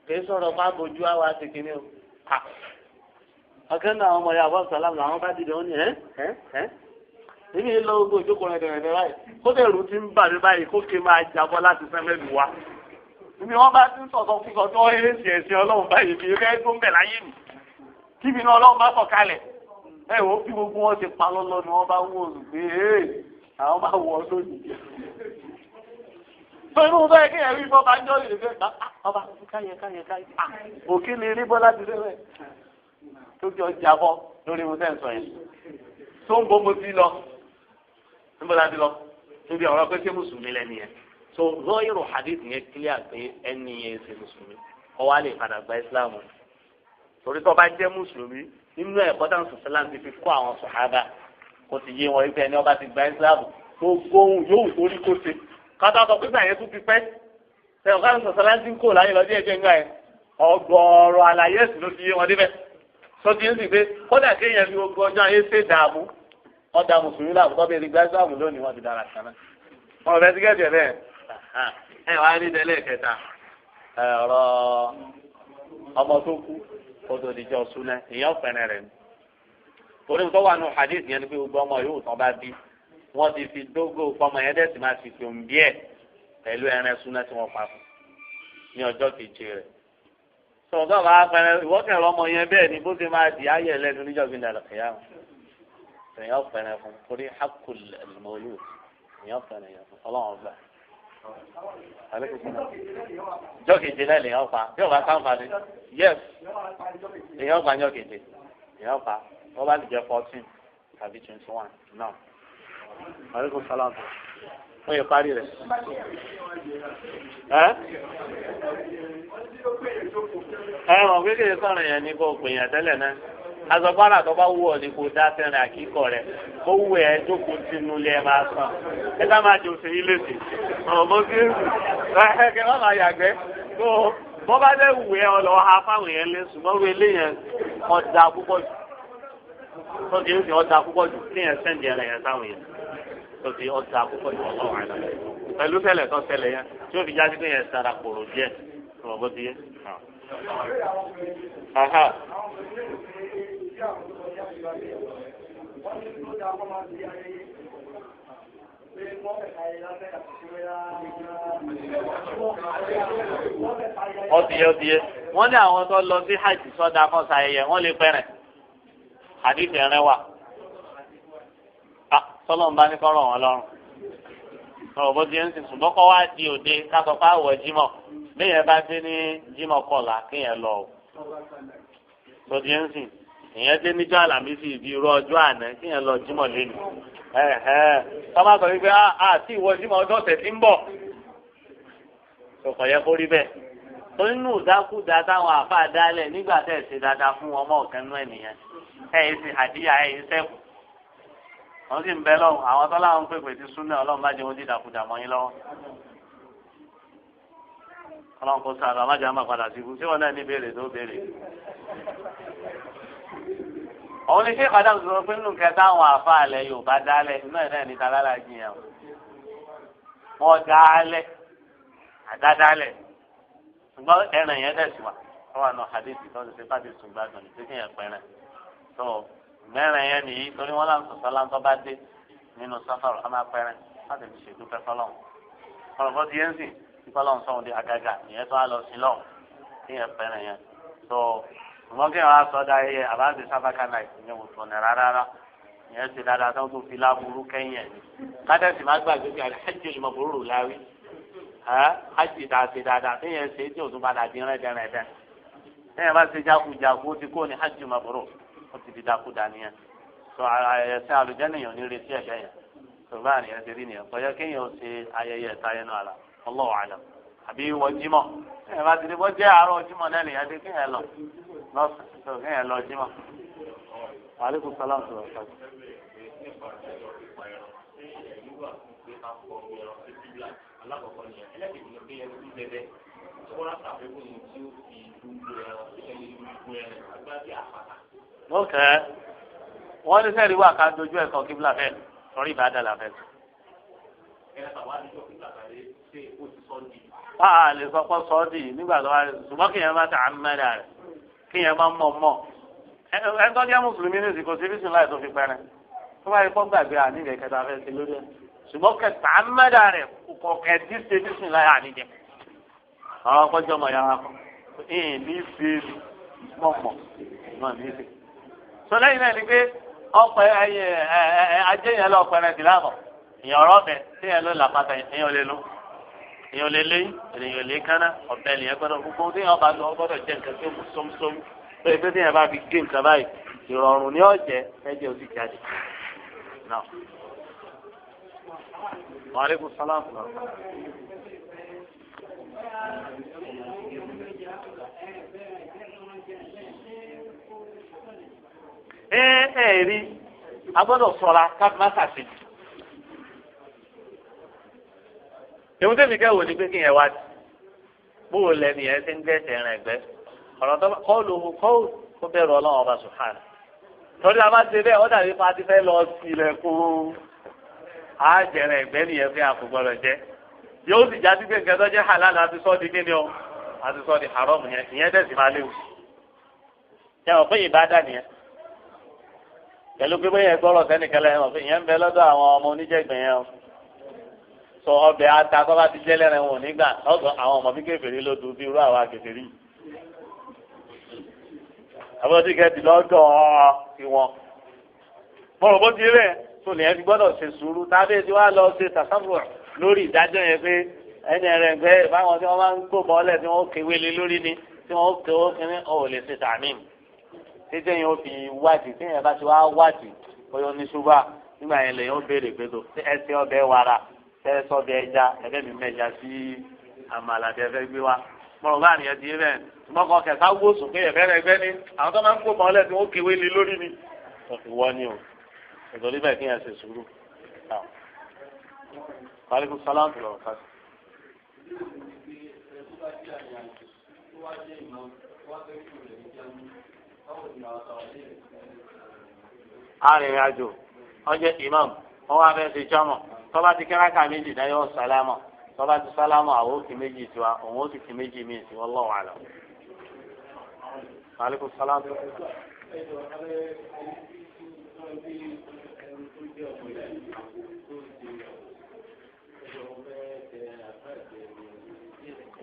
kì í sọ̀rọ̀ má bójú àwa ti kìíní o. Ọ̀kẹ́ náà àwọn ọmọ ya àbọ̀ sàlámù làwọn bá dìde wọ́n ní ẹ́ ẹ́ ẹ́. Èmi lọ gbogbo ìjókòó rẹ̀ dẹ̀rẹ̀ báyìí. Kó dẹ̀rù ti ń bà mí báyìí kó kí n máa jábọ́ láti sẹ́mẹ́ lù wá. Èmi wọ́n bá ti ń sọ̀tọ̀ fún sọ tí wọ́n yé ṣe ẹ̀sìn Ọlọ́run báyìí fi fẹ́ tó ń bẹ̀ láyé mi. Kíbi náà Ọlọ́run bá sọ̀ kalẹ̀. Ẹ wo bí gbogbo wọn ti pa lọ́lọ́ ni wọ́n bá wò ó pé àwọn bá wọ ọ lónìí. Pẹ̀lú bẹ́ẹ̀ kí ẹ̀rí bọ́ bá ń jọ́ ìrìn fẹ́ ọba káyẹ káyẹ káyẹ òkè lè rí bọ́lá ti sẹ́wẹ̀ tó jọ jábọ́ lórí mo tẹ́ ń sọ yẹn tó ń bọ́ mo ti lọ níbo la ti lọ níbi ọ̀rọ̀ pé ṣé mùsùlùmí lẹ́ni yẹn tó zọ́ọ̀rọ̀ hadith yẹn kílíà pé ẹni yẹn ṣe mùsùlùmí ọwọ́ á lè padà gba Islam torí tó bá jẹ́ mùsùlùmí nínú ẹ̀kọ́ táwọn sọ̀sẹ́lá ti fi kọ́ àwọn sọ̀hábà kó ti yé wọn wípé ẹni ọba ti gba Islam tó gbóhùn yóò torí kó ṣe kátà sọ pé gbà yẹn tún ti pẹ́ ṣe ọ̀gá sọ̀sọ̀ láti ń kó láyé lọ díẹ̀ díẹ̀ ńgbà yẹn ọgọ́rọ̀ àlàyé ẹ̀sìn ló ti yé wọn débẹ̀ sọ ti ń sì pé kódà kéèyàn fi gbogbo ọjọ́ ayé ṣe dààmú ọ̀dà mùsùlùmí làbùkọ́ tó bẹ̀rẹ̀ gbá sáàmù lónìí wọ́n ti dára kan náà wọn bẹ tíkẹ́ẹ̀tì ẹ̀ bẹ́ẹ̀ ẹ wàá rí tẹ́lẹ̀ kẹta ọ̀rọ̀ ọmọ tó kú kó tó di jọ́ súná èèyàn fẹ́ràn rẹ̀ ni. Torí tó wà nù hadith yẹn ni pé gbogbo ọmọ yóò tán bá bí wọ́n ti fi dógò fọmọ yẹn dẹ̀ sì máa fi fi òun bí ẹ̀ pẹ̀lú ẹran súná tí wọ́n pa fún ní ọjọ́ keje rẹ̀. Sọ̀tọ̀ bá fẹ́ràn ìwọ́kẹ̀rọ ọmọ yẹn bẹ́ẹ̀ ni bó ṣe máa di ayẹ̀ lẹ́nu níjọ́ gbin dàlọ́ kẹ̀yà èèyàn fẹ́ràn fún torí hakul mawlud èèyàn fẹ́ràn yẹn fún ọlọ́run ọgbà. Jọ́ keje náà lèèyàn pa bí ọba sáǹfààní yes èèyàn pa jọ́ keje èèyàn pa wọ́n bá lè jẹ́ 14 tàbí 21 náà. Aleykum salaam. Wọ́n yẹ parí rẹ̀. Ẹ ẹ mọ̀ pé kéde sọ̀rọ̀ yẹn ní kò pè yàn tẹ́lẹ̀ náà. Azọ̀gbára tó bá wù ọ́ ní kò dá sẹ́rìn àkíkọ̀ rẹ̀. Kó wù ẹ́ jókòó sínú ilé ẹ máa sàn. Ẹ sá máa jẹ òsè yín léṣe. Ọ̀rọ̀ bó ti ń sùn. Ẹ kẹ́ má máa yàgbẹ́. Tó bọ́ bá dẹ̀ wù ẹ́ ọ lọ ha fáwọn yẹn lé ṣùgbọ́n wọ́n ilé yẹn ọ̀dà púpọ̀ jù. Tó ti ń sìn ọ̀dà púpọ̀ jù kí yẹn sẹ́ǹdì ẹ̀rẹ̀ yẹn sáwọn yẹn. Tó ti ọ̀dà púpọ̀ jù ọlọ́run àná. Pẹ̀lú ṣẹlẹ̀ tó ṣẹlẹ̀ yẹn tí ó fi jáde pé yẹn sara kòrò díẹ̀. Ọ̀rọ̀ bó ti yé. Aha. Ọtí yẹ ọtí yẹ. Wọ́n ní àwọn tó lọ sí hajj sọ́dà kan ṣayẹyẹ wọ́n lè pẹ́rẹ̀. Hadith ẹ̀rẹ́ wà. Sọlọ́n bá ní kọ́rọ̀ wọn lọ́rùn. Ọ̀rọ̀ bó ti ń sìn ṣùgbọ́n kọ́ wá di òde ká sọ pé àwọ̀ jímọ̀. Béèyàn bá dé ní jímọ̀ kọ̀ọ̀la kéèyàn lọ o. Tó ti ń sìn ìyẹn dé níjọ́ àlàmísì ibi irú ọjọ́ àná kéèyàn lọ jímọ̀ lẹ́nu. Tọ́mà sọ wípé àti ìwọ jímọ̀ ọjọ́ ọ̀sẹ̀ tí ń bọ̀. Sọ̀kọ̀ yẹ kó rí bẹ́ẹ̀. Tó nínú ìdákúdá táwọn àáfàá dálẹ̀ nígbà tẹ̀ ṣe dáadáa fún ọmọ ọ̀kan nú ẹ̀ nìyẹn. Ẹ̀ yìí ṣe àdíyà ẹ̀ yìí sẹ́kù. Wọ́n sì ń bẹ lọ́hùn àwọn tó láwọn pèpè ti súnà ọlọ́run bá jẹ́ wọn dídàkudà mọ́ yín lọ́wọ́. Ọlọ́run kò sáà má jẹ́ àmà padà sí ibú tí wọ́n náà ní béèrè tó béèrè. Òun ni Sheikh Adam sọ pé nínú kẹta àwọn àfa àlẹ Yorùbá dálẹ̀ inú ẹ̀ náà ní találà jiyàn. Wọ́n dálẹ̀ àdádálẹ̀ ṣùgbọ́n ẹran yẹn dẹ̀ sí wa. Wọ́n wà nù hadith tó ti ṣe fàdí ṣùgbọ́n ní pé kéèyàn pẹ́rẹ́. Tó mẹ́rin yẹn nìyí torí wọ́n láǹtọ̀ sọ́láńtọ́ bá dé nínú sáfàrù á máa pẹ́rẹ́ láti fi ṣèdúpẹ́ fọlọ́run. Ọ̀rọ̀ bọ́ ti yẹn sìn fọlọ́run sọ̀hún di àgàgà ìyẹn tó wá lọ sí lọ́hùn kéèyàn pẹ́rẹ́ yẹn. Tó ṣùgbọ́n kí wọ́n á sọ dá ẹyẹ àbáǹtì sábàkà náà ìyẹn kò tọ̀nà rárá ìyẹn ti dáadáa tó fi láburú kẹ́yìn ẹ̀ ní. Kádẹ́sì má gbàgbé pé alhajj al-mabrur láwí hajj tá a ṣe dáadáa téèyàn ṣe tí òtún padà dín rẹ́dẹ̀rẹ́dẹ́. Téèyàn bá ṣe jákujàku ó ti kó ní hajj mabrur ó ti di dákúdá nìyẹn. Sọ ẹsẹ̀ àlùjẹ́nìyàn ní retí ẹ̀kẹ́ yẹn. Sọ̀rọ̀ àníyàn ti rí nìyẹn. Kọjá kéèyàn ó ṣe ayẹyẹ ẹ̀ta yẹn náà àlà. Allahu a'lam. Àbí wọ́n jímọ̀. Téèyàn bá ti di bọ́ jẹ́ àárọ̀ jímọ̀ náà nìyẹn dé kéèyàn lọ lọ́sàn-án kéèyàn lọ jímọ̀. Wa alaikum salaam sọ̀rọ̀ sọ̀rọ̀. Ok, wọ́n ní sẹ́ẹ̀rí wà ká dojú ẹ̀kọ́ kíbla fẹ́ sọ̀rí ìbádà la fẹ́ sọ. Wà á lè sọ pé sọ́ọ́dì nígbà tó wà ṣùgbọ́n kéèyàn bá ta àmàlà rẹ̀ kéèyàn bá mọ̀ mọ̀. Ẹ tó jẹ́ mùsùlùmí ní ìsìnkú síbí sùn láì tó fi pẹ́rẹ́. Tó bá yẹ kó gbàgbé àníjẹ kẹta fẹ́ ṣe lórí ẹ̀. Ṣùgbọ́n kẹta àmàlà rẹ̀ kò kẹ̀ dí ṣe bí sùn láì àníjẹ. Àwọn akọ́jọ́ mọ̀ yàrá kan. Ìyìn ní ṣe mọ̀mọ̀ náà ní ṣe. Sọ lẹ́yìn náà ni pé ọ̀pẹ ẹyẹ ẹ ajé yẹn lọ pẹrẹ sí láàbọ̀. Ìyẹn ọ̀rọ̀ ọ̀bẹ tí yẹn ló làpáta èèyàn lè lò. Èèyàn lè lé èèyàn lè kánná ọ̀bẹ nìyẹn gbọ́dọ̀ gbogbo tí yẹn bá lọ gbọ́dọ̀ jẹ́ nǹkan tí ó mú sómsóm. Pé pé tí yẹn bá fi gé nǹkan báyìí ìrọ̀rùn ní ọ̀jẹ̀ ẹ̀jẹ̀ ò sì jáde. Náà. Wa alaikum salaam. Ẹ ẹ rí a gbọ́dọ̀ ṣọ́ra ká má ṣàṣejù. Èmi tẹ́mi kẹ́ wò ni pé kí yẹn wá bóò lẹ́nu yẹn ti ń gbẹ̀sẹ̀ rìn ẹ̀gbẹ́ ọ̀rọ̀ tó kọ́ ló kọ́ kó bẹ̀rù ọlọ́run ọba sùhánà. Torí a bá ṣe bẹ́ẹ̀ ó dàbí pa ti fẹ́ lọ sílẹ̀kùn àjẹrẹ ẹ̀gbẹ́ nìyẹn fi àpò gbọ́dọ̀ jẹ́. Yóò sì já sí pé nǹkan tó jẹ́ halal àti sọ́ di kíni o àti sọ́ di haram yẹn ìyẹn dẹ̀ sì máa léwu. Ṣé wọ́n pé ìbádà nìyẹn? Pẹ̀lú pé bóyá ẹgbọ́rọ̀ sẹ́nìkẹ́lẹ́ ẹ̀ wọ́n pé ìyẹn ń bẹ lọ́dọ̀ àwọn ọmọ oníjẹ̀gbẹ̀ yẹn o. Sọ ọbẹ̀ ata tó bá ti jẹ́ lẹ́rẹ̀ wọn ò ní gbà ọ̀gọ̀ àwọn ọmọ bí kèfèrí ló dùn bí irú àwa kèfèrí. Àbúrò tí kẹ́ẹ̀tì lọ́dọ̀ tiwọn. Mo rò bó ti rẹ̀ tó nìyẹn fi gbọ́dọ̀ ṣe sùúrù tábí tí wàá lọ ṣe tàṣàbù lórí ìdájọ́ yẹn pé ẹni rẹ̀ ń gbé báwọn tí wọ́n máa ń gbó bọ́ọ̀lẹ̀ tí wọ́n kéwé lé lórí ni tí wọ́n kéwó kínní ọ̀ lè ṣe tàmím. Títí yẹn ó fi wádìí tí yẹn bá ti wá wádìí bóyá ó ní ṣúgbà nígbà yẹn lèyìn ó béèrè pé tó ẹsẹ̀ ọbẹ̀ wàrà tẹ́ sọ́bẹ̀ ẹja ẹgbẹ́ mi mẹ́ja sí àmàlà tẹ́ fẹ́ gbé wa. Mọ̀rọ̀ bá nìyẹn ti bẹ́ẹ̀ mọ́kàn kẹta wó sùn pé ẹ̀fẹ́ rẹ̀ gbẹ́ ni àwọn tó máa ń kó mọ́lẹ̀ tí wọ́n kéwé lé lórí ni. Ìwọ ni o ìtòrí bẹ́ẹ̀ kí yẹn ṣe sùúrù. Aleykum salaam tó lọ ká. Arìnrìn-àjò ọjọ́ imam wọ́n wá fẹ́ ṣe jọ́mọ̀ tọ́ba ti kẹ́ráka méjì dáyọ̀ sálámọ̀ tọ́ba ti sálámọ̀ àwọn òkè méjì tiwa òun ó sì fi méjì míì sí wallahu a'lam. Aleykum salaam tó lọ.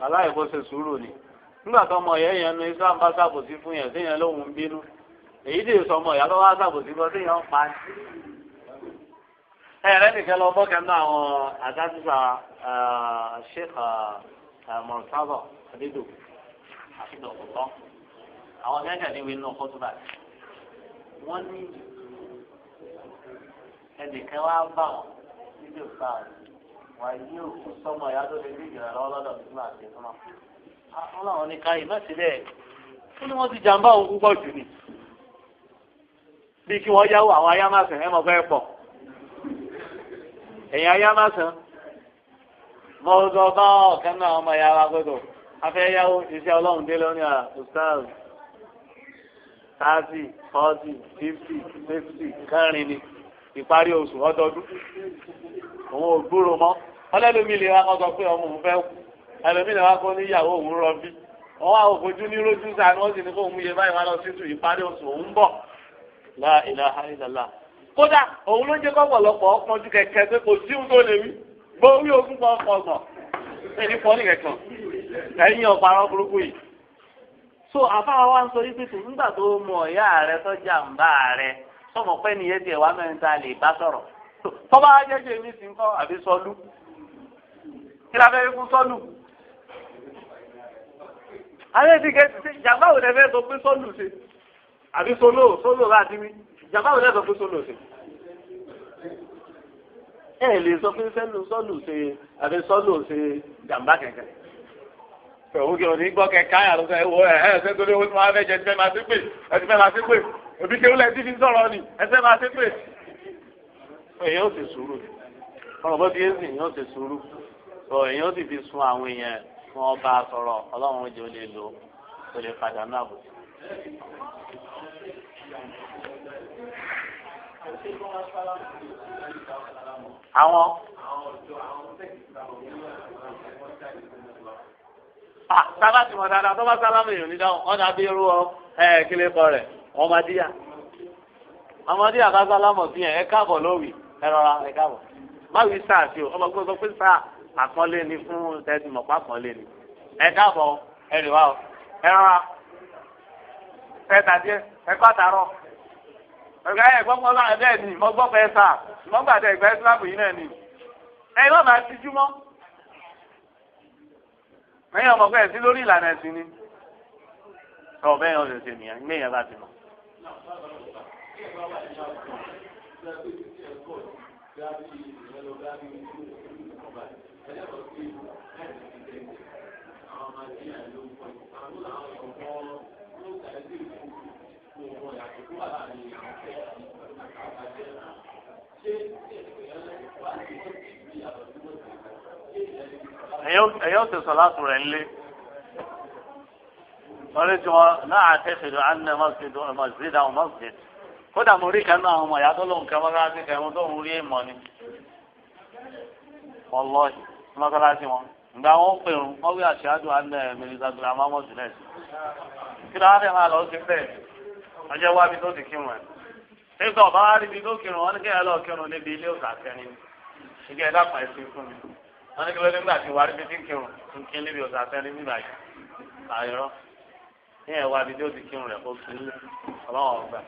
Aláìkó ṣe sùúrù ni nígbà tó ọmọ ìyá yẹn nu Islam bá ṣàbòsí fún yẹn séyẹn lóhùn ń bínú èyí tí èso ọmọ ìyá tó wá ṣàbòsí fún séyẹn ń pa ni. Ẹ̀rẹ́ nìkan lọ bọ́ kẹ́nu àwọn àtàtúnṣà Sheikh Murtado Adédò àti dọ̀kọ̀tọ̀ àwọn kẹ́kẹ́ ní wínú kótóbà wọ́n ní ẹnìkan wá bá wọn níbi òkúta wà yí òkú sọmọ ìyá tó lè ní ìjìnlẹ̀ lọ́wọ́ lọ́dọ̀ tó máa ṣe fún wọn. Wọ́n làwọn ní káyì má sí bẹ́ẹ̀. Ó ní wọ́n ti jàǹbá òun púpọ̀ jù ni. Bí kí wọ́n yáwó àwọn ayámásán ẹ̀ mọ̀ fẹ́ pọ̀. Ẹ̀yin ayámásán. Mo sọ bá ọ̀kan náà ọmọ ìyá wa gbọ́dọ̀. Afẹ́ yáwó iṣẹ́ ọlọ́run dé lónìí à ustaz. 30, 40, 50, 60 kẹrin ni ìparí oṣù ọdọọdún. Òun ò gbúrò mọ́. Ọlẹ́lómi lè wá kọ́ sọ pé ọmọ òun fẹ́ kú. Ẹlòmí lè wá kó níyàwó òun rọbí. Wọ́n wá òfojú ní rójú sáà ni wọ́n sì ní kó òun yẹ báyìí wá lọ sí tù ìparí oṣù òun bọ̀. La ilaha illallah. Kódà òun ló ń jẹ́ kọ́pọ̀lọpọ̀ ọpọ́njú kẹ̀kẹ́ pé kò sí ohun tó lè wí. Bó wí ogún kan ọgbọ̀n. Ẹni fọ́ ní kẹ̀kẹ́. Ẹ̀yin ọ̀parọ́ burúkú yìí. So àfáà wa ń sọ yí pé tò nígbà tó mọ ọ̀yá rẹ tọ́jà ń bá rẹ sọmọ pé nìyẹn tiẹ̀ wá mẹ́rin tá a lè bá sọ̀rọ̀. Tọ́ba jẹ́jẹ́ mi sì ń kọ́ àbí sọlú. Kí la fẹ́ fi kún sọlú? Ayé ti kẹ́ ti jàmbá wo lẹ fẹ́ sọ pé sọlù ṣe? Àbí sọlọ sọlọ láti wí. Jàmbá wo lẹ sọ pé sọlọ ṣe? Ẹ lè sọ pé sẹ́lù sọlù ṣe àbí sọlù ṣe jàmbá kẹ̀kẹ́. Òun kì í ní gbọ́ kẹ̀kẹ́ àyà ló sọ ẹ wo ẹ ẹ ṣé torí owó tí wọ́n á fẹ́ jẹ ti fẹ́ máa ṣe pé ẹ ti fẹ́ máa ṣe pé òbí kéwú lẹ ti fi sọ̀rọ̀ ni ẹ fẹ́ máa ṣe pé. Èyàn ó sì sùúrù ọ̀rọ̀ bó ti yé sìn èyàn ó sì sùúrù èyàn ó sì fi sun àwọn èèyàn fún ọba sọ̀rọ̀ ọlọ́run oúnjẹ ó lè lò ó lè padà náà bò. Àwọn. Sábà tí mo dáadáa tó bá sálámù èèyàn ní dáhùn ọ̀nà àbí irú ọ ẹ kílé kọ rẹ̀ ọmọdéyà ọmọdéyà ká sálámù sí yẹn ẹ káàbọ̀ lówì ẹ rọra ẹ káàbọ̀ má wí sáà sí o ọmọ gbọ́dọ̀ pé sáà àpọ́nlé ni fún tẹ́tí mọ̀pá àpọ́nlé ni ẹ káàbọ̀ ẹ rìn wá o ẹ rọra ẹ tàdí ẹ pàtàrọ̀ ọ̀gá ẹ gbọ́ pọ́ láà bẹ́ẹ̀ ni mo gbọ́ pẹ́ sáà mo gbàdé ìgbà ìsìlámù yìí náà ni ẹ má máa tijú mọ́ ẹ̀yin ọmọ pẹ́ sí lórí ìlànà ẹ̀sìn ni ọ̀ bẹ́ẹ̀ yẹn ó lè ṣe nìyẹn gbé yẹn bá ti mọ̀. Ẹ̀yọ́ ti sọ láti rẹ̀ ńlé. Wọ́n lé tí wọ́n náà àtẹ́sẹ̀dọ̀ àná mọ́sídìí àwọn mọ́sídìí. Kódà mo rí kan náà àwọn ọmọ ìyá tó lóun kẹ́ mọ́sálásí kẹ́ tó ń rí èèmọ̀ ni. Wallahi mọ́sálásí wọn. Ìgbà wọn pèrún, wọ́n wí àṣàdù àná Mirza Ghulam Ahmad náà sí. Kí ló wá fẹ́ máa lọ sí bẹ́ẹ̀? Ọjọ́ wá bí tó ti kírun ẹ̀. Nígbà ọba wá ríbi tó kírun, wọn ní kéèyàn lọ kírun níbi ilé òsà sẹ́ni. Igi ẹ̀dá pa ẹ̀sìn fún mi. Wọ́n ní kí ló dé nígbà tí wàá ríbi tí ń kírun, ń kí níbi òsà sẹ́ni nígbà yìí. Àìrọ́. Ní ẹ̀ wá bí tó ti kírun rẹ̀ kó kí ọlọ́wọ́ ọgbà.